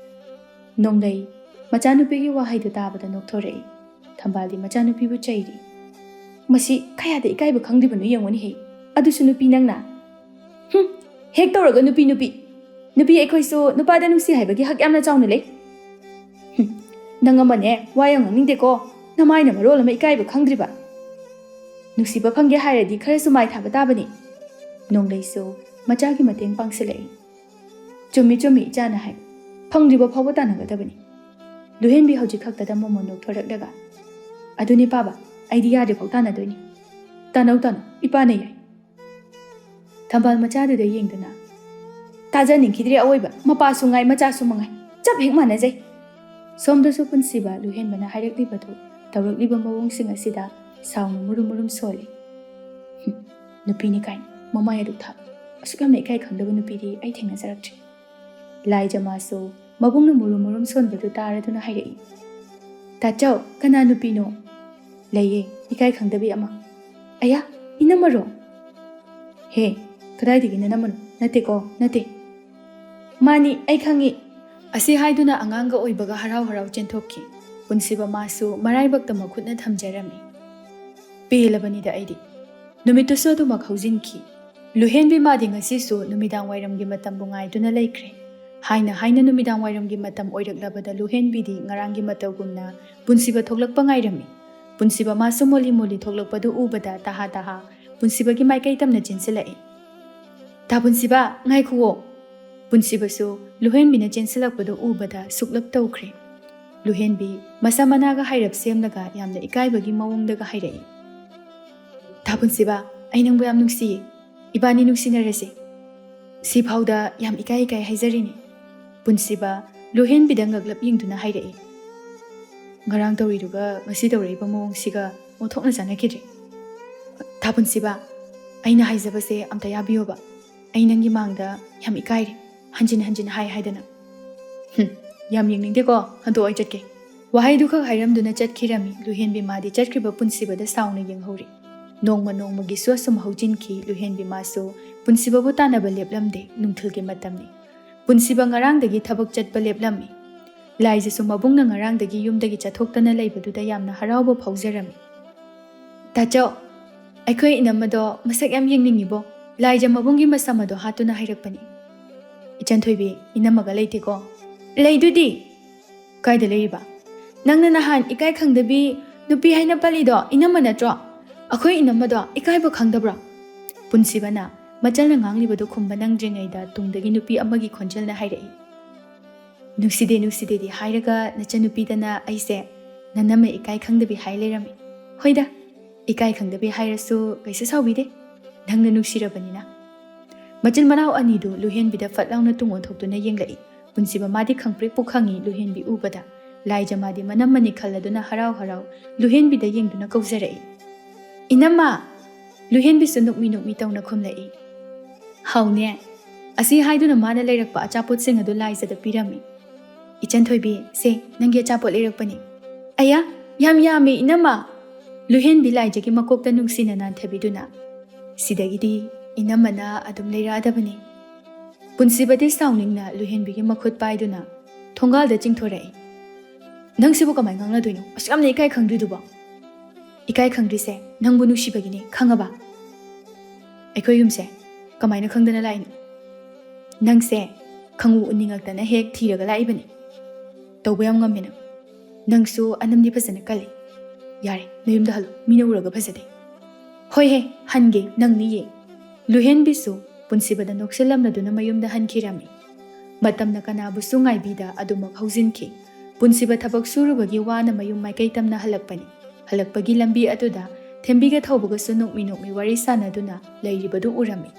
ꯅꯣꯡꯂꯩ ꯃꯆꯥꯅꯨꯄꯤꯒꯤ ꯋꯥꯍꯩꯗꯨ ꯇꯥꯕꯗ ꯅꯣꯛꯊꯣꯔꯛꯏ꯫ ꯊꯝꯕꯥꯜꯗꯤ ꯃꯆꯥꯅꯨꯄꯤꯕꯨ ꯆꯩꯔꯤ꯫ "ꯃꯁꯤ ꯀꯌꯥꯗ ꯏꯀꯥꯏꯕ ꯈꯪꯗ꯭ꯔꯤꯕꯅꯣ ꯌꯦꯡꯉꯨꯅꯦꯍꯦ꯫ ꯑꯗꯨꯁꯨ ꯅꯨꯄꯤ ꯅꯪꯅ꯫ ꯍꯨꯝ, ꯍꯦꯛ ꯇꯧꯔꯒ ꯅꯨꯄꯤ, ꯅꯨꯄꯤ!" ꯅꯨꯄꯤ ꯑꯩꯈꯣꯏꯁꯨ ꯅꯨꯄꯥꯗ ꯅꯨꯡꯁꯤ ꯍꯥꯏꯕꯒꯤ ꯍꯛ ꯌꯥꯝꯅ ꯆꯥꯎꯅ ꯂꯩ꯫ ꯍꯨꯝ, ꯅꯪ ꯑꯃꯅꯦ, ꯋꯥ ꯌꯥꯝ ꯉꯥꯡꯅꯤꯡꯗꯦꯀꯣ꯫ ꯅꯃꯥꯏꯅ ꯃꯔꯣꯜ ꯑꯃ ꯏꯀꯥꯏꯕ ꯈꯪꯗ꯭ꯔꯤꯕ꯫ ꯅꯨꯡꯁꯤꯕ ꯐꯪꯒꯦ ꯍꯥꯏꯔꯗꯤ ꯈꯔꯁꯨ ꯃꯥꯏ ꯊꯥꯕ ꯇꯥꯕꯅꯤ꯫ ꯅꯣꯡꯂꯩꯁꯨ ꯃꯆꯥꯒꯤ ꯃꯇꯦꯡ ꯄꯥꯡꯁꯤꯜꯂꯛꯏ꯫ ꯆꯨꯝꯃꯤ, ꯆꯨꯝꯃꯤ, ꯏꯆꯥꯅ ꯍꯥꯏ꯫ ꯐꯪꯗ꯭ꯔꯤꯕ ꯐꯥꯎꯕ ꯇꯥꯟꯅꯒꯗꯕꯅꯤ꯫ ꯂꯨꯍꯦꯟꯕꯤ ꯍꯧꯖꯤꯛ ꯈꯛꯇꯗ ꯃꯣꯃꯣꯟ ꯅꯣꯛꯊꯣꯔꯛꯂꯒ, "ꯑꯗꯨꯅꯤ ꯄꯥꯕ, ꯑꯩꯗꯤ ꯌꯥꯗ꯭ꯔꯤꯐꯥꯎ ꯇꯥꯟꯅꯗꯣꯏꯅꯤ꯫ ꯇꯥꯟꯅꯧ, ꯇꯥꯟꯅꯧ, ꯏꯄꯥꯅ ꯌꯥꯏ꯫" ꯊꯝꯕꯥꯜ ꯃꯆꯥꯗꯨꯗ ꯌꯦꯡꯗꯨꯅ, "ꯇꯥꯖꯅꯤꯡꯈꯤꯗ꯭ꯔꯦ ꯑꯋꯣꯏꯕ, ꯃꯄꯥꯁꯨ ꯉꯥꯏ, ꯃꯆꯥꯁꯨ ꯃꯉꯥꯏ, ꯆꯞ ꯍꯦꯛ ꯃꯥꯟꯅꯖꯩ꯫" ꯁꯣꯝꯗꯁꯨ ꯄꯨꯟꯁꯤꯕ ꯂꯨꯍꯦꯟꯕꯅ ꯍꯥꯏꯔꯛꯂꯤꯕꯗꯨ, ꯇꯧꯔꯛꯂꯤꯕ ꯃꯑꯣꯡꯁꯤꯡ ꯑꯁꯤꯗ ꯁꯥꯎꯅ ꯃꯨꯔꯨꯝ ꯃꯨꯔꯨꯝ ꯁꯣꯜꯂꯤ꯫ "ꯍꯨꯝ, ꯅꯨꯄꯤꯅꯤ ꯀꯥꯏꯅ ꯃꯃꯥꯏ ꯑꯗꯨ ꯊꯥ꯫ ꯑꯁꯨꯛ ꯌꯥꯝꯅ ꯏꯀꯥꯏ ꯈꯪꯗꯕ ꯅꯨꯄꯤꯗꯤ ꯑꯩ ꯊꯦꯡꯅꯖꯔꯛꯇ꯭ꯔꯤ꯫" ꯂꯥꯏꯖ ꯃꯥꯁꯨ ꯃꯕꯨꯡꯅ ꯃꯨꯔꯨꯝ ꯃꯨꯔꯨꯝ ꯁꯣꯟꯕꯗꯨ ꯇꯥꯔꯗꯨꯅ ꯍꯥꯏꯔꯛꯏ, "ꯇꯥꯆꯧ, ꯀꯅꯥ ꯅꯨꯄꯤꯅꯣ?" "ꯂꯩꯌꯦ, ꯏꯀꯥꯏ ꯈꯪꯗꯕꯤ ꯑꯃ꯫" "ꯑꯌꯥ, ꯏꯅꯝꯃꯔꯣ?" "ꯍꯦ, ꯀꯗꯥꯏꯗꯒꯤ ꯅꯅꯝꯃꯅꯣ? ꯅꯠꯇꯦꯀꯣ, ꯅꯠꯇꯦ꯫" "ꯃꯥꯅꯤ, ꯑꯩ ꯈꯪꯉꯤ꯫" ꯑꯁꯤ ꯍꯥꯏꯗꯨꯅ ꯑꯉꯥꯡꯒ ꯑꯣꯏꯕꯒ ꯍꯔꯥꯎ ꯍꯔꯥꯎ ꯆꯦꯟꯊꯣꯛꯈꯤ꯫ ꯄꯨꯟꯁꯤꯕ ꯃꯥꯁꯨ ꯃꯔꯥꯏꯕꯛꯇ ꯃꯈꯨꯠꯅ ꯊꯝꯖꯔꯝꯃꯤ꯫ ꯄꯦꯜꯂꯕꯅꯤꯗ ꯑꯩꯗꯤ꯫ ꯅꯨꯃꯤꯠꯇꯨꯁꯨ ꯑꯗꯨꯃꯛ ꯍꯧꯖꯤꯟꯈꯤ꯫ ꯂꯨꯍꯦꯟꯕꯤ ꯃꯥꯗꯤ ꯉꯁꯤꯁꯨ ꯅꯨꯃꯤꯗꯥꯡ ꯋꯥꯏꯔꯝꯒꯤ ꯃꯇꯝꯕꯨ ꯉꯥꯏꯗꯨꯅ ꯂꯩꯈ꯭ꯔꯦ꯫ ꯍꯥꯏꯅ ꯍꯥꯏꯅ ꯅꯨꯃꯤꯗꯥꯡ ꯋꯥꯏꯔꯝꯒꯤ ꯃꯇꯝ ꯑꯣꯏꯔꯛꯂꯕꯗ ꯂꯨꯍꯦꯟꯕꯤꯗꯤ ꯉꯔꯥꯡꯒꯤ ꯃꯇꯧꯒꯨꯝꯅ ꯄꯨꯟꯁꯤꯕ ꯊꯣꯛꯂꯛꯄ ꯉꯥꯏꯔꯝꯃꯤ꯫ ꯄꯨꯟꯁꯤꯕ ꯃꯥꯁꯨ ꯃꯣꯂꯤ ꯃꯣꯂꯤ ꯊꯣꯛꯂꯛꯄꯗꯨ ꯎꯕꯗ ꯇꯍꯥ ꯇꯍꯥ ꯄꯨꯟꯁꯤꯕꯒꯤ ꯃꯥꯏꯀꯩ ꯇꯝꯅ ꯆꯦꯟꯁꯤꯜꯂꯛꯏ꯫ "ꯇꯥ ꯄꯨꯟꯁꯤꯕ, ꯉꯥꯏꯈꯨꯋꯣ!" ꯄꯨꯟꯁꯤꯕꯁꯨ ꯂꯨꯍꯦꯟꯕꯤꯅ ꯆꯦꯟꯁꯤꯜꯂꯛꯄꯗꯨ ꯎꯕꯗ ꯁꯨꯛꯂꯞ ꯇꯧꯈ꯭ꯔꯦ꯫ ꯂꯨꯍꯦꯟꯕꯤ ꯃꯁꯝ ꯃꯅꯥꯒ ꯍꯥꯏꯔꯞ ꯁꯦꯝꯂꯒ ꯌꯥꯝꯅ ꯏꯀꯥꯏꯕꯒꯤ ꯃꯑꯣꯡꯗꯒ ꯍꯥꯏꯔꯛꯏ, "ꯇꯥ ꯄꯨꯟꯁꯤꯕ, ꯑꯩ ꯅꯪꯕꯨ ꯌꯥꯝ ꯅꯨꯡꯁꯤꯌꯦ꯫ ꯏꯕꯥꯅꯤ ꯅꯨꯡꯁꯤꯅꯔꯁꯦ꯫" ꯁꯤꯐꯥꯎꯗ ꯌꯥꯝ ꯏꯀꯥꯏ ꯏꯀꯥꯏ ꯍꯥꯏꯖꯔꯤꯅꯤ꯫ ꯄꯨꯟꯁꯤꯕ ꯂꯨꯍꯦꯟꯕꯤꯗ ꯉꯛꯂꯞ ꯌꯦꯡꯗꯨꯅ ꯍꯥꯏꯔꯛꯏ, "ꯉꯔꯥꯡ ꯇꯧꯔꯤꯗꯨꯒ ꯉꯁꯤ ꯇꯧꯔꯛꯏꯕ ꯃꯑꯣꯡꯁꯤꯒ ꯑꯣꯟꯊꯣꯛꯅ ꯆꯥꯟꯅꯈꯤꯗ꯭ꯔꯦ꯫ ꯇꯥ ꯄꯨꯟꯁꯤꯕ, ꯑꯩꯅ ꯍꯥꯏꯖꯕꯁꯦ ꯑꯝꯇ ꯌꯥꯕꯤꯌꯣꯕ꯫ ꯑꯩ ꯅꯪꯒꯤ ꯃꯥꯡꯗ ꯌꯥꯝ ꯏꯀꯥꯏꯔꯦ꯫ ꯍꯟꯖꯤꯟ ꯍꯟꯖꯤꯟ ꯍꯥꯏ ꯍꯥꯏꯗꯅ꯫" "ꯍꯨꯝ, ꯌꯥꯝ ꯌꯦꯡꯅꯤꯡꯗꯦꯀꯣ, ꯍꯟꯗꯣꯛ, ꯑꯩ ꯆꯠꯀꯦ꯫" ꯋꯥꯍꯩꯗꯨꯈꯛ ꯍꯥꯏꯔꯝꯗꯨꯅ ꯆꯠꯈꯤꯔꯝꯃꯤ꯫ ꯂꯨꯍꯦꯟꯕꯤ ꯃꯥꯗꯤ ꯆꯠꯈ꯭ꯔꯤꯕ ꯄꯨꯟꯁꯤꯕꯗ ꯁꯥꯎꯅ ꯌꯦꯡꯍꯧꯔꯤ꯫ ꯅꯣꯡꯃ ꯅꯣꯡꯃꯒꯤꯁꯨ ꯑꯁꯨꯝ ꯍꯧꯖꯤꯟꯈꯤ꯫ ꯂꯨꯍꯦꯟꯕꯤ ꯃꯥꯁꯨ ꯄꯨꯟꯁꯤꯕꯕꯨ ꯇꯥꯟꯅꯕ ꯂꯦꯞꯂꯝꯗꯦ꯫ ꯅꯨꯡꯊꯤꯜꯒꯤ ꯃꯇꯝꯅꯤ꯫ ꯄꯨꯟꯁꯤꯕ ꯉꯔꯥꯡꯗꯒꯤ ꯊꯕꯛ ꯆꯠꯄ ꯂꯦꯞꯂꯝꯃꯤ꯫ ꯂꯥꯏꯖꯁꯨ ꯃꯕꯨꯡꯅ ꯉꯔꯥꯡꯗꯒꯤ ꯌꯨꯝꯗꯒꯤ ꯆꯠꯊꯣꯛꯇꯅ ꯂꯩꯕꯗꯨꯗ ꯌꯥꯝꯅ ꯍꯔꯥꯎꯕ ꯐꯥꯎꯖꯔꯝꯃꯤ꯫ "ꯇꯥꯆꯧ, ꯑꯩꯈꯣꯏ ꯏꯅꯝꯃꯗꯣ ꯃꯁꯛ ꯌꯥꯝ ꯌꯦꯡꯅꯤꯡꯉꯤꯕꯣ?" ꯂꯥꯏꯖ ꯃꯕꯨꯡꯒꯤ ꯃꯁꯝ ꯑꯗꯣ ꯍꯥꯠꯇꯨꯅ ꯍꯥꯏꯔꯛꯄꯅꯤ꯫ "ꯏꯆꯟ ꯊꯣꯏꯕꯤ, ꯏꯅꯝꯃꯒ ꯂꯩꯇꯦꯀꯣ?" "ꯂꯩꯗꯨꯗꯤ!" "ꯀꯥꯏꯗ ꯂꯩꯔꯤꯕ? ꯅꯪꯅ ꯅꯍꯥꯟ ꯏꯀꯥꯏ ꯈꯪꯗꯕꯤ ꯅꯨꯄꯤ ꯍꯥꯏꯅ ꯄꯜꯂꯤꯗꯣ ꯏꯅꯝꯃ ꯅꯠꯇ꯭ꯔꯣ? ꯑꯩꯈꯣꯏ ꯏꯅꯝꯃꯗꯣ ꯏꯀꯥꯏꯕ ꯈꯪꯗꯕ꯭ꯔꯣ?" ꯄꯨꯟꯁꯤꯕꯅ ꯃꯆꯜꯅ ꯉꯥꯡꯂꯤꯕꯗꯨ ꯈꯨꯝꯕ ꯅꯪꯗ꯭ꯔꯤꯉꯩꯗ ꯇꯨꯡꯗꯒꯤ ꯅꯨꯄꯤ ꯑꯃꯒꯤ ꯈꯣꯟꯖꯦꯜꯅ ꯍꯥꯏꯔꯛꯏ, "ꯅꯨꯡꯁꯤꯗꯦ, ꯅꯨꯡꯁꯤꯗꯦꯗꯤ ꯍꯥꯏꯔꯒ ꯅꯆꯟꯅꯨꯄꯤꯗꯅ ꯑꯩꯁꯦ ꯅꯅꯝꯃ ꯏꯀꯥꯏ ꯈꯪꯗꯕꯤ ꯍꯥꯏ ꯂꯩꯔꯝꯃꯤ꯫ ꯍꯣꯏꯗ, ꯏꯀꯥꯏ ꯈꯪꯗꯕꯤ ꯍꯥꯏꯔꯁꯨ ꯀꯩꯁꯨ ꯁꯥꯎꯕꯤꯗꯦ, ꯅꯪꯅ ꯅꯨꯡꯁꯤꯔꯕꯅꯤꯅ꯫" ꯃꯆꯤꯟ ꯃꯅꯥꯎ ꯑꯅꯤꯗꯨ ꯂꯨꯍꯦꯟꯕꯤꯗ ꯐꯠ ꯂꯥꯎꯅ ꯇꯨꯡ ꯑꯣꯟꯊꯣꯛꯇꯨꯅ ꯌꯦꯡꯂꯛꯏ꯫ ꯄꯨꯟꯁꯤꯕ ꯃꯥꯗꯤ ꯈꯪꯄ꯭ꯔꯤꯛꯄꯨ ꯈꯪꯏ ꯂꯨꯍꯦꯟꯕꯤ ꯎꯕꯗ꯫ ꯂꯥꯏꯖ ꯃꯥꯗꯤ ꯃꯅꯝꯃꯅꯤ ꯈꯜꯂꯗꯨꯅ ꯍꯔꯥꯎ ꯍꯔꯥꯎ ꯂꯨꯍꯦꯟꯕꯤꯗ ꯌꯦꯡꯗꯨꯅ ꯀꯧꯖꯔꯛꯏ, "ꯏꯅꯝꯃ!" ꯂꯨꯍꯦꯟꯕꯤꯁꯨ ꯅꯣꯛꯃꯤ ꯅꯣꯛꯃꯤ ꯇꯧꯅ ꯈꯨꯝꯂꯛꯏ, "ꯍꯥꯎꯅꯦ!" ꯑꯁꯤ ꯍꯥꯏꯗꯨꯅ ꯃꯥꯅ ꯂꯩꯔꯛꯄ ꯑꯆꯥꯄꯣꯠꯁꯤꯡ ꯑꯗꯨ ꯂꯥꯏꯖꯗ ꯄꯤꯔꯝꯃꯤ꯫ "ꯏꯆꯟ ꯊꯣꯏꯕꯤ, ꯁꯦ, ꯅꯪꯒꯤ ꯑꯆꯥꯄꯣꯠ ꯂꯩꯔꯛꯄꯅꯤ꯫" "ꯑꯌꯥ, ꯌꯥꯝ ꯌꯥꯝꯃꯤ, ꯏꯅꯝꯃ!" ꯂꯨꯍꯦꯟꯕꯤ ꯂꯥꯏꯖꯒꯤ ꯃꯀꯣꯛꯇ ꯅꯨꯡꯁꯤꯅ ꯅꯥꯟꯊꯕꯤꯗꯨꯅ, "ꯁꯤꯗꯒꯤꯗꯤ ꯏꯅꯝꯃꯅ ꯑꯗꯨꯝ ꯂꯩꯔꯛꯑꯗꯕꯅꯤ꯫" ꯄꯨꯟꯁꯤꯕꯗꯤ ꯁꯥꯎꯅꯤꯡꯅ ꯂꯨꯍꯦꯟꯕꯤꯒꯤ ꯃꯈꯨꯠ ꯄꯥꯏꯗꯨꯅ ꯊꯣꯡꯒꯥꯜꯗ ꯆꯤꯡꯊꯣꯔꯛꯏ꯫ "ꯅꯪꯁꯤꯕꯨ ꯀꯃꯥꯏ ꯉꯥꯡꯅꯗꯣꯏꯅꯣ? ꯑꯁꯨꯛ ꯌꯥꯝꯅ ꯏꯀꯥꯏ ꯈꯪꯗ꯭ꯔꯤꯗꯨꯕꯣ?" "ꯏꯀꯥꯏ ꯈꯪꯗ꯭ꯔꯤꯁꯦ ꯅꯪꯕꯨ ꯅꯨꯡꯁꯤꯕꯒꯤꯅꯦ, ꯈꯪꯉꯕ?" "ꯑꯩꯈꯣꯏ ꯌꯨꯝꯁꯦ ꯀꯃꯥꯏꯅ ꯈꯪꯗꯅ ꯂꯥꯛꯏꯅꯣ?" "ꯅꯪꯁꯦ ꯈꯪꯎ ꯎꯅꯤꯡꯉꯛꯇꯅ ꯍꯦꯛ ꯊꯤꯔꯒ ꯂꯥꯛꯏꯕꯅꯤ꯫ ꯇꯧꯕ ꯌꯥꯝ ꯉꯝꯃꯦ ꯅꯪ꯫ ꯅꯪꯁꯨ ꯑꯅꯝꯗꯤ ꯐꯖꯅ ꯀꯜꯂꯤ꯫ ꯌꯥꯔꯦ, ꯅꯌꯨꯝꯗ ꯍꯜꯂꯣ, ꯃꯤꯅ ꯎꯔꯒ ꯐꯖꯗꯦ꯫" "ꯍꯣꯏꯍꯦ, ꯍꯟꯒꯦ, ꯅꯪꯅꯤꯌꯦ꯫" ꯂꯨꯍꯦꯟꯕꯤꯁꯨ ꯄꯨꯟꯁꯤꯕꯗ ꯅꯣꯛꯁꯤꯜꯂꯝꯂꯗꯨꯅ ꯃꯌꯨꯝꯗ ꯍꯟꯈꯤꯔꯝꯃꯤ꯫ ꯃꯇꯝꯅ ꯀꯅꯥꯕꯨꯁꯨ ꯉꯥꯏꯕꯤꯗ ꯑꯗꯨꯃꯛ ꯍꯧꯖꯤꯟꯈꯤ꯫ ꯄꯨꯟꯁꯤꯕ ꯊꯕꯛ ꯁꯨꯔꯨꯕꯒꯤ ꯋꯥꯅ ꯃꯌꯨꯝ ꯃꯥꯏꯀꯩ ꯇꯝꯅ ꯍꯜꯂꯛꯄꯅꯤ꯫ ꯍꯜꯂꯛꯄꯒꯤ ꯂꯝꯕꯤ ꯑꯗꯨꯗ ꯊꯦꯝꯕꯤꯒ ꯊꯧꯕꯒꯁꯨ ꯅꯣꯛꯃꯤ ꯅꯣꯛꯃꯤ ꯋꯥꯔꯤ ꯁꯥꯟꯅꯗꯨꯅ ꯂꯩꯔꯤꯕꯗꯨ ꯎꯔꯝꯃꯤ꯫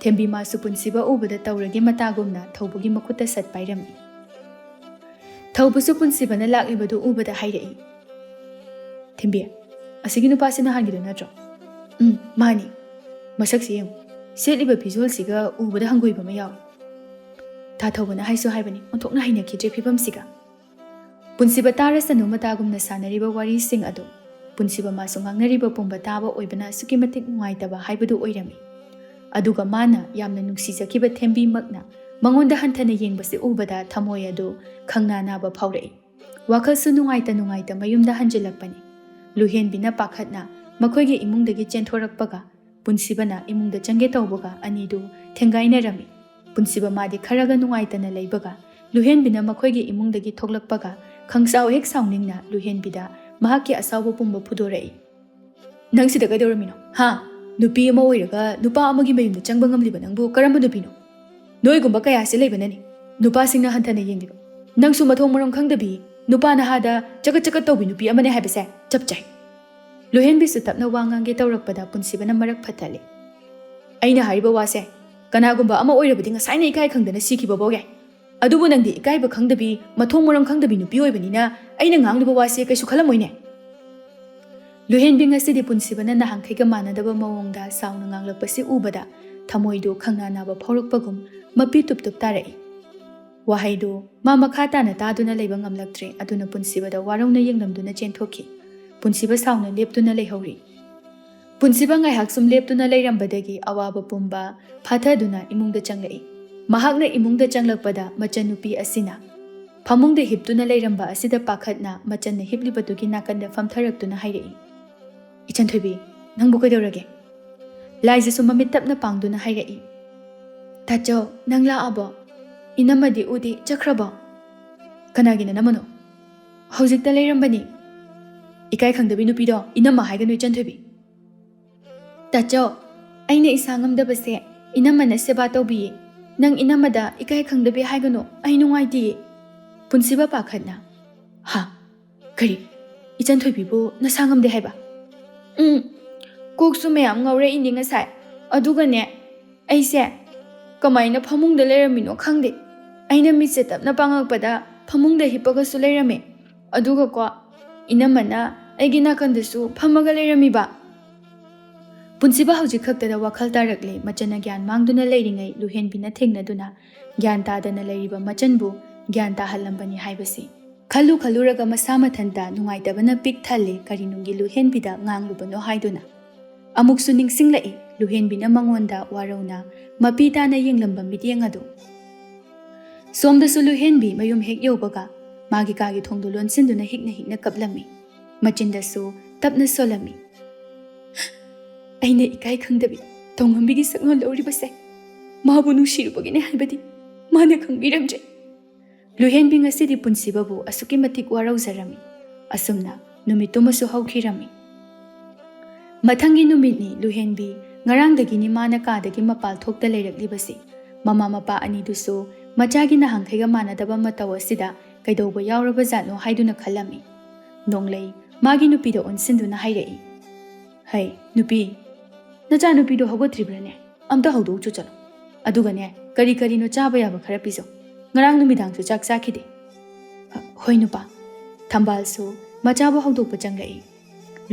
ꯊꯦꯝꯕꯤ ꯃꯥꯁꯨ ꯄꯨꯟꯁꯤꯕ ꯎꯕꯗ ꯇꯧꯔꯒꯦ ꯃꯇꯥꯒꯨꯝꯅ ꯊꯧꯕꯒꯤ ꯃꯈꯨꯠꯇ ꯁꯠ ꯄꯥꯏꯔꯝꯃꯤ꯫ ꯊꯧꯕꯁꯨ ꯄꯨꯟꯁꯤꯕꯅ ꯂꯥꯛꯂꯤꯕꯗꯨ ꯎꯕꯗ ꯍꯥꯏꯔꯛꯏ, "ꯊꯦꯝꯕꯤ, ꯑꯁꯤꯒꯤ ꯅꯨꯄꯥꯁꯤ ꯅꯍꯥꯟꯒꯤꯗꯨ ꯅꯠꯇ꯭ꯔꯣ?" "ꯎꯝ, ꯃꯥꯅꯤ꯫ ꯃꯁꯛꯁꯤ ꯌꯦꯡꯉꯨ꯫ ꯁꯦꯠꯂꯤꯕ ꯐꯤꯖꯣꯜꯁꯤꯒ ꯎꯕꯗ ꯍꯪꯒꯣꯏꯕ ꯑꯃ ꯌꯥꯎꯏ꯫" ꯊꯥ ꯊꯧꯕꯅ ꯍꯥꯏꯁꯨ ꯍꯥꯏꯕꯅꯤ, ꯑꯣꯟꯊꯣꯛꯅ ꯍꯩꯅꯈꯤꯗ꯭ꯔꯦ ꯐꯤꯕꯝꯁꯤꯒ꯫ ꯄꯨꯟꯁꯤꯕ ꯇꯥꯔꯁꯅꯨ ꯃꯇꯥꯒꯨꯝꯅ ꯁꯥꯟꯅꯔꯤꯕ ꯋꯥꯔꯤꯁꯤꯡ ꯑꯗꯨ꯫ ꯄꯨꯟꯁꯤꯕ ꯃꯥꯁꯨ ꯉꯥꯡꯅꯔꯤꯕ ꯄꯨꯝꯕ ꯇꯥꯕ ꯑꯣꯏꯕꯅ ꯑꯁꯨꯛꯀꯤ ꯃꯇꯤꯛ ꯅꯨꯡꯉꯥꯏꯇꯕ ꯍꯥꯏꯕꯗꯨ ꯑꯣꯏꯔꯝꯃꯤ꯫ ꯑꯗꯨꯒ ꯃꯥꯅ ꯌꯥꯝꯅ ꯅꯨꯡꯁꯤꯖꯈꯤꯕ ꯊꯦꯝꯕꯤꯃꯛꯅ ꯃꯉꯣꯟꯗ ꯍꯟꯊꯅ ꯌꯦꯡꯕꯁꯤ ꯎꯕꯗ ꯊꯃꯣꯏ ꯑꯗꯨ ꯈꯪꯅꯥ ꯅꯥꯕ ꯐꯥꯎꯔꯛꯏ꯫ ꯋꯥꯈꯜꯁꯨ ꯅꯨꯡꯉꯥꯏꯇ ꯅꯨꯡꯉꯥꯏꯇ ꯃꯌꯨꯝꯗ ꯍꯟꯖꯤꯜꯂꯛꯄꯅꯤ꯫ ꯂꯨꯍꯦꯟꯕꯤꯅ ꯄꯥꯈꯠꯅ ꯃꯈꯣꯏꯒꯤ ꯏꯃꯨꯡꯗꯒꯤ ꯆꯦꯟꯊꯣꯔꯛꯄꯒ ꯄꯨꯟꯁꯤꯕꯅ ꯏꯃꯨꯡꯗ ꯆꯪꯒꯦ ꯇꯧꯕꯒ ꯑꯅꯤꯗꯨ ꯊꯦꯡꯒꯥꯏꯅꯔꯝꯃꯤ꯫ ꯄꯨꯟꯁꯤꯕ ꯃꯥꯗꯤ ꯈꯔꯒ ꯅꯨꯡꯉꯥꯏꯇꯅ ꯂꯩꯕꯒ, ꯂꯨꯍꯦꯟꯕꯤꯅ ꯃꯈꯣꯏꯒꯤ ꯏꯃꯨꯡꯗꯒꯤ ꯊꯣꯛꯂꯛꯄꯒ, ꯈꯪꯁꯥꯎ ꯍꯦꯛ ꯁꯥꯎꯅꯤꯡꯅ ꯂꯨꯍꯦꯟꯕꯤꯗ ꯃꯍꯥꯛꯀꯤ ꯑꯁꯥꯎꯕ ꯄꯨꯝꯕ ꯐꯨꯗꯣꯔꯛꯏ꯫ "ꯅꯪ ꯁꯤꯗ ꯀꯩꯗꯧꯔꯝꯃꯤꯅꯣ? ꯍꯥ? ꯅꯨꯄꯤ ꯑꯃ ꯑꯣꯏꯔꯒ ꯅꯨꯄꯥ ꯑꯃꯒꯤ ꯃꯌꯨꯝꯗ ꯆꯪꯕ ꯉꯝꯂꯤꯕ ꯅꯪꯕꯨ ꯀꯔꯝꯕ ꯅꯨꯄꯤꯅꯣ? ꯅꯣꯏꯒꯨꯝꯕ ꯀꯌꯥꯁꯤ ꯂꯩꯕꯅꯅꯤ ꯅꯨꯄꯥꯁꯤꯡꯅ ꯍꯟꯊꯅ ꯌꯦꯡꯂꯤꯕ꯫ ꯅꯪꯁꯨ ꯃꯊꯣꯡ ꯃꯔꯝ ꯈꯪꯗꯕꯤ ꯅꯨꯄꯥ ꯅꯍꯥꯗ ꯆꯒꯠ ꯆꯒꯠ ꯇꯧꯕꯤ ꯅꯨꯄꯤ ꯑꯃꯅꯦ ꯍꯥꯏꯕꯁꯦ ꯆꯞ ꯆꯥꯏ꯫" ꯂꯨꯍꯦꯟꯕꯤꯁꯨ ꯇꯞꯅ ꯋꯥ ꯉꯥꯡꯒꯦ ꯇꯧꯔꯛꯄꯗ ꯄꯨꯟꯁꯤꯕꯅ ꯃꯔꯛ ꯐꯠꯇꯜꯂꯤ꯫ "ꯑꯩꯅ ꯍꯥꯏꯔꯤꯕ ꯋꯥꯁꯦ ꯀꯅꯥꯒꯨꯝꯕ ꯑꯃ ꯑꯣꯏꯔꯕꯗꯤ ꯉꯁꯥꯏꯅ ꯏꯀꯥꯏ ꯈꯪꯗꯅ ꯁꯤꯈꯤꯕꯐꯥꯎ ꯌꯥꯏ꯫ ꯑꯗꯨꯕꯨ ꯅꯪꯗꯤ ꯏꯀꯥꯏꯕ ꯈꯪꯗꯕꯤ, ꯃꯊꯣꯡ ꯃꯔꯝ ꯈꯪꯗꯕꯤ ꯅꯨꯄꯤ ꯑꯣꯏꯕꯅꯤꯅ ꯑꯩꯅ ꯉꯥꯡꯂꯤꯕ ꯋꯥꯁꯦ ꯀꯩꯁꯨ ꯈꯜꯂꯝꯃꯣꯏꯅꯦ꯫" ꯂꯨꯍꯦꯟꯕꯤ ꯉꯁꯤꯗꯤ ꯄꯨꯟꯁꯤꯕꯅ ꯅꯍꯥꯟꯈꯩꯒ ꯃꯥꯟꯅꯗꯕ ꯃꯑꯣꯡꯗ ꯁꯥꯎꯅ ꯉꯥꯡꯂꯛꯄꯁꯤ ꯎꯕꯗ ꯊꯃꯣꯏꯗꯨ ꯈꯪꯅꯥ ꯅꯥꯕ ꯐꯥꯎꯔꯛꯄꯒꯨꯝ ꯃꯄꯤ ꯇꯨꯞ ꯇꯨꯞ ꯇꯥꯔꯛꯏ꯫ ꯋꯥꯍꯩꯗꯨ ꯃꯥ ꯃꯈꯥ ꯇꯥꯅ ꯇꯥꯗꯨꯅ ꯂꯩꯕ ꯉꯝꯂꯛꯇ꯭ꯔꯦ꯫ ꯑꯗꯨꯅ ꯄꯨꯟꯁꯤꯕꯗ ꯋꯥꯔꯧꯅ ꯌꯦꯡꯂꯝꯗꯨꯅ ꯆꯦꯟꯊꯣꯛꯈꯤ꯫ ꯄꯨꯟꯁꯤꯕ ꯁꯥꯎꯅ ꯂꯦꯞꯇꯨꯅ ꯂꯩꯍꯧꯔꯤ꯫ ꯄꯨꯟꯁꯤꯕ ꯉꯥꯏꯍꯥꯛ ꯁꯨꯝ ꯂꯦꯞꯇꯨꯅ ꯂꯩꯔꯝꯕꯗꯒꯤ ꯑꯋꯥꯕ ꯄꯨꯝꯕ ꯐꯥꯊꯗꯨꯅ ꯏꯃꯨꯡꯗ ꯆꯪꯂꯛꯏ꯫ ꯃꯍꯥꯛꯅ ꯏꯃꯨꯡꯗ ꯆꯪꯂꯛꯄꯗ ꯃꯆꯟꯅꯨꯄꯤ ꯑꯁꯤꯅ ꯐꯃꯨꯡꯗ ꯍꯤꯞꯇꯨꯅ ꯂꯩꯔꯝꯕ ꯑꯁꯤꯗ ꯄꯥꯈꯠꯅ ꯃꯆꯟꯅ ꯍꯤꯞꯂꯤꯕꯗꯨꯒꯤ ꯅꯥꯀꯟꯗ ꯐꯝꯊꯔꯛꯇꯨꯅ ꯍꯥꯏꯔꯛꯏ, "ꯏꯆꯟꯊꯣꯏꯕꯤ, ꯅꯪꯕꯨ ꯀꯩꯗꯧꯔꯒꯦ?" ꯂꯥꯏꯖꯁꯨ ꯃꯃꯤꯠ ꯇꯞꯅ ꯄꯥꯡꯗꯨꯅ ꯍꯥꯏꯔꯛꯏ, "ꯇꯥꯆꯧ, ꯅꯪ ꯂꯥꯛꯑꯕꯣ? ꯏꯅꯝꯃꯗꯤ ꯎꯗꯦ, ꯆꯠꯈ꯭ꯔꯕꯣ?" "ꯀꯅꯥꯒꯤ ꯅꯅꯝꯃꯅꯣ? ꯍꯧꯖꯤꯛꯇ ꯂꯩꯔꯝꯕꯅꯤ꯫" "ꯏꯀꯥꯏ ꯈꯪꯗꯕꯤ ꯅꯨꯄꯤꯗꯣ ꯏꯅꯝꯃ ꯍꯥꯏꯒꯅꯨ, ꯏꯆꯟꯊꯣꯏꯕꯤ꯫" "ꯇꯥꯆꯧ, ꯑꯩꯅ ꯏꯁꯥ ꯉꯝꯗꯕꯁꯦ ꯏꯅꯝꯃꯅ ꯁꯦꯕꯥ ꯇꯧꯕꯤꯌꯦ꯫ ꯅꯪ ꯏꯅꯝꯃꯗ ꯏꯀꯥꯏ ꯈꯪꯗꯕꯤ ꯍꯥꯏꯒꯅꯨ, ꯑꯩ ꯅꯨꯡꯉꯥꯏꯇꯤꯌꯦ꯫" ꯄꯨꯟꯁꯤꯕ ꯄꯥꯈꯠꯅ, "ꯍꯥ? ꯀꯔꯤ? ꯏꯆꯟꯊꯣꯏꯕꯤꯕꯨ ꯅꯁꯥ ꯉꯝꯗꯦ ꯍꯥꯏꯕ?" "ꯎꯝ, ꯀꯣꯛꯁꯨ ꯃꯌꯥꯝ ꯉꯥꯎꯔꯛꯏꯅꯦ ꯉꯁꯥꯏ꯫ ꯑꯗꯨꯒꯅꯦ, ꯑꯩꯁꯦ ꯀꯃꯥꯏꯅ ꯐꯃꯨꯡꯗ ꯂꯩꯔꯝꯃꯤꯅꯣ ꯈꯪꯗꯦ꯫ ꯑꯩꯅ ꯃꯤꯠꯁꯦ ꯇꯞꯅ ꯄꯥꯡꯉꯛꯄꯗ ꯐꯃꯨꯡꯗ ꯍꯤꯞꯄꯒꯁꯨ ꯂꯩꯔꯝꯃꯦ꯫ ꯑꯗꯨꯒꯀꯣ, ꯏꯅꯝꯃꯅ ꯑꯩꯒꯤ ꯅꯥꯀꯟꯗꯁꯨ ꯐꯝꯃꯒ ꯂꯩꯔꯝꯃꯤꯕ꯫" ꯄꯨꯟꯁꯤꯕ ꯍꯧꯖꯤꯛ ꯈꯛꯇꯗ ꯋꯥꯈꯜ ꯇꯥꯔꯛꯂꯦ꯫ ꯃꯆꯟꯅ ꯒ꯭ꯌꯥꯟ ꯃꯥꯡꯗꯨꯅ ꯂꯩꯔꯤꯉꯩ ꯂꯨꯍꯦꯟꯕꯤꯅ ꯊꯦꯡꯅꯗꯨꯅ ꯒ꯭ꯌꯥꯟ ꯇꯥꯗꯅ ꯂꯩꯔꯤꯕ ꯃꯆꯟꯕꯨ ꯒ꯭ꯌꯥꯟ ꯇꯥꯍꯜꯂꯝꯕꯅꯤ ꯍꯥꯏꯕꯁꯤ꯫ ꯈꯜꯂꯨ ꯈꯜꯂꯨꯔꯒ ꯃꯁꯥ ꯃꯊꯟꯇ ꯅꯨꯡꯉꯥꯏꯇꯕꯅ ꯄꯤꯛ ꯊꯜꯂꯦ꯫ ꯀꯔꯤꯅꯨꯡꯒꯤ ꯂꯨꯍꯦꯟꯕꯤꯗ ꯉꯥꯡꯂꯨꯕꯅꯣ ꯍꯥꯏꯗꯨꯅ꯫ ꯑꯃꯨꯛꯁꯨ ꯅꯤꯡꯁꯤꯡꯂꯛꯏ ꯂꯨꯍꯦꯟꯕꯤꯅ ꯃꯉꯣꯟꯗ ꯋꯥꯔꯧꯅ ꯃꯄꯤ ꯇꯥꯅ ꯌꯦꯡꯂꯝꯕ ꯃꯤꯠꯌꯦꯡ ꯑꯗꯨ꯫ ꯁꯣꯝꯗꯁꯨ ꯂꯨꯍꯦꯟꯕꯤ ꯃꯌꯨꯝ ꯍꯦꯛ ꯌꯧꯕꯒ ꯃꯥꯒꯤ ꯀꯥꯒꯤ ꯊꯣꯡꯗꯨ ꯂꯣꯟꯁꯤꯟꯗꯨꯅ ꯍꯤꯛꯅ ꯍꯤꯛꯅ ꯀꯞꯂꯝꯃꯤ꯫ ꯃꯆꯤꯟꯗꯁꯨ ꯇꯞꯅ ꯁꯣꯜꯂꯝꯃꯤ, "ꯑꯩꯅ ꯏꯀꯥꯏ ꯈꯪꯗꯕꯤ ꯇꯣꯡꯉꯝꯕꯤꯒꯤ ꯁꯛꯅꯣ ꯂꯧꯔꯤꯕꯁꯦ?" ꯃꯥꯕꯨ ꯅꯨꯡꯁꯤꯔꯨꯕꯒꯤꯅꯦ ꯍꯥꯏꯕꯗꯤ ꯃꯥꯅ ꯈꯪꯕꯤꯔꯝꯗ꯭ꯔꯦ꯫ ꯂꯨꯍꯦꯟꯕꯤ ꯉꯁꯤꯗꯤ ꯄꯨꯟꯁꯤꯕꯕꯨ ꯑꯁꯨꯛꯀꯤ ꯃꯇꯤꯛ ꯋꯥꯔꯧꯖꯔꯝꯃꯤ꯫ ꯑꯁꯨꯝꯅ ꯅꯨꯃꯤꯠꯇꯨꯃꯁꯨ ꯍꯧꯈꯤꯔꯝꯃꯤ꯫ ꯃꯊꯪꯒꯤ ꯅꯨꯃꯤꯠꯅꯤ ꯂꯨꯍꯦꯟꯕꯤ ꯉꯔꯥꯡꯗꯒꯤꯅꯤ ꯃꯥꯅ ꯀꯥꯗꯒꯤ ꯃꯄꯥꯜ ꯊꯣꯛꯇ ꯂꯩꯔꯛꯂꯤꯕꯁꯤ꯫ ꯃꯃꯥ ꯃꯄꯥ ꯑꯅꯤꯗꯨꯁꯨ ꯃꯆꯥꯒꯤ ꯅꯍꯥꯟꯈꯩꯒ ꯃꯥꯟꯅꯗꯕ ꯃꯇꯧ ꯑꯁꯤꯗ ꯀꯩꯗꯧꯕ ꯌꯥꯎꯔꯕꯖꯥꯠꯅꯣ ꯍꯥꯏꯗꯨꯅ ꯈꯜꯂꯝꯃꯤ꯫ ꯅꯣꯡꯂꯩ ꯃꯥꯒꯤ ꯅꯨꯄꯤꯗ ꯑꯣꯟꯁꯤꯟꯗꯨꯅ ꯍꯥꯏꯔꯛꯏ, "ꯍꯩ, ꯅꯨꯄꯤ, ꯅꯆꯥꯅꯨꯄꯤꯗꯣ ꯍꯧꯒꯠꯇ꯭ꯔꯤꯕ꯭ꯔꯥꯅꯦ? ꯑꯝꯇ ꯍꯧꯗꯣꯛꯆꯨ ꯆꯠꯂꯣ꯫ ꯑꯗꯨꯒꯅꯦ, ꯀꯔꯤ ꯀꯔꯤꯅꯣ ꯆꯥꯕ ꯌꯥꯕ ꯈꯔ ꯄꯤꯖꯧ꯫ ꯉꯔꯥꯡ ꯅꯨꯃꯤꯗꯥꯡꯁꯨ ꯆꯥꯛ ꯆꯥꯈꯤꯗꯦ꯫" "ꯑ, ꯍꯣꯏ ꯅꯨꯄꯥ꯫" ꯊꯝꯕꯥꯜꯁꯨ ꯃꯆꯥꯕꯨ ꯍꯧꯗꯣꯛꯄ ꯆꯪꯂꯛꯏ꯫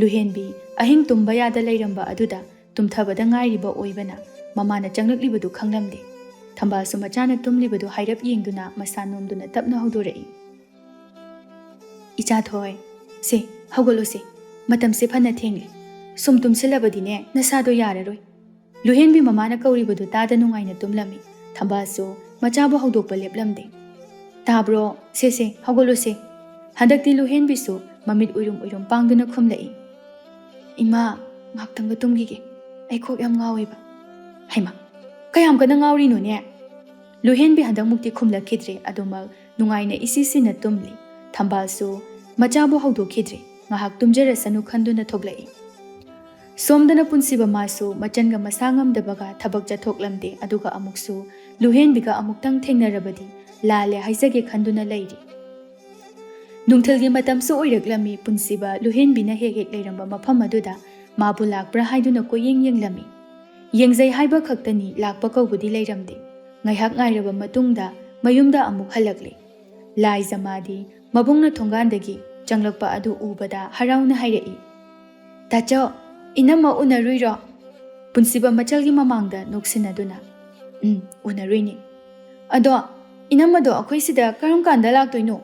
ꯂꯨꯍꯦꯟꯕꯤ ꯑꯍꯤꯡ ꯇꯨꯝꯕ ꯌꯥꯗ ꯂꯩꯔꯝꯕ ꯑꯗꯨꯗ ꯇꯨꯝꯊꯕꯗ ꯉꯥꯏꯔꯤꯕ ꯑꯣꯏꯕꯅ ꯃꯃꯥꯅ ꯆꯪꯂꯛꯂꯤꯕꯗꯨ ꯈꯪꯂꯝꯗꯦ꯫ ꯊꯝꯕꯥꯜꯁꯨ ꯃꯆꯥꯅ ꯇꯨꯝꯂꯤꯕꯗꯨ ꯍꯥꯏꯔꯞ ꯌꯦꯡꯗꯨꯅ ꯃꯁꯥ ꯅꯣꯝꯗꯨꯅ ꯇꯞꯅ ꯍꯧꯗꯣꯔꯛꯏ꯫ "ꯏꯆꯥ ꯊꯣꯏ, ꯁꯦ, ꯍꯧꯒꯠꯂꯣꯁꯦ꯫ ꯃꯇꯝꯁꯦ ꯐꯅ ꯊꯦꯡꯂꯦ꯫ ꯁꯨꯝ ꯇꯨꯝꯁꯤꯜꯂꯕꯗꯤꯅꯦ ꯅꯁꯥꯗꯣ ꯌꯥꯔꯔꯣꯏ꯫" ꯂꯨꯍꯦꯟꯕꯤ ꯃꯃꯥꯅ ꯀꯧꯔꯤꯕꯗꯨ ꯇꯥꯗ ꯅꯨꯡꯉꯥꯏꯅ ꯇꯨꯝꯂꯝꯃꯤ꯫ ꯊꯝꯕꯥꯜꯁꯨ ꯃꯆꯥꯕꯨ ꯍꯧꯗꯣꯛꯄ ꯂꯦꯞꯂꯝꯗꯦ꯫ "ꯇꯥꯕ꯭ꯔꯣ? ꯁꯦ, ꯁꯦ, ꯍꯧꯒꯠꯂꯣꯁꯦ꯫" ꯍꯟꯗꯛꯇꯤ ꯂꯨꯍꯦꯟꯕꯤꯁꯨ ꯃꯃꯤꯠ ꯎꯏꯔꯨꯝ ꯎꯏꯔꯨꯝ ꯄꯥꯡꯗꯨꯅ ꯈꯨꯝꯂꯛꯏ꯫ "ꯏꯃꯥ, ꯉꯥꯛꯇꯪꯒ ꯇꯨꯝꯈꯤꯒꯦ꯫ ꯑꯩ ꯀꯣꯛ ꯌꯥꯝ ꯉꯥꯎꯋꯦꯕ꯫" "ꯍꯩꯃꯥ, ꯀꯌꯥꯝ ꯀꯟꯅ ꯉꯥꯎꯔꯤꯅꯣꯅꯦ?" ꯂꯨꯍꯦꯟꯕꯤ ꯍꯟꯗꯛꯃꯨꯛꯇꯤ ꯈꯨꯝꯂꯛꯈꯤꯗ꯭ꯔꯦ꯫ ꯑꯗꯨꯃꯛ ꯅꯨꯡꯉꯥꯏꯅ ꯏꯁꯤ ꯁꯤꯅ ꯇꯨꯝꯂꯤ꯫ ꯊꯝꯕꯥꯜꯁꯨ ꯃꯆꯥꯕꯨ ꯍꯧꯗꯣꯛꯈꯤꯗ꯭ꯔꯦ꯫ ꯉꯥꯏꯍꯥꯛ ꯇꯨꯝꯖꯔꯁꯅꯨ ꯈꯟꯗꯨꯅ ꯊꯣꯛꯂꯛꯏ꯫ ꯁꯣꯝꯗꯅ ꯄꯨꯟꯁꯤꯕ ꯃꯥꯁꯨ ꯃꯆꯟꯒ ꯃꯁꯥ ꯉꯝꯗꯕꯒ ꯊꯕꯛ ꯆꯠꯊꯣꯛꯂꯝꯗꯦ꯫ ꯑꯗꯨꯒ ꯑꯃꯨꯛꯁꯨ ꯂꯨꯍꯦꯟꯕꯤꯒ ꯑꯃꯨꯛꯇꯪ ꯊꯦꯡꯅꯔꯕꯗꯤ ꯂꯥꯜꯂꯦ ꯍꯥꯏꯖꯒꯦ ꯈꯟꯗꯨꯅ ꯂꯩꯔꯤ꯫ ꯅꯨꯡꯊꯤꯜꯒꯤ ꯃꯇꯝꯁꯨ ꯑꯣꯏꯔꯛꯂꯝꯃꯤ꯫ ꯄꯨꯟꯁꯤꯕ ꯂꯨꯍꯦꯟꯕꯤꯅ ꯍꯦꯛ ꯍꯦꯛ ꯂꯩꯔꯝꯕ ꯃꯐꯝ ꯑꯗꯨꯗ ꯃꯥꯕꯨ ꯂꯥꯛꯄ꯭ꯔꯥ ꯍꯥꯏꯗꯨꯅ ꯀꯣꯏꯌꯦꯡ ꯌꯦꯡꯂꯝꯃꯤ꯫ ꯌꯦꯡꯖꯩ ꯍꯥꯏꯕ ꯈꯛꯇꯅꯤ, ꯂꯥꯛꯄ ꯀꯧꯕꯗꯤ ꯂꯩꯔꯝꯗꯦ꯫ ꯉꯥꯏꯍꯥꯛ ꯉꯥꯏꯔꯕ ꯃꯇꯨꯡꯗ ꯃꯌꯨꯝꯗ ꯑꯃꯨꯛ ꯍꯜꯂꯛꯂꯦ꯫ ꯂꯥꯏꯖ ꯃꯥꯗꯤ ꯃꯕꯨꯡꯅ ꯊꯣꯡꯒꯥꯟꯗꯒꯤ ꯆꯪꯂꯛꯄ ꯑꯗꯨ ꯎꯕꯗ ꯍꯔꯥꯎꯅ ꯍꯥꯏꯔꯛꯏ, "ꯇꯥꯆꯧ, ꯏꯅꯝꯃ ꯎꯅꯔꯨꯏꯔꯣ?" ꯄꯨꯟꯁꯤꯕ ꯃꯆꯜꯒꯤ ꯃꯃꯥꯡꯗ ꯅꯣꯛꯁꯤꯟꯅꯗꯨꯅ, "ꯎꯝ, ꯎꯅꯔꯨꯏꯅꯦ꯫ ꯑꯗꯣ ꯏꯅꯝꯃꯗꯣ ꯑꯩꯈꯣꯏ ꯁꯤꯗ ꯀꯔꯝ ꯀꯥꯟꯗ ꯂꯥꯛꯇꯣꯏꯅꯣ?"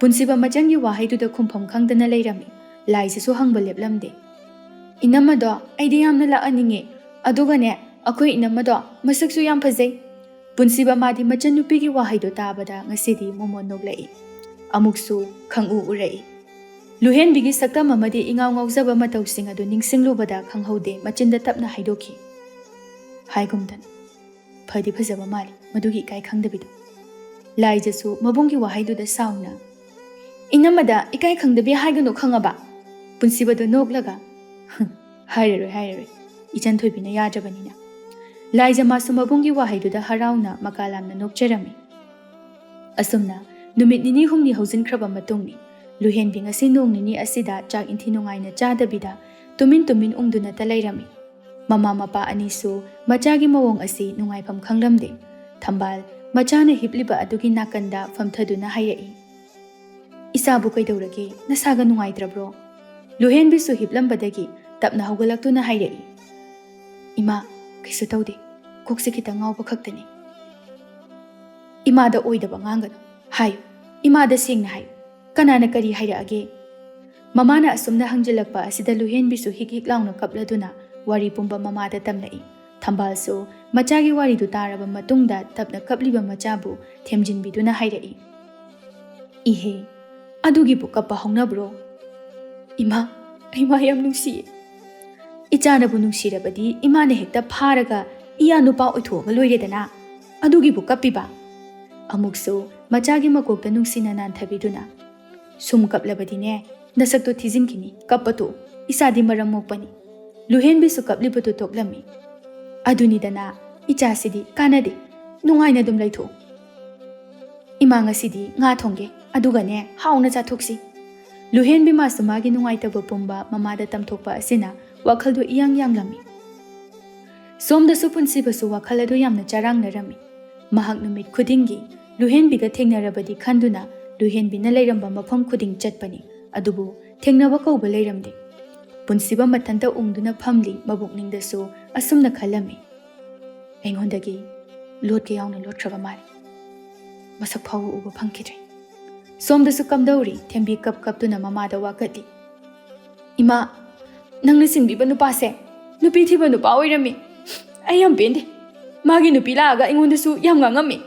ꯄꯨꯟꯁꯤꯕ ꯃꯆꯟꯒꯤ ꯋꯥꯍꯩꯗꯨꯗ ꯈꯨꯝꯐꯝ ꯈꯪꯗꯅ ꯂꯩꯔꯝꯃꯤ꯫ ꯂꯥꯏꯖꯁꯨ ꯍꯪꯕ ꯂꯦꯞꯂꯝꯗꯦ꯫ "ꯏꯅꯝꯃꯗꯣ ꯑꯩꯗꯤ ꯌꯥꯝꯅ ꯂꯥꯛꯍꯟꯅꯤꯡꯉꯦ꯫ ꯑꯗꯨꯒꯅꯦ, ꯑꯩꯈꯣꯏ ꯏꯅꯝꯃꯗꯣ ꯃꯁꯛꯁꯨ ꯌꯥꯝ ꯐꯖꯩ꯫" ꯄꯨꯟꯁꯤꯕ ꯃꯥꯗꯤ ꯃꯆꯟꯅꯨꯄꯤꯒꯤ ꯋꯥꯍꯩꯗꯣ ꯇꯥꯕꯗ ꯉꯁꯤꯗꯤ ꯃꯣꯃꯣꯟ ꯅꯣꯛꯂꯛꯏ꯫ ꯑꯃꯨꯛꯁꯨ ꯈꯪꯎ ꯎꯔꯛꯏ꯫ ꯂꯨꯍꯦꯟꯕꯤꯒꯤ ꯁꯛꯇꯝ ꯑꯃꯗꯤ ꯏꯉꯥꯎ ꯉꯥꯎꯖꯕ ꯃꯇꯧꯁꯤꯡ ꯑꯗꯨ ꯅꯤꯡꯁꯤꯡꯂꯨꯕꯗ ꯈꯪꯍꯧꯗꯦ, ꯃꯆꯤꯟꯗ ꯇꯞꯅ ꯍꯥꯏꯗꯣꯛꯈꯤ, "ꯍꯥꯏꯒꯨꯝꯗꯅ꯫" ꯐꯗꯤ ꯐꯖꯕ ꯃꯥꯜꯂꯤ ꯃꯗꯨꯒꯤ ꯏꯀꯥꯏ ꯈꯪꯗꯕꯤꯗꯣ꯫ ꯂꯥꯏꯖꯁꯨ ꯃꯕꯨꯡꯒꯤ ꯋꯥꯍꯩꯗꯨꯗ ꯁꯥꯎꯅ, "ꯏꯅꯝꯃꯗ ꯏꯀꯥꯏ ꯈꯪꯗꯕꯤ ꯍꯥꯏꯒꯅꯨ ꯈꯪꯉꯕ?" ꯄꯨꯟꯁꯤꯕꯗꯨ ꯅꯣꯛꯂꯒ, "ꯍꯥꯏꯔꯔꯣꯏ, ꯍꯥꯏꯔꯔꯣꯏ, ꯏꯆꯟ ꯊꯣꯏꯕꯤꯅ ꯌꯥꯗ꯭ꯔꯕꯅꯤꯅ"꯫ ꯂꯥꯏꯖ ꯃꯥꯁꯨ ꯃꯕꯨꯡꯒꯤ ꯋꯥꯍꯩꯗꯨꯗ ꯍꯔꯥꯎꯅ ꯃꯀꯥ ꯂꯥꯝꯅ ꯅꯣꯛꯆꯔꯝꯃꯤ꯫ ꯑꯁꯨꯝꯅ ꯅꯨꯃꯤꯠ ꯅꯤꯅꯤ ꯍꯨꯝꯅꯤ ꯍꯧꯖꯤꯟꯈ꯭ꯔꯕ ꯃꯇꯨꯡꯅꯤ꯫ ꯂꯨꯍꯦꯟꯕꯤ ꯉꯁꯤ ꯅꯣꯡ ꯅꯤꯅꯤ ꯑꯁꯤꯗ ꯆꯥꯛ ꯏꯟꯊꯤ ꯅꯨꯡꯉꯥꯏꯅ ꯆꯥꯗꯕꯤꯗ ꯇꯨꯃꯤꯟ ꯇꯨꯃꯤꯟ ꯎꯪꯗꯨꯅꯇ ꯂꯩꯔꯝꯃꯤ꯫ ꯃꯃꯥ ꯃꯄꯥ ꯑꯅꯤꯁꯨ ꯃꯆꯥꯒꯤ ꯃꯑꯣꯡ ꯑꯁꯤ ꯅꯨꯡꯉꯥꯏꯐꯝ ꯈꯪꯂꯝꯗꯦ꯫ ꯊꯝꯕꯥꯜ ꯃꯆꯥꯅ ꯍꯤꯞꯂꯤꯕ ꯑꯗꯨꯒꯤ ꯅꯥꯀꯟꯗ ꯐꯝꯊꯗꯨꯅ ꯍꯥꯏꯔꯛꯏ, "ꯏꯆꯥꯕꯨ ꯀꯩꯗꯧꯔꯒꯦ? ꯅꯁꯥꯒ ꯅꯨꯡꯉꯥꯏꯇ꯭ꯔꯕ꯭ꯔꯣ?" ꯂꯨꯍꯦꯟꯕꯤꯁꯨ ꯍꯤꯞꯂꯝꯕꯗꯒꯤ ꯇꯞꯅ ꯍꯧꯒꯠꯂꯛꯇꯨꯅ ꯍꯥꯏꯔꯛꯏ, "ꯏꯃꯥ, ꯀꯩꯁꯨ ꯇꯧꯗꯦ, ꯀꯣꯛꯁꯦ ꯈꯤꯇꯪ ꯉꯥꯎꯕ ꯈꯛꯇꯅꯤ"꯫ "ꯏꯃꯥꯗ ꯑꯣꯏꯗꯕ ꯉꯥꯡꯒꯅꯨ, ꯍꯥꯏꯌꯨ, ꯏꯃꯥꯗ ꯁꯦꯡꯅ ꯍꯥꯏꯌꯨ, ꯀꯅꯥꯅ ꯀꯔꯤ ꯍꯥꯏꯔꯛꯑꯒꯦ?" ꯃꯃꯥꯅ ꯑꯁꯨꯝꯅ ꯍꯪꯖꯤꯜꯂꯛꯄ ꯑꯁꯤꯗ ꯂꯨꯍꯦꯟꯕꯤꯁꯨ ꯍꯤꯛ ꯍꯤꯛ ꯂꯥꯎꯅ ꯀꯞꯂꯗꯨꯅ ꯋꯥꯔꯤ ꯄꯨꯝꯕ ꯃꯃꯥꯗ ꯇꯝꯂꯛꯏ꯫ ꯊꯝꯕꯥꯜꯁꯨ ꯃꯆꯥꯒꯤ ꯋꯥꯔꯤꯗꯨ ꯇꯥꯔꯕ ꯃꯇꯨꯡꯗ ꯇꯞꯅ ꯀꯞꯂꯤꯕ ꯃꯆꯥꯕꯨ ꯊꯦꯝꯖꯤꯟꯕꯤꯗꯨꯅ ꯍꯥꯏꯔꯛꯏ, "ꯏꯍꯦ, ꯑꯗꯨꯒꯤꯕꯨ ꯀꯞꯄ ꯍꯧꯅꯕ꯭ꯔꯣ? ꯏꯃꯥ, ꯏꯃꯥ ꯌꯥꯝ ꯅꯨꯡꯁꯤꯌꯦ꯫ ꯏꯆꯥꯅꯕꯨ ꯅꯨꯡꯁꯤꯔꯕꯗꯤ ꯏꯃꯥꯅ ꯍꯦꯛꯇ ꯐꯥꯔꯒ ꯏꯌꯥ ꯅꯨꯄꯥ ꯑꯣꯏꯊꯣꯛꯑꯒ ꯂꯣꯏꯔꯦꯗꯅ꯫ ꯑꯗꯨꯒꯤꯕꯨ ꯀꯞꯄꯤꯕ?" ꯑꯃꯨꯛꯁꯨ ꯃꯆꯥꯒꯤ ꯃꯀꯣꯛꯇ ꯅꯨꯡꯁꯤꯅ ꯅꯥꯟꯊꯕꯤꯗꯨꯅ, "ꯁꯨꯝ ꯀꯞꯂꯕꯗꯤꯅꯦ, ꯅꯁꯛꯇꯣ ꯊꯤꯖꯤꯟꯈꯤꯅꯤ, ꯀꯞꯄ ꯇꯣꯛꯎ, ꯏꯆꯥꯗꯤ ꯃꯔꯝ ꯃꯣꯛꯄꯅꯤ"꯫ ꯂꯨꯍꯦꯟꯕꯤꯁꯨ ꯀꯞꯂꯤꯕꯗꯨ ꯇꯣꯛꯂꯝꯃꯤ꯫ "ꯑꯗꯨꯅꯤꯗꯅ, ꯏꯆꯥꯁꯤꯗꯤ ꯀꯥꯟꯅꯗꯦ, ꯅꯨꯡꯉꯥꯏꯅ ꯑꯗꯨꯝ ꯂꯩꯊꯣꯛꯎ꯫ ꯏꯃꯥ, ꯉꯁꯤꯗꯤ ꯉꯥ ꯊꯣꯡꯒꯦ, ꯑꯗꯨꯒꯅꯦ ꯍꯥꯎꯅ ꯆꯥꯊꯣꯛꯁꯤ"꯫ ꯂꯨꯍꯦꯟꯕꯤ ꯃꯥꯁꯨ ꯃꯥꯒꯤ ꯅꯨꯡꯉꯥꯏꯇꯕ ꯄꯨꯝꯕ ꯃꯃꯥꯗ ꯇꯝꯊꯣꯛꯄ ꯑꯁꯤꯅ ꯋꯥꯈꯜꯗꯨ ꯏꯌꯥꯡ ꯌꯥꯡꯂꯝꯃꯤ꯫ ꯁꯣꯝꯗꯁꯨ ꯄꯨꯟꯁꯤꯕꯁꯨ ꯋꯥꯈꯜ ꯑꯗꯨ ꯌꯥꯝꯅ ꯆꯔꯥꯡꯅꯔꯝꯃꯤ꯫ ꯃꯍꯥꯛ ꯅꯨꯃꯤꯠ ꯈꯨꯗꯤꯡꯒꯤ ꯂꯨꯍꯦꯟꯕꯤꯒ ꯊꯦꯡꯅꯔꯕꯗꯤ ꯈꯟꯗꯨꯅ ꯂꯨꯍꯦꯟꯕꯤꯅ ꯂꯩꯔꯝꯕ ꯃꯐꯝ ꯈꯨꯗꯤꯡ ꯆꯠꯄꯅꯤ, ꯑꯗꯨꯕꯨ ꯊꯦꯡꯅꯕ ꯀꯧꯕ ꯂꯩꯔꯝꯗꯦ꯫ ꯄꯨꯟꯁꯤꯕ ꯃꯊꯟꯇ ꯎꯪꯗꯨꯅ ꯐꯝꯂꯤ, ꯃꯕꯨꯛꯅꯤꯡꯗꯁꯨ ꯑꯁꯨꯝꯅ ꯈꯜꯂꯝꯃꯤ, "ꯑꯩꯉꯣꯟꯗꯒꯤ ꯂꯣꯠꯀꯦ ꯌꯥꯎꯅ ꯂꯣꯠꯈ꯭ꯔꯕ ꯃꯥꯜꯂꯤ꯫ ꯃꯁꯛ ꯐꯥꯎꯕ ꯎꯕ ꯐꯪꯈꯤꯗ꯭ꯔꯦ"꯫ ꯁꯣꯝꯗꯁꯨ ꯀꯝꯗꯧꯔꯤ ꯊꯦꯝꯕꯤ ꯀꯞ ꯀꯞꯇꯨꯅ ꯃꯃꯥꯗ ꯋꯥꯀꯠꯂꯤ, "ꯏꯃꯥ, ꯅꯪꯅ ꯆꯤꯡꯕꯤꯕ ꯅꯨꯄꯥꯁꯦ ꯅꯨꯄꯤ ꯊꯤꯕ ꯅꯨꯄꯥ ꯑꯣꯏꯔꯝꯃꯤ꯫ ꯑꯩ ꯌꯥꯝ ꯄꯦꯟꯗꯦ꯫ ꯃꯥꯒꯤ ꯅꯨꯄꯤ ꯂꯥꯛꯑꯒ ꯑꯩꯉꯣꯟꯗꯁꯨ ꯌꯥꯝ ꯉꯥꯡꯉꯝꯃꯤ"꯫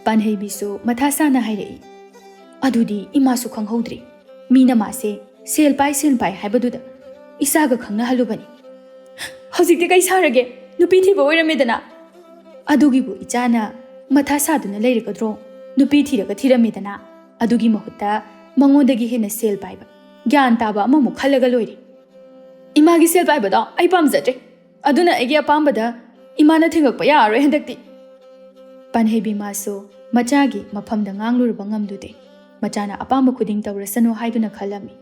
ꯄꯥꯟꯍꯩꯕꯤꯁꯨ ꯃꯊꯥ ꯁꯥꯅ ꯍꯥꯏꯔꯛꯏ, "ꯑꯗꯨꯗꯤ ꯏꯃꯥꯁꯨ ꯈꯪꯍꯧꯗ꯭ꯔꯤ꯫ ꯃꯤꯅ ꯃꯥꯁꯦ ꯁꯦꯜ ꯄꯥꯏ, ꯁꯦꯜ ꯄꯥꯏ ꯍꯥꯏꯕꯗꯨꯗ ꯏꯆꯥꯒ ꯈꯪꯅꯍꯜꯂꯨꯕꯅꯤ꯫ ꯍꯧꯖꯤꯛꯇꯤ ꯀꯩ ꯁꯥꯔꯒꯦ? ꯅꯨꯄꯤ ꯊꯤꯕ ꯑꯣꯏꯔꯝꯃꯦꯗꯅ"꯫ "ꯑꯗꯨꯒꯤꯕꯨ ꯏꯆꯥꯅ ꯃꯊꯥ ꯁꯥꯗꯨꯅ ꯂꯩꯔꯒꯗ꯭ꯔꯣ? ꯅꯨꯄꯤ ꯊꯤꯔꯒ ꯊꯤꯔꯝꯃꯦꯗꯅ, ꯑꯗꯨꯒꯤ ꯃꯍꯨꯠꯇ ꯃꯉꯣꯟꯗꯒꯤ ꯍꯦꯟꯅ ꯁꯦꯜ ꯄꯥꯏꯕ, ꯒ꯭ꯌꯥꯟ ꯇꯥꯕ ꯑꯃꯃꯨꯛ ꯈꯜꯂꯒ ꯂꯣꯏꯔꯦ꯫ ꯏꯃꯥꯒꯤ ꯁꯦꯜ ꯄꯥꯏꯕꯗꯣ ꯑꯩ ꯄꯥꯝꯖꯗ꯭ꯔꯦ꯫ ꯑꯗꯨꯅ ꯑꯩꯒꯤ ꯑꯄꯥꯝꯕꯗ ꯏꯃꯥꯅ ꯊꯦꯡꯉꯛꯄ ꯌꯥꯔꯔꯣꯏ ꯍꯟꯗꯛꯇꯤ"꯫ ꯄꯥꯟꯍꯩꯕꯤ ꯃꯥꯁꯨ ꯃꯆꯥꯒꯤ ꯃꯐꯝꯗ ꯉꯥꯡꯂꯨꯔꯕ ꯉꯝꯗꯨꯗꯦ꯫ ꯃꯆꯥꯅ ꯑꯄꯥꯝꯕ ꯈꯨꯗꯤꯡ ꯇꯧꯔꯁꯅꯨ ꯍꯥꯏꯗꯨꯅ ꯈꯜꯂꯝꯃꯤ꯫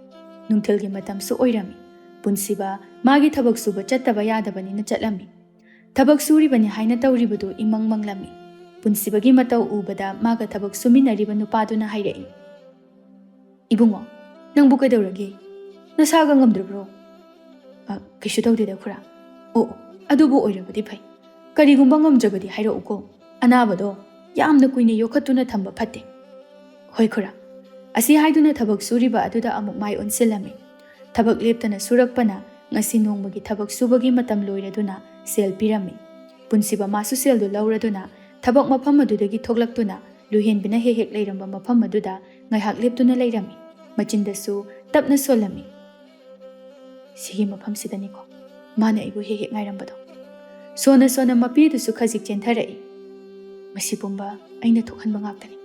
ꯅꯨꯡꯊꯤꯜꯒꯤ ꯃꯇꯝꯁꯨ ꯑꯣꯏꯔꯝꯃꯤ꯫ ꯄꯨꯟꯁꯤꯕ ꯃꯥꯒꯤ ꯊꯕꯛ ꯁꯨꯕ ꯆꯠꯇꯕ ꯌꯥꯗꯕꯅꯤꯅ ꯆꯠꯂꯝꯃꯤ꯫ ꯊꯕꯛ ꯁꯨꯔꯤꯕꯅꯤ ꯍꯥꯏꯅ ꯇꯧꯔꯤꯕꯗꯨ ꯏꯃꯪ ꯃꯪꯂꯝꯃꯤ꯫ ꯄꯨꯟꯁꯤꯕꯒꯤ ꯃꯇꯧ ꯎꯕꯗ ꯃꯥꯒ ꯊꯕꯛ ꯁꯨꯃꯤꯟꯅꯔꯤꯕ ꯅꯨꯄꯥꯗꯨꯅ ꯍꯥꯏꯔꯛꯏ, "ꯏꯕꯨꯡꯉꯣ, ꯅꯪꯕꯨ ꯀꯩꯗꯧꯔꯒꯦ? ꯅꯁꯥꯒ ꯉꯝꯗ꯭ꯔꯕ꯭ꯔꯣ?" "ꯑ, ꯀꯩꯁꯨ ꯇꯧꯗꯦꯗ ꯈꯨꯔꯥ"꯫ "ꯑꯣ, ꯑꯣ, ꯑꯗꯨꯕꯨ ꯑꯣꯏꯔꯕꯗꯤ ꯐꯩ꯫ ꯀꯔꯤꯒꯨꯝꯕ ꯉꯝꯗ꯭ꯔꯕꯗꯤ ꯍꯥꯏꯔꯛꯎꯀꯣ꯫ ꯑꯅꯥꯕꯗꯣ ꯌꯥꯝꯅ ꯀꯨꯏꯅ ꯌꯣꯛꯈꯠꯇꯨꯅ ꯊꯝꯕ ꯐꯠꯇꯦ"꯫ "ꯍꯣꯏ ꯈꯨꯔꯥ"꯫ ꯑꯁꯤ ꯍꯥꯏꯗꯨꯅ ꯊꯕꯛ ꯁꯨꯔꯤꯕ ꯑꯗꯨꯗ ꯑꯃꯨꯛ ꯃꯥꯏ ꯑꯣꯟꯁꯤꯜꯂꯝꯃꯤ꯫ ꯊꯕꯛ ꯂꯦꯞꯇꯅ ꯁꯨꯔꯛꯄꯅ ꯉꯁꯤ ꯅꯣꯡꯃꯒꯤ ꯊꯕꯛ ꯁꯨꯕꯒꯤ ꯃꯇꯝ ꯂꯣꯏꯔꯗꯨꯅ ꯁꯦꯜ ꯄꯤꯔꯝꯃꯤ꯫ ꯄꯨꯟꯁꯤꯕ ꯃꯥꯁꯨ ꯁꯦꯜꯗꯨ ꯂꯧꯔꯗꯨꯅ ꯊꯕꯛ ꯃꯐꯝ ꯑꯗꯨꯗꯒꯤ ꯊꯣꯛꯂꯛꯇꯨꯅ ꯂꯨꯍꯦꯟꯕꯤꯅ ꯍꯦꯛ ꯍꯦꯛ ꯂꯩꯔꯝꯕ ꯃꯐꯝ ꯑꯗꯨꯗ ꯉꯥꯏꯍꯥꯛ ꯂꯦꯞꯇꯨꯅ ꯂꯩꯔꯝꯃꯤ꯫ ꯃꯆꯤꯟꯗꯁꯨ ꯇꯞꯅ ꯁꯣꯜꯂꯝꯃꯤ, "ꯁꯤꯒꯤ ꯃꯐꯝꯁꯤꯗꯅꯤꯀꯣ ꯃꯥꯅ ꯑꯩꯕꯨ ꯍꯦꯛ ꯍꯦꯛ ꯉꯥꯏꯔꯝꯕꯗꯣ"꯫ ꯁꯣꯟꯅ ꯁꯣꯟꯅ ꯃꯄꯤꯗꯨꯁꯨ ꯈꯖꯤꯛ ꯆꯦꯟꯊꯔꯛꯏ꯫ "ꯃꯁꯤ ꯄꯨꯝꯕ ꯑꯩꯅ ꯊꯣꯛꯍꯟꯕ ꯉꯥꯛꯇꯅꯤ꯫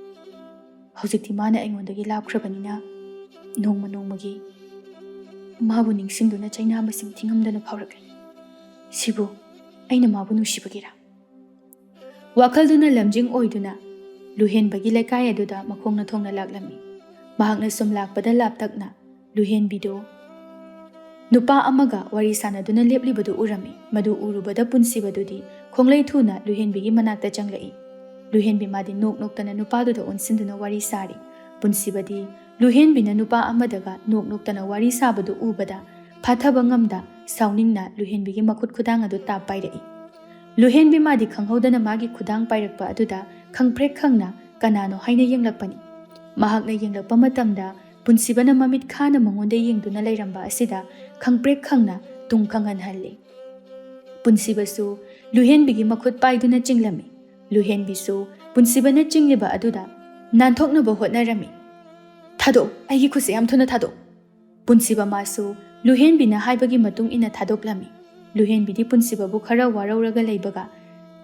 ꯍꯧꯖꯤꯛꯇꯤ ꯃꯥꯅ ꯑꯩꯉꯣꯟꯗꯒꯤ ꯂꯥꯞꯈ꯭ꯔꯕꯅꯤꯅ ꯅꯣꯡꯃ ꯅꯣꯡꯃꯒꯤ ꯃꯥꯕꯨ ꯅꯤꯡꯁꯤꯡꯗꯨꯅ ꯆꯩꯅꯥ ꯃꯁꯤꯡ ꯊꯤꯉꯝꯗꯅ ꯐꯥꯎꯔꯛꯂꯤ꯫ ꯁꯤꯕꯨ ꯑꯩꯅ ꯃꯥꯕꯨ ꯅꯨꯡꯁꯤꯕꯒꯤꯔꯥ?" ꯋꯥꯈꯜꯗꯨꯅ ꯂꯝꯖꯤꯡ ꯑꯣꯏꯗꯨꯅ ꯂꯨꯍꯦꯟꯕꯒꯤ ꯂꯩꯀꯥꯏ ꯑꯗꯨꯗ ꯃꯈꯣꯡꯅ ꯊꯣꯡꯅ ꯂꯥꯛꯂꯝꯃꯤ꯫ ꯃꯍꯥꯛꯅ ꯁꯨꯝ ꯂꯥꯛꯄꯗ ꯂꯥꯞꯇꯛꯅ ꯂꯨꯍꯦꯟꯕꯤꯗꯨ ꯅꯨꯄꯥ ꯑꯃꯒ ꯋꯥꯔꯤ ꯁꯥꯟꯅꯗꯨꯅ ꯂꯦꯞꯂꯤꯕꯗꯨ ꯎꯔꯝꯃꯤ꯫ ꯃꯗꯨ ꯎꯔꯨꯕꯗ ꯄꯨꯟꯁꯤꯕꯗꯨꯗꯤ ꯈꯣꯡꯂꯩ ꯊꯨꯅ ꯂꯨꯍꯦꯟꯕꯤꯒꯤ ꯃꯅꯥꯛꯇ ꯆꯪꯂꯛꯏ꯫ ꯂꯨꯍꯦꯟꯕꯤ ꯃꯥꯗꯤ ꯅꯣꯛ ꯅꯣꯛꯇꯅ ꯅꯨꯄꯥꯗꯨꯗ ꯑꯣꯟꯁꯤꯟꯗꯨꯅ ꯋꯥꯔꯤ ꯁꯥꯔꯤ꯫ ꯄꯨꯟꯁꯤꯕꯗꯤ ꯂꯨꯍꯦꯟꯕꯤꯅ ꯅꯨꯄꯥ ꯑꯃꯗꯒ ꯅꯣꯛ ꯅꯣꯛꯇꯅ ꯋꯥꯔꯤ ꯁꯥꯕꯗꯨ ꯎꯕꯗ ꯐꯥꯊꯕ ꯉꯝꯗ ꯁꯥꯎꯅꯤꯡꯅ ꯂꯨꯍꯦꯟꯕꯤꯒꯤ ꯃꯈꯨꯠ ꯈꯨꯗꯥꯡ ꯑꯗꯨ ꯇꯥꯞ ꯄꯥꯏꯔꯛꯏ꯫ ꯂꯨꯍꯦꯟꯕꯤ ꯃꯥꯗꯤ ꯈꯪꯍꯧꯗꯅ ꯃꯥꯒꯤ ꯈꯨꯗꯥꯡ ꯄꯥꯏꯔꯛꯄ ꯑꯗꯨꯗ ꯈꯪꯄ꯭ꯔꯦꯛ ꯈꯪꯅ ꯀꯅꯥꯅꯣ ꯍꯥꯏꯅ ꯌꯦꯡꯂꯛꯄꯅꯤ꯫ ꯃꯍꯥꯛꯅ ꯌꯦꯡꯂꯛꯄ ꯃꯇꯝꯗ ꯄꯨꯟꯁꯤꯕꯅ ꯃꯃꯤꯠ ꯈꯥꯅ ꯃꯉꯣꯟꯗ ꯌꯦꯡꯗꯨꯅ ꯂꯩꯔꯝꯕ ꯑꯁꯤꯗ ꯈꯪꯄ꯭ꯔꯦꯛ ꯈꯪꯅ ꯇꯨꯡ ꯈꯪꯍꯟꯍꯜꯂꯤ꯫ ꯄꯨꯟꯁꯤꯕꯁꯨ ꯂꯨꯍꯦꯟꯕꯤꯒꯤ ꯃꯈꯨꯠ ꯄꯥꯏꯗꯨꯅ ꯆꯤꯡꯂꯝꯃꯤ꯫ ꯂꯨꯍꯦꯟꯕꯤꯁꯨ ꯄꯨꯟꯁꯤꯕꯅ ꯆꯤꯡꯂꯤꯕ ꯑꯗꯨꯗ ꯅꯥꯟꯊꯣꯛꯅꯕ ꯍꯣꯠꯅꯔꯝꯃꯤ꯫ "ꯊꯥꯗꯣꯛ, ꯑꯩꯒꯤ ꯈꯨꯠꯁꯦ ꯌꯥꯝ ꯊꯨꯅ ꯊꯥꯗꯣꯛ"꯫ ꯄꯨꯟꯁꯤꯕ ꯃꯥꯁꯨ ꯂꯨꯍꯦꯟꯕꯤꯅ ꯍꯥꯏꯕꯒꯤ ꯃꯇꯨꯡ ꯏꯟꯅ ꯊꯥꯗꯣꯛꯂꯝꯃꯤ꯫ ꯂꯨꯍꯦꯟꯕꯤꯗꯤ ꯄꯨꯟꯁꯤꯕꯕꯨ ꯈꯔ ꯋꯥꯔꯧꯔꯒ ꯂꯩꯕꯒ,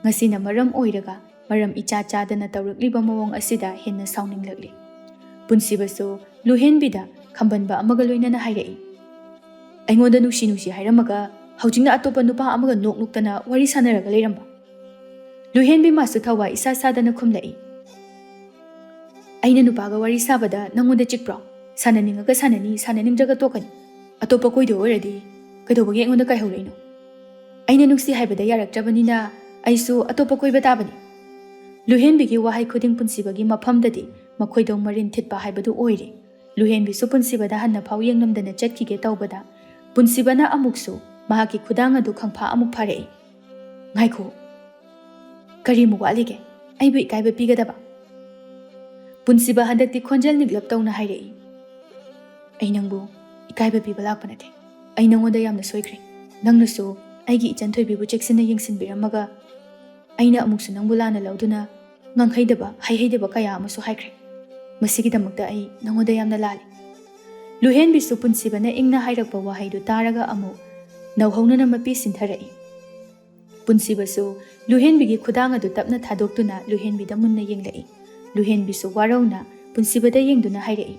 ꯉꯁꯤꯅ ꯃꯔꯝ ꯑꯣꯏꯔꯒ ꯃꯔꯝ ꯏꯆꯥ ꯆꯥꯗꯅ ꯇꯧꯔꯛꯂꯤꯕ ꯃꯑꯣꯡ ꯑꯁꯤꯗ ꯍꯦꯟꯅ ꯁꯥꯎꯅꯤꯡꯂꯛꯂꯤ꯫ ꯄꯨꯟꯁꯤꯕꯁꯨ ꯂꯨꯍꯦꯟꯕꯤꯗ ꯈꯝꯕꯟꯕ ꯑꯃꯒ ꯂꯣꯏꯅꯅ ꯍꯥꯏꯔꯛꯏ, "ꯑꯩꯉꯣꯟꯗ ꯅꯨꯡꯁꯤ ꯅꯨꯡꯁꯤ ꯍꯥꯏꯔꯝꯃꯒ ꯍꯧꯖꯤꯛꯅ ꯑꯇꯣꯞꯄ ꯅꯨꯄꯥ ꯑꯃꯒ ꯅꯣꯛ ꯅꯣꯛꯇꯅ ꯋꯥꯔꯤ ꯁꯥꯟꯅꯔꯒ ꯂꯩꯔꯝꯕ?" ꯂꯨꯍꯦꯟꯕꯤ ꯃꯥꯁꯨ ꯊꯋꯥ ꯏꯁꯥ ꯁꯥꯗꯅ ꯈꯨꯝꯂꯛꯏ, "ꯑꯩꯅ ꯅꯨꯄꯥꯒ ꯋꯥꯔꯤ ꯁꯥꯕꯗ ꯅꯪꯉꯣꯟꯗ ꯆꯤꯛꯄ꯭ꯔꯣ? ꯁꯥꯟꯅꯅꯤꯡꯉꯒ ꯁꯥꯟꯅꯅꯤ, ꯁꯥꯟꯅꯅꯤꯡꯗ꯭ꯔꯒ ꯇꯣꯛꯀꯅꯤ꯫ ꯑꯇꯣꯞꯄ ꯀꯣꯏꯗꯣ ꯑꯣꯏꯔꯗꯤ ꯀꯩꯗꯧꯕꯒꯤ ꯑꯩꯉꯣꯟꯗ ꯀꯥꯏꯍꯧꯔꯛꯏꯅꯣ? ꯑꯩꯅ ꯅꯨꯡꯁꯤ ꯍꯥꯏꯕꯗ ꯌꯥꯔꯛꯇ꯭ꯔꯕꯅꯤꯅ ꯑꯩꯁꯨ ꯑꯇꯣꯞꯄ ꯀꯣꯏꯕ ꯇꯥꯕꯅꯤ꯫" ꯂꯨꯍꯦꯟꯕꯤꯒꯤ ꯋꯥꯍꯩ ꯈꯨꯗꯤꯡ ꯄꯨꯟꯁꯤꯕꯒꯤ ꯃꯐꯝꯗꯗꯤ ꯃꯈꯣꯏꯗꯧ ꯃꯔꯤꯟ ꯊꯤꯠꯄ ꯍꯥꯏꯕꯗꯨ ꯑꯣꯏꯔꯦ꯫ ꯂꯨꯍꯦꯟꯕꯤꯁꯨ ꯄꯨꯟꯁꯤꯕꯗ ꯍꯟꯅ ꯐꯥꯎ ꯌꯦꯡꯂꯝꯗꯅ ꯆꯠꯈꯤꯒꯦ ꯇꯧꯕꯗ ꯄꯨꯟꯁꯤꯕꯅ ꯑꯃꯨꯛꯁꯨ ꯃꯍꯥꯛꯀꯤ ꯈꯨꯗꯥꯡ ꯑꯗꯨ ꯈꯪꯐꯥ ꯑꯃꯨꯛ ꯐꯥꯔꯛꯏ꯫ "ꯉꯥꯏꯈꯣ, ꯀꯔꯤꯃꯨꯛ ꯋꯥꯠꯂꯤꯒꯦ ꯑꯩꯕꯨ ꯏꯀꯥꯏꯕ ꯄꯤꯒꯗꯕ?" ꯄꯨꯟꯁꯤꯕ ꯍꯟꯗꯛꯇꯤ ꯈꯣꯟꯖꯦꯜ ꯅꯤꯛꯂꯞ ꯇꯧꯅ ꯍꯥꯏꯔꯛꯏ, "ꯑꯩ ꯅꯪꯕꯨ ꯏꯀꯥꯏꯕ ꯄꯤꯕ ꯂꯥꯛꯄ ꯅꯠꯇꯦ꯫ ꯑꯩ ꯅꯪꯉꯣꯟꯗ ꯌꯥꯝꯅ ꯁꯣꯏꯈ꯭ꯔꯦ꯫ ꯅꯪꯅꯁꯨ ꯑꯩꯒꯤ ꯏꯆꯟ ꯊꯣꯏꯕꯤꯕꯨ ꯆꯦꯛꯁꯤꯟꯅ ꯌꯦꯡꯁꯤꯟꯕꯤꯔꯝꯃꯒ ꯑꯩꯅ ꯑꯃꯨꯛꯁꯨ ꯅꯪꯕꯨ ꯂꯥꯟꯅ ꯂꯧꯗꯨꯅ ꯉꯥꯡꯍꯩꯗꯕ, ꯍꯩꯍꯩꯗꯕ ꯀꯌꯥ ꯑꯃꯁꯨ ꯍꯥꯏꯈ꯭ꯔꯦ꯫ ꯃꯁꯤꯒꯤꯗꯃꯛꯇ ꯑꯩ ꯅꯉꯣꯟꯗ ꯌꯥꯝꯅ ꯂꯥꯜꯂꯤ꯫" ꯂꯨꯍꯦꯟꯕꯤꯁꯨ ꯄꯨꯟꯁꯤꯕꯅ ꯏꯪꯅ ꯍꯥꯏꯔꯛꯄ ꯋꯥꯍꯩꯗꯨ ꯇꯥꯔꯒ ꯑꯃꯨꯛ ꯅꯧꯍꯧꯅꯅ ꯃꯄꯤ ꯁꯤꯟꯊꯔꯛꯏ꯫ ꯄꯨꯟꯁꯤꯕꯁꯨ ꯂꯨꯍꯦꯟꯕꯤꯒꯤ ꯈꯨꯗꯥꯡ ꯑꯗꯨ ꯇꯞꯅ ꯊꯥꯗꯣꯛꯇꯨꯅ ꯂꯨꯍꯦꯟꯕꯤꯗ ꯃꯨꯟꯅ ꯌꯦꯡꯂꯛꯏ꯫ ꯂꯨꯍꯦꯟꯕꯤꯁꯨ ꯋꯥꯔꯧꯅ ꯄꯨꯟꯁꯤꯕꯗ ꯌꯦꯡꯗꯨꯅ ꯍꯥꯏꯔꯛꯏ,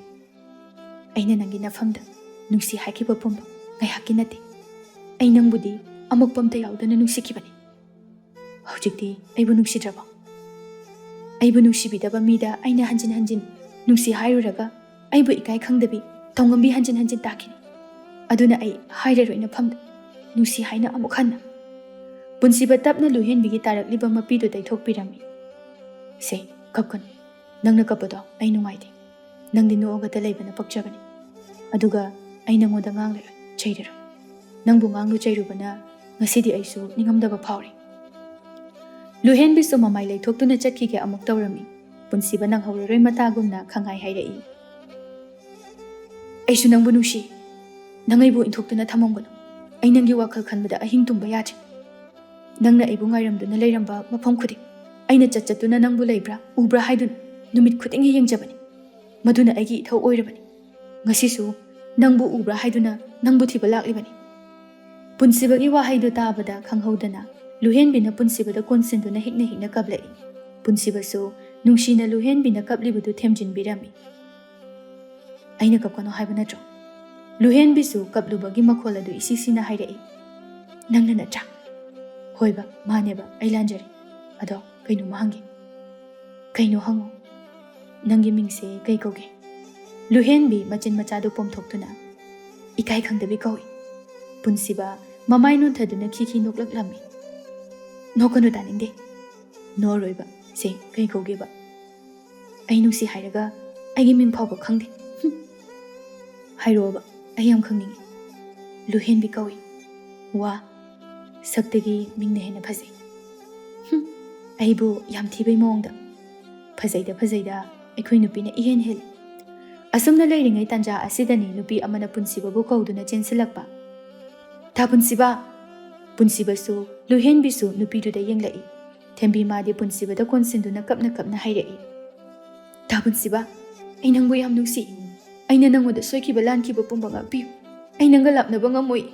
"ꯑꯩꯅ ꯅꯪꯒꯤ ꯅꯐꯝꯗ ꯅꯨꯡꯁꯤ ꯍꯥꯏꯈꯤꯕ ꯄꯨꯝꯕ ꯉꯥꯏꯍꯥꯛꯀꯤ ꯅꯠꯇꯦ꯫ ꯑꯩ ꯅꯪꯕꯨꯗꯤ ꯑꯃꯣꯠꯄ ꯑꯝꯇ ꯌꯥꯎꯗꯅ ꯅꯨꯡꯁꯤꯈꯤꯕꯅꯤ꯫ ꯍꯧꯖꯤꯛꯇꯤ ꯑꯩꯕꯨ ꯅꯨꯡꯁꯤꯗ꯭ꯔꯕꯣ? ꯑꯩꯕꯨ ꯅꯨꯡꯁꯤꯕꯤꯗꯕ ꯃꯤꯗ ꯑꯩꯅ ꯍꯟꯖꯤꯟ ꯍꯟꯖꯤꯟ ꯅꯨꯡꯁꯤ ꯍꯥꯏꯔꯨꯔꯒ ꯑꯩꯕꯨ ꯏꯀꯥꯏ ꯈꯪꯗꯕꯤ ꯇꯧꯉꯝꯕꯤ ꯍꯟꯖꯤꯟ ꯍꯟꯖꯤꯟ ꯇꯥꯈꯤꯅꯤ꯫ ꯑꯗꯨꯅ ꯑꯩ ꯍꯥꯏꯔꯔꯣꯏ ꯅꯐꯝꯗ ꯅꯨꯡꯁꯤ ꯍꯥꯏꯅ ꯑꯃꯨꯛ ꯍꯟꯅ꯫" ꯄꯨꯟꯁꯤꯕ ꯇꯞꯅ ꯂꯨꯍꯦꯟꯕꯤꯒꯤ ꯇꯥꯔꯛꯂꯤꯕ ꯃꯄꯤꯗꯨ ꯇꯩꯊꯣꯛꯄꯤꯔꯝꯃꯤ꯫ "ꯁꯦ, ꯀꯞꯀꯅꯨ꯫ ꯅꯪꯅ ꯀꯞꯄꯗꯣ ꯑꯩ ꯅꯨꯡꯉꯥꯏꯇꯦ꯫ ꯅꯪꯗꯤ ꯅꯣꯛꯑꯒꯇ ꯂꯩꯕꯅ ꯄꯛꯆꯕꯅꯤ꯫ ꯑꯗꯨꯒ ꯑꯩ ꯅꯉꯣꯟꯗ ꯉꯥꯡꯂꯔꯣꯏ, ꯆꯩꯔꯔꯣꯏ꯫ ꯅꯪꯕꯨ ꯉꯥꯡꯂꯨ ꯆꯩꯔꯨꯕꯅ ꯉꯁꯤꯗꯤ ꯑꯩꯁꯨ ꯅꯤꯡꯉꯝꯗꯕ ꯐꯥꯎꯔꯦ꯫" ꯂꯨꯍꯦꯟꯕꯤꯁꯨ ꯃꯃꯥꯏ ꯂꯩꯊꯣꯛꯇꯨꯅ ꯆꯠꯈꯤꯒꯦ ꯑꯃꯨꯛ ꯇꯧꯔꯝꯃꯤ꯫ ꯄꯨꯟꯁꯤꯕ ꯅꯪꯍꯧꯔꯔꯣꯏ ꯃꯇꯥꯒꯨꯝꯅ ꯈꯪꯍꯥꯏ ꯍꯥꯏꯔꯛꯏ, "ꯑꯩꯁꯨ ꯅꯪꯕꯨ ꯅꯨꯡꯁꯤ꯫ ꯅꯪ ꯑꯩꯕꯨ ꯏꯟꯊꯣꯛꯇꯨꯅ ꯊꯝꯃꯝꯒꯅꯨ꯫ ꯑꯩ ꯅꯪꯒꯤ ꯋꯥꯈꯜ ꯈꯟꯕꯗ ꯑꯍꯤꯡ ꯇꯨꯝꯕ ꯌꯥꯗ꯭ꯔꯦ꯫ ꯅꯪꯅ ꯑꯩꯕꯨ ꯉꯥꯏꯔꯝꯗꯨꯅ ꯂꯩꯔꯝꯕ ꯃꯐꯝ ꯈꯨꯗꯤꯡ ꯑꯩꯅ ꯆꯠ ꯆꯠꯇꯨꯅ ꯅꯪꯕꯨ ꯂꯩꯕ꯭ꯔꯥ ꯎꯕ꯭ꯔꯥ ꯍꯥꯏꯗꯨꯅ ꯅꯨꯃꯤꯠ ꯈꯨꯗꯤꯡꯒꯤ ꯌꯦꯡꯖꯕꯅꯤ꯫ ꯃꯗꯨꯅ ꯑꯩꯒꯤ ꯏꯊꯧ ꯑꯣꯏꯔꯕꯅꯤ꯫ ꯉꯁꯤꯁꯨ ꯅꯪꯕꯨ ꯎꯕ꯭ꯔꯥ ꯍꯥꯏꯗꯨꯅ ꯅꯪꯕꯨ ꯊꯤꯕ ꯂꯥꯛꯂꯤꯕꯅꯤ꯫" ꯄꯨꯟꯁꯤꯕꯒꯤ ꯋꯥꯍꯩꯗꯨ ꯇꯥꯕꯗ ꯈꯪꯍꯧꯗꯅ ꯂꯨꯍꯦꯟꯕꯤꯅ ꯄꯨꯟꯁꯤꯕꯗ ꯀꯣꯟꯁꯤꯟꯗꯨꯅ ꯍꯤꯛꯅ ꯍꯤꯛꯅ ꯀꯞꯂꯛꯏ꯫ ꯄꯨꯟꯁꯤꯕꯁꯨ ꯅꯨꯡꯁꯤꯅ ꯂꯨꯍꯦꯟꯕꯤꯅ ꯀꯞꯂꯤꯕꯗꯨ ꯊꯦꯝꯖꯤꯟꯕꯤꯔꯝꯃꯤ꯫ "ꯑꯩꯅ ꯀꯞꯀꯅꯣ ꯍꯥꯏꯕ ꯅꯠꯇ꯭ꯔꯣ?" ꯂꯨꯍꯦꯟꯕꯤꯁꯨ ꯀꯞꯂꯨꯕꯒꯤ ꯃꯈꯣꯜ ꯑꯗꯨ ꯏꯁꯤ ꯁꯤꯅ ꯍꯥꯏꯔꯛꯏ꯫ "ꯅꯪꯅ ꯅꯠꯇ꯭ꯔꯥ?" "ꯍꯣꯏꯕ, ꯃꯥꯅꯦꯕ, ꯑꯩ ꯂꯥꯟꯖꯔꯦ꯫ ꯑꯗꯣ ꯀꯩꯅꯣꯝꯃ ꯍꯪꯒꯦ?" "ꯀꯩꯅꯣ ꯍꯪꯉꯣ, ꯅꯪꯒꯤ ꯃꯤꯡꯁꯦ ꯀꯩ ꯀꯧꯒꯦ?" ꯂꯨꯍꯦꯟꯕꯤ ꯃꯆꯤꯟ ꯃꯆꯥꯗꯨ ꯄꯣꯝꯊꯣꯛꯇꯨꯅ, "ꯏꯀꯥꯏ ꯈꯪꯗꯕꯤ ꯀꯧꯏ꯫" ꯄꯨꯟꯁꯤꯕ ꯃꯃꯥꯏ ꯅꯣꯟꯊꯗꯨꯅ ꯈꯤꯈꯤ ꯅꯣꯛꯂꯛꯂꯝꯃꯤ꯫ "ꯅꯣꯛꯀꯅꯨ, ꯇꯥꯅꯤꯡꯗꯦ꯫" "ꯅꯣꯛꯑꯔꯣꯏꯕ꯫ ꯁꯦ, ꯀꯩ ꯀꯧꯒꯦꯕ?" "ꯑꯩ ꯅꯨꯡꯁꯤ ꯍꯥꯏꯔꯒ ꯑꯩꯒꯤ ꯃꯤꯡ ꯐꯥꯎꯕ ꯈꯪꯗꯦ꯫" "ꯍꯨꯝ꯫ ꯍꯥꯏꯔꯛꯑꯣꯕ, ꯑꯩ ꯌꯥꯝ ꯈꯪꯅꯤꯡꯉꯤ꯫" "ꯂꯨꯍꯦꯟꯕꯤ ꯀꯧꯏ꯫" "ꯋꯥ, ꯁꯛꯇꯒꯤ ꯃꯤꯡꯅ ꯍꯦꯟꯅ ꯐꯖꯩ꯫" "ꯍꯨꯝ, ꯑꯩꯕꯨ ꯌꯥꯝ ꯊꯤꯕꯩ ꯃꯑꯣꯡꯗ?" "ꯐꯖꯩꯗ ꯐꯖꯩꯗ, ꯑꯩꯈꯣꯏ ꯅꯨꯄꯤꯅ ꯏꯍꯦꯟ ꯍꯦꯜꯂꯤ꯫" ꯑꯁꯨꯝꯅ ꯂꯩꯔꯤꯉꯩ ꯇꯥꯟꯖꯥ ꯑꯁꯤꯗꯅꯤ ꯅꯨꯄꯤ ꯑꯃꯅ ꯄꯨꯟꯁꯤꯕꯕꯨ ꯀꯧꯗꯨꯅ ꯆꯦꯟꯁꯤꯜꯂꯛꯄ꯫ "ꯊꯥ ꯄꯨꯟꯁꯤꯕ!" ꯄꯨꯟꯁꯤꯕꯁꯨ ꯂꯨꯍꯦꯟꯕꯤꯁꯨ ꯅꯨꯄꯤꯗꯨꯗ ꯌꯦꯡꯂꯛꯏ꯫ ꯊꯦꯝꯕꯤ ꯃꯥꯗꯤ ꯄꯨꯟꯁꯤꯕꯗ ꯀꯣꯟꯁꯤꯟꯗꯨꯅ ꯀꯞꯅ ꯀꯞꯅ ꯍꯥꯏꯔꯛꯏ꯫ "ꯊꯥ ꯄꯨꯟꯁꯤꯕ, ꯑꯩ ꯅꯪꯕꯨ ꯌꯥꯝ ꯅꯨꯡꯁꯤ꯫ ꯑꯩꯅ ꯅꯪꯉꯣꯟꯗ ꯁꯣꯏꯈꯤꯕ ꯂꯥꯟꯈꯤꯕ ꯄꯨꯝꯕ ꯉꯥꯛꯄꯤꯌꯨ꯫ ꯑꯩ ꯅꯪꯒ ꯂꯥꯞꯅꯕ ꯉꯝꯃꯣꯏ꯫"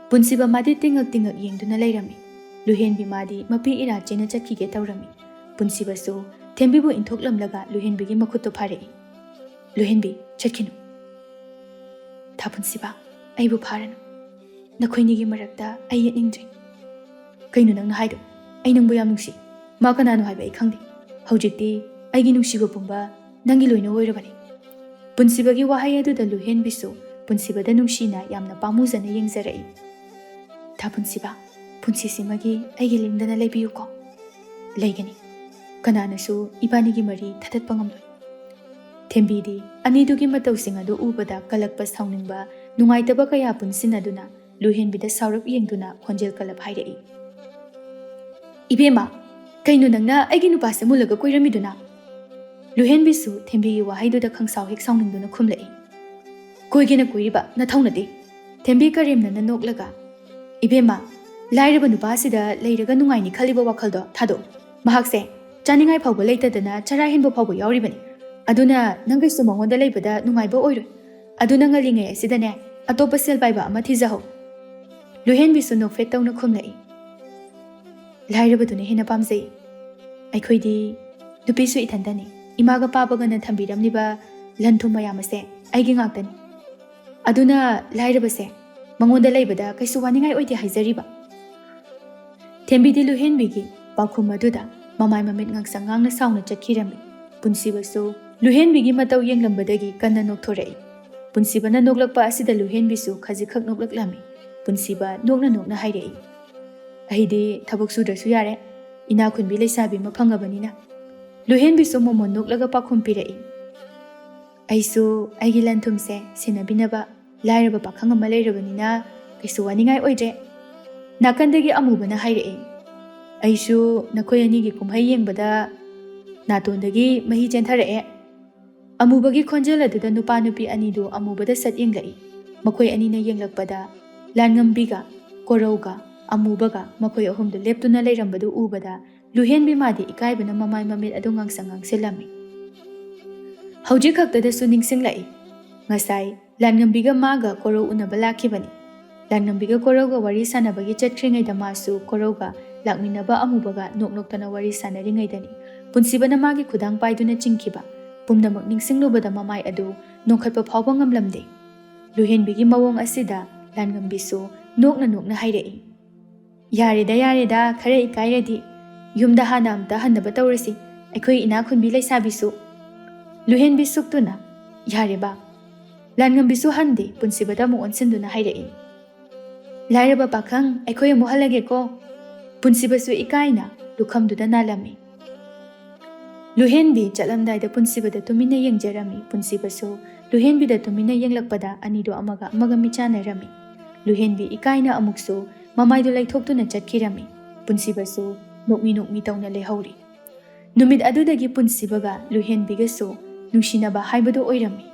ꯄꯨꯟꯁꯤꯕ ꯃꯥꯗꯤ ꯇꯤꯡꯉꯛ ꯇꯤꯡꯉꯛ ꯌꯦꯡꯗꯨꯅ ꯂꯩꯔꯝꯃꯤ꯫ ꯂꯨꯍꯦꯟꯕꯤ ꯃꯥꯗꯤ ꯃꯄꯤ ꯏꯔꯥ ꯆꯦꯟꯅ ꯆꯠꯈꯤꯒꯦ ꯇꯧꯔꯝꯃꯤ꯫ ꯄꯨꯟꯁꯤꯕꯁꯨ ꯊꯦꯝꯕꯤꯕꯨ ꯏꯟꯊꯣꯛꯂꯝꯂꯒ ꯂꯨꯍꯦꯟꯕꯤꯒꯤ ꯃꯈꯨꯠꯇꯨ ꯐꯥꯔꯛꯏ꯫ "ꯂꯨꯍꯦꯟꯕꯤ, ꯆꯠꯈꯤꯅꯨ꯫" "ꯊꯥ ꯄꯨꯟꯁꯤꯕ, ꯑꯩꯕꯨ ꯐꯥꯔꯅꯨ꯫ ꯅꯈꯣꯏꯅꯤꯒꯤ ꯃꯔꯛꯇ ꯑꯩ ꯌꯦꯠꯅꯤꯡꯗ꯭ꯔꯦ꯫" "ꯀꯩꯅꯣ ꯅꯪꯅ ꯍꯥꯏꯗꯣ? ꯑꯩ ꯅꯪꯕꯨ ꯌꯥꯝ ꯅꯨꯡꯁꯤ꯫ ꯃꯥ ꯀꯅꯥꯅꯣ ꯍꯥꯏꯕ ꯑꯩ ꯈꯪꯗꯦ꯫ ꯍꯧꯖꯤꯛꯇꯤ ꯑꯩꯒꯤ ꯅꯨꯡꯁꯤꯕ ꯄꯨꯝꯕ ꯅꯪꯒꯤ ꯂꯣꯏꯅ ꯑꯣꯏꯔꯕꯅꯤ꯫" ꯄꯨꯟꯁꯤꯕꯒꯤ ꯋꯥꯍꯩ ꯑꯗꯨꯗ ꯂꯨꯍꯦꯟꯕꯤꯁꯨ ꯄꯨꯟꯁꯤꯕꯗ ꯅꯨꯡꯁꯤꯅ ꯌꯥꯝꯅ ꯄꯥꯝꯃꯨꯖꯅ ꯌꯦꯡꯖꯔꯛꯏ꯫ "ꯊꯥ ꯄꯨꯟꯁꯤꯕ, ꯄꯨꯟꯁꯤꯁꯤꯃꯒꯤ ꯑꯩꯒꯤ ꯂꯦꯡꯗꯅ ꯂꯩꯕꯤꯌꯨꯀꯣ꯫" "ꯂꯩꯒꯅꯤ꯫ ꯀꯅꯥꯅꯁꯨ ꯏꯕꯥꯅꯤꯒꯤ ꯃꯔꯤ ꯊꯗꯠꯄ ꯉꯝꯂꯣꯏ꯫" ꯊꯦꯝꯕꯤꯗꯤ ꯑꯅꯤꯗꯨꯒꯤ ꯃꯇꯧꯁꯤꯡ ꯑꯗꯨ ꯎꯕꯗ ꯀꯜꯂꯛꯄ, ꯁꯥꯎꯅꯤꯡꯕ, ꯅꯨꯡꯉꯥꯏꯇꯕ ꯀꯌꯥ ꯄꯨꯟꯁꯤꯟꯅꯗꯨꯅ ꯂꯨꯍꯦꯟꯕꯤꯗ ꯁꯥꯎꯔꯞ ꯌꯦꯡꯗꯨꯅ ꯈꯣꯟꯖꯦꯜ ꯀꯜꯂꯞ ꯍꯥꯏꯔꯛꯏ꯫ "ꯏꯕꯦꯝꯃ, ꯀꯩꯅꯣ ꯅꯪꯅ ꯑꯩꯒꯤ ꯅꯨꯄꯥꯁꯦ ꯃꯨꯜꯂꯒ ꯀꯣꯏꯔꯝꯃꯤꯗꯨꯅ?" ꯂꯨꯍꯦꯟꯕꯤꯁꯨ ꯊꯦꯝꯕꯤꯒꯤ ꯋꯥꯍꯩꯗꯨꯗ ꯈꯪꯁꯥꯎ ꯍꯦꯛ ꯁꯥꯎꯅꯤꯡꯗꯨꯅ ꯈꯨꯝꯂꯛꯏ꯫ "ꯀꯣꯏꯒꯦꯅ ꯀꯣꯏꯔꯤꯕ ꯅꯊꯧ ꯅꯠꯇꯦ꯫" ꯊꯦꯝꯕꯤ ꯀꯔꯦꯝꯅꯅ ꯅꯣꯛꯂꯒ, "ꯏꯕꯦꯝꯃ, ꯂꯥꯏꯔꯕ ꯅꯨꯄꯥꯁꯤꯗ ꯂꯩꯔꯒ ꯅꯨꯡꯉꯥꯏꯅꯤ ꯈꯜꯂꯤꯕ ꯋꯥꯈꯜꯗꯣ ꯊꯥꯗꯣꯛꯎ꯫ ꯃꯍꯥꯛꯁꯦ ꯆꯥꯅꯤꯡꯉꯥꯏ ꯐꯥꯎꯕ ꯂꯩꯇꯗꯅ ꯆꯔꯥ ꯍꯦꯟꯕ ꯐꯥꯎꯕ ꯌꯥꯎꯔꯤꯕꯅꯤ꯫ ꯑꯗꯨꯅ ꯅꯪ ꯀꯩꯁꯨ ꯃꯉꯣꯟꯗ ꯂꯩꯕꯗ ꯅꯨꯡꯉꯥꯏꯕ ꯑꯣꯏꯔꯣꯏ꯫ ꯑꯗꯨꯅ ꯉꯜꯂꯤꯉꯩ ꯑꯁꯤꯗꯅꯦ, ꯑꯇꯣꯞꯄ ꯁꯦꯜ ꯄꯥꯏꯕ ꯑꯃ ꯊꯤꯖꯍꯧ꯫" ꯂꯨꯍꯦꯟꯕꯤꯁꯨ ꯅꯣꯛꯐꯦꯠ ꯇꯧꯅ ꯈꯨꯝꯂꯛꯏ꯫ ꯂꯥꯏꯔꯕꯗꯨꯅ ꯍꯦꯟꯅ ꯄꯥꯝꯖꯩ꯫ ꯑꯩꯈꯣꯏꯗꯤ ꯅꯨꯄꯤꯁꯨ ꯏꯊꯟꯇꯅꯤ꯫ ꯏꯃꯥꯒ ꯄꯥꯕꯒꯅ ꯊꯝꯕꯤꯔꯝꯂꯤꯕ ꯂꯟ ꯊꯨꯝ ꯃꯌꯥꯝ ꯑꯁꯦ ꯑꯩꯒꯤ ꯉꯥꯛꯇꯅꯤ꯫ ꯑꯗꯨꯅ ꯂꯥꯏꯔꯕꯁꯦ ꯃꯉꯣꯟꯗ ꯂꯩꯕꯗ ꯀꯩꯁꯨ ꯋꯥꯅꯤꯡꯉꯥꯏ ꯑꯣꯏꯗꯦ ꯍꯥꯏꯖꯔꯤꯕ꯫ ꯊꯦꯝꯕꯤꯗꯤ ꯂꯨꯍꯦꯟꯕꯤꯒꯤ ꯄꯥꯎꯈꯨꯝ ꯑꯗꯨꯗ ꯃꯃꯥꯏ ꯃꯃꯤꯠ ꯉꯥꯡꯁꯪ ꯉꯥꯡꯅ ꯁꯥꯎꯅ ꯆꯠꯈꯤꯔꯝꯃꯤ꯫ ꯄꯨꯟꯁꯤꯕꯁꯨ ꯂꯨꯍꯦꯟꯕꯤꯒꯤ ꯃꯇꯧ ꯌꯦꯡꯂꯝꯕꯗꯒꯤ ꯀꯟꯅ ꯅꯣꯛꯊꯣꯔꯛꯏ꯫ ꯄꯨꯟꯁꯤꯕꯅ ꯅꯣꯛꯂꯛꯄ ꯑꯁꯤꯗ ꯂꯨꯍꯦꯟꯕꯤꯁꯨ ꯈꯖꯤꯛꯈꯛ ꯅꯣꯛꯂꯛꯂꯝꯃꯤ꯫ ꯄꯨꯟꯁꯤꯕ ꯅꯣꯛꯅ ꯅꯣꯛꯅ ꯍꯥꯏꯔꯛꯏ, "ꯑꯩꯗꯤ ꯊꯕꯛ ꯁꯨꯗ꯭ꯔꯁꯨ ꯌꯥꯔꯦ, ꯏꯅꯥ ꯈꯨꯟꯕꯤ ꯂꯩꯁꯥꯕꯤ ꯑꯃ ꯐꯪꯉꯕꯅꯤꯅ꯫" ꯂꯨꯍꯦꯟꯕꯤꯁꯨ ꯃꯣꯃꯣꯟ ꯅꯣꯛꯂꯒ ꯄꯥꯎꯈꯨꯝ ꯄꯤꯔꯛꯏ, "ꯑꯩꯁꯨ ꯑꯩꯒꯤ ꯂꯟ ꯊꯨꯝꯁꯦ ꯁꯦꯟꯅꯕꯤꯅꯕ ꯂꯥꯏꯔꯕ ꯄꯥꯈꯪ ꯑꯃ ꯂꯩꯔꯕꯅꯤꯅ ꯀꯩꯁꯨ ꯋꯥꯅꯤꯡꯉꯥꯏ ꯑꯣꯏꯗ꯭ꯔꯦ꯫" ꯅꯥꯀꯟꯗꯒꯤ ꯑꯃꯨꯕꯅ ꯍꯥꯏꯔꯛꯏ, "ꯑꯩꯁꯨ ꯅꯈꯣꯏ ꯑꯅꯤꯒꯤ ꯀꯨꯝꯍꯩ ꯌꯦꯡꯕꯗ ꯅꯥꯇꯣꯟꯗꯒꯤ ꯃꯍꯤ ꯆꯦꯟꯊꯔꯛꯑꯦ꯫" ꯑꯃꯨꯕꯒꯤ ꯈꯣꯟꯖꯦꯜ ꯑꯗꯨꯗ ꯅꯨꯄꯥ ꯅꯨꯄꯤ ꯑꯅꯤꯗꯨ ꯑꯃꯨꯕꯗ ꯁꯠ ꯌꯦꯡꯂꯛꯏ꯫ ꯃꯈꯣꯏ ꯑꯅꯤꯅ ꯌꯦꯡꯂꯛꯄꯗ ꯂꯥꯟꯉꯝꯕꯤꯒ ꯀꯣꯔꯧꯒ ꯑꯃꯨꯕꯒ ꯃꯈꯣꯏ ꯑꯍꯨꯝꯗꯨ ꯂꯦꯞꯇꯨꯅ ꯂꯩꯔꯝꯕꯗꯨ ꯎꯕꯗ ꯂꯨꯍꯦꯟꯕꯤ ꯃꯥꯗꯤ ꯏꯀꯥꯏꯕꯅ ꯃꯃꯥꯏ ꯃꯃꯤꯠ ꯑꯗꯨ ꯉꯥꯡꯁꯪ ꯉꯥꯡꯁꯤꯜꯂꯝꯃꯤ꯫ ꯍꯧꯖꯤꯛ ꯈꯛꯇꯗꯁꯨ ꯅꯤꯡꯁꯤꯡꯂꯛꯏ, ꯉꯁꯥꯏ ꯂꯥꯟꯉꯝꯕꯤꯒ ꯃꯥꯒ ꯀꯣꯔꯧ ꯎꯅꯕ ꯂꯥꯛꯈꯤꯕꯅꯤ꯫ ꯂꯥꯟꯉꯝꯕꯤꯒ ꯀꯣꯔꯧꯒ ꯋꯥꯔꯤ ꯁꯥꯟꯅꯕꯒꯤ ꯆꯠꯈ꯭ꯔꯤꯉꯩꯗ ꯃꯥꯁꯨ ꯀꯣꯔꯧꯒ ꯂꯥꯛꯃꯤꯟꯅꯕ ꯑꯃꯨꯕꯒ ꯅꯣꯛ ꯅꯣꯛꯇꯅ ꯋꯥꯔꯤ ꯁꯥꯟꯅꯔꯤꯉꯩꯗꯅꯤ ꯄꯨꯟꯁꯤꯕꯅ ꯃꯥꯒꯤ ꯈꯨꯗꯥꯡ ꯄꯥꯏꯗꯨꯅ ꯆꯤꯡꯈꯤꯕ꯫ ꯄꯨꯝꯅꯃꯛ ꯅꯤꯡꯁꯤꯡꯂꯨꯕꯗ ꯃꯃꯥꯏ ꯑꯗꯨ ꯅꯣꯛꯈꯠꯄ ꯐꯥꯎꯕ ꯉꯝꯂꯝꯗꯦ꯫ ꯂꯨꯍꯦꯟꯕꯤꯒꯤ ꯃꯑꯣꯡ ꯑꯁꯤꯗ ꯂꯥꯟꯉꯝꯕꯤꯁꯨ ꯅꯣꯛꯅ ꯅꯣꯛꯅ ꯍꯥꯏꯔꯛꯏ, "ꯌꯥꯔꯦꯗ, ꯌꯥꯔꯦꯗ, ꯈꯔ ꯏꯀꯥꯏꯔꯗꯤ꯫ ꯌꯨꯝꯗ ꯍꯥꯟꯅ ꯑꯝꯇ ꯍꯟꯅꯕ ꯇꯧꯔꯁꯤ, ꯑꯩꯈꯣꯏ ꯏꯅꯥꯛ ꯈꯨꯟꯕꯤ ꯂꯩꯁꯥꯕꯤꯁꯨ꯫" ꯂꯨꯍꯦꯟꯕꯤ ꯁꯨꯛꯇꯨꯅ, "ꯌꯥꯔꯦꯕ꯫" ꯂꯥꯟꯉꯝꯕꯤꯁꯨ ꯍꯟꯗꯦ, ꯄꯨꯟꯁꯤꯕꯗ ꯑꯃꯨꯛ ꯑꯣꯟꯁꯤꯟꯗꯨꯅ ꯍꯥꯏꯔꯛꯏ, "ꯂꯥꯏꯔꯕ ꯄꯥꯈꯪ, ꯑꯩꯈꯣꯏ ꯑꯃꯨꯛ ꯍꯜꯂꯒꯦꯀꯣ꯫" ꯄꯨꯟꯁꯤꯕꯁꯨ ꯏꯀꯥꯏꯅ ꯂꯨꯈꯝꯗꯨꯗ ꯅꯥꯜꯂꯝꯃꯤ꯫ ꯂꯨꯍꯦꯟꯕꯤ ꯆꯠꯂꯝꯗꯥꯏꯗ ꯄꯨꯟꯁꯤꯕꯗ ꯇꯨꯃꯤꯟꯅ ꯌꯦꯡꯖꯔꯝꯃꯤ꯫ ꯄꯨꯟꯁꯤꯕꯁꯨ ꯂꯨꯍꯦꯟꯕꯤꯗ ꯇꯨꯃꯤꯟꯅ ꯌꯦꯡꯂꯛꯄꯗ ꯑꯅꯤꯗꯨ ꯑꯃꯒ ꯑꯃꯒ ꯃꯤꯠꯆꯥꯟꯅꯔꯝꯃꯤ꯫ ꯂꯨꯍꯦꯟꯕꯤ ꯏꯀꯥꯏꯅ ꯑꯃꯨꯛꯁꯨ ꯃꯃꯥꯏꯗꯨ ꯂꯩꯊꯣꯛꯇꯨꯅ ꯆꯠꯈꯤꯔꯝꯃꯤ꯫ ꯄꯨꯟꯁꯤꯕꯁꯨ ꯅꯣꯛꯃꯤ ꯅꯣꯛꯃꯤ ꯇꯧꯅ ꯂꯩꯍꯧꯔꯤ꯫ ꯅꯨꯃꯤꯠ ꯑꯗꯨꯗꯒꯤ ꯄꯨꯟꯁꯤꯕꯒ ꯂꯨꯍꯦꯟꯕꯤꯒꯁꯨ ꯅꯨꯡꯁꯤꯅꯕ ꯍꯥꯏꯕꯗꯨ ꯑꯣꯏꯔꯝꯃꯤ꯫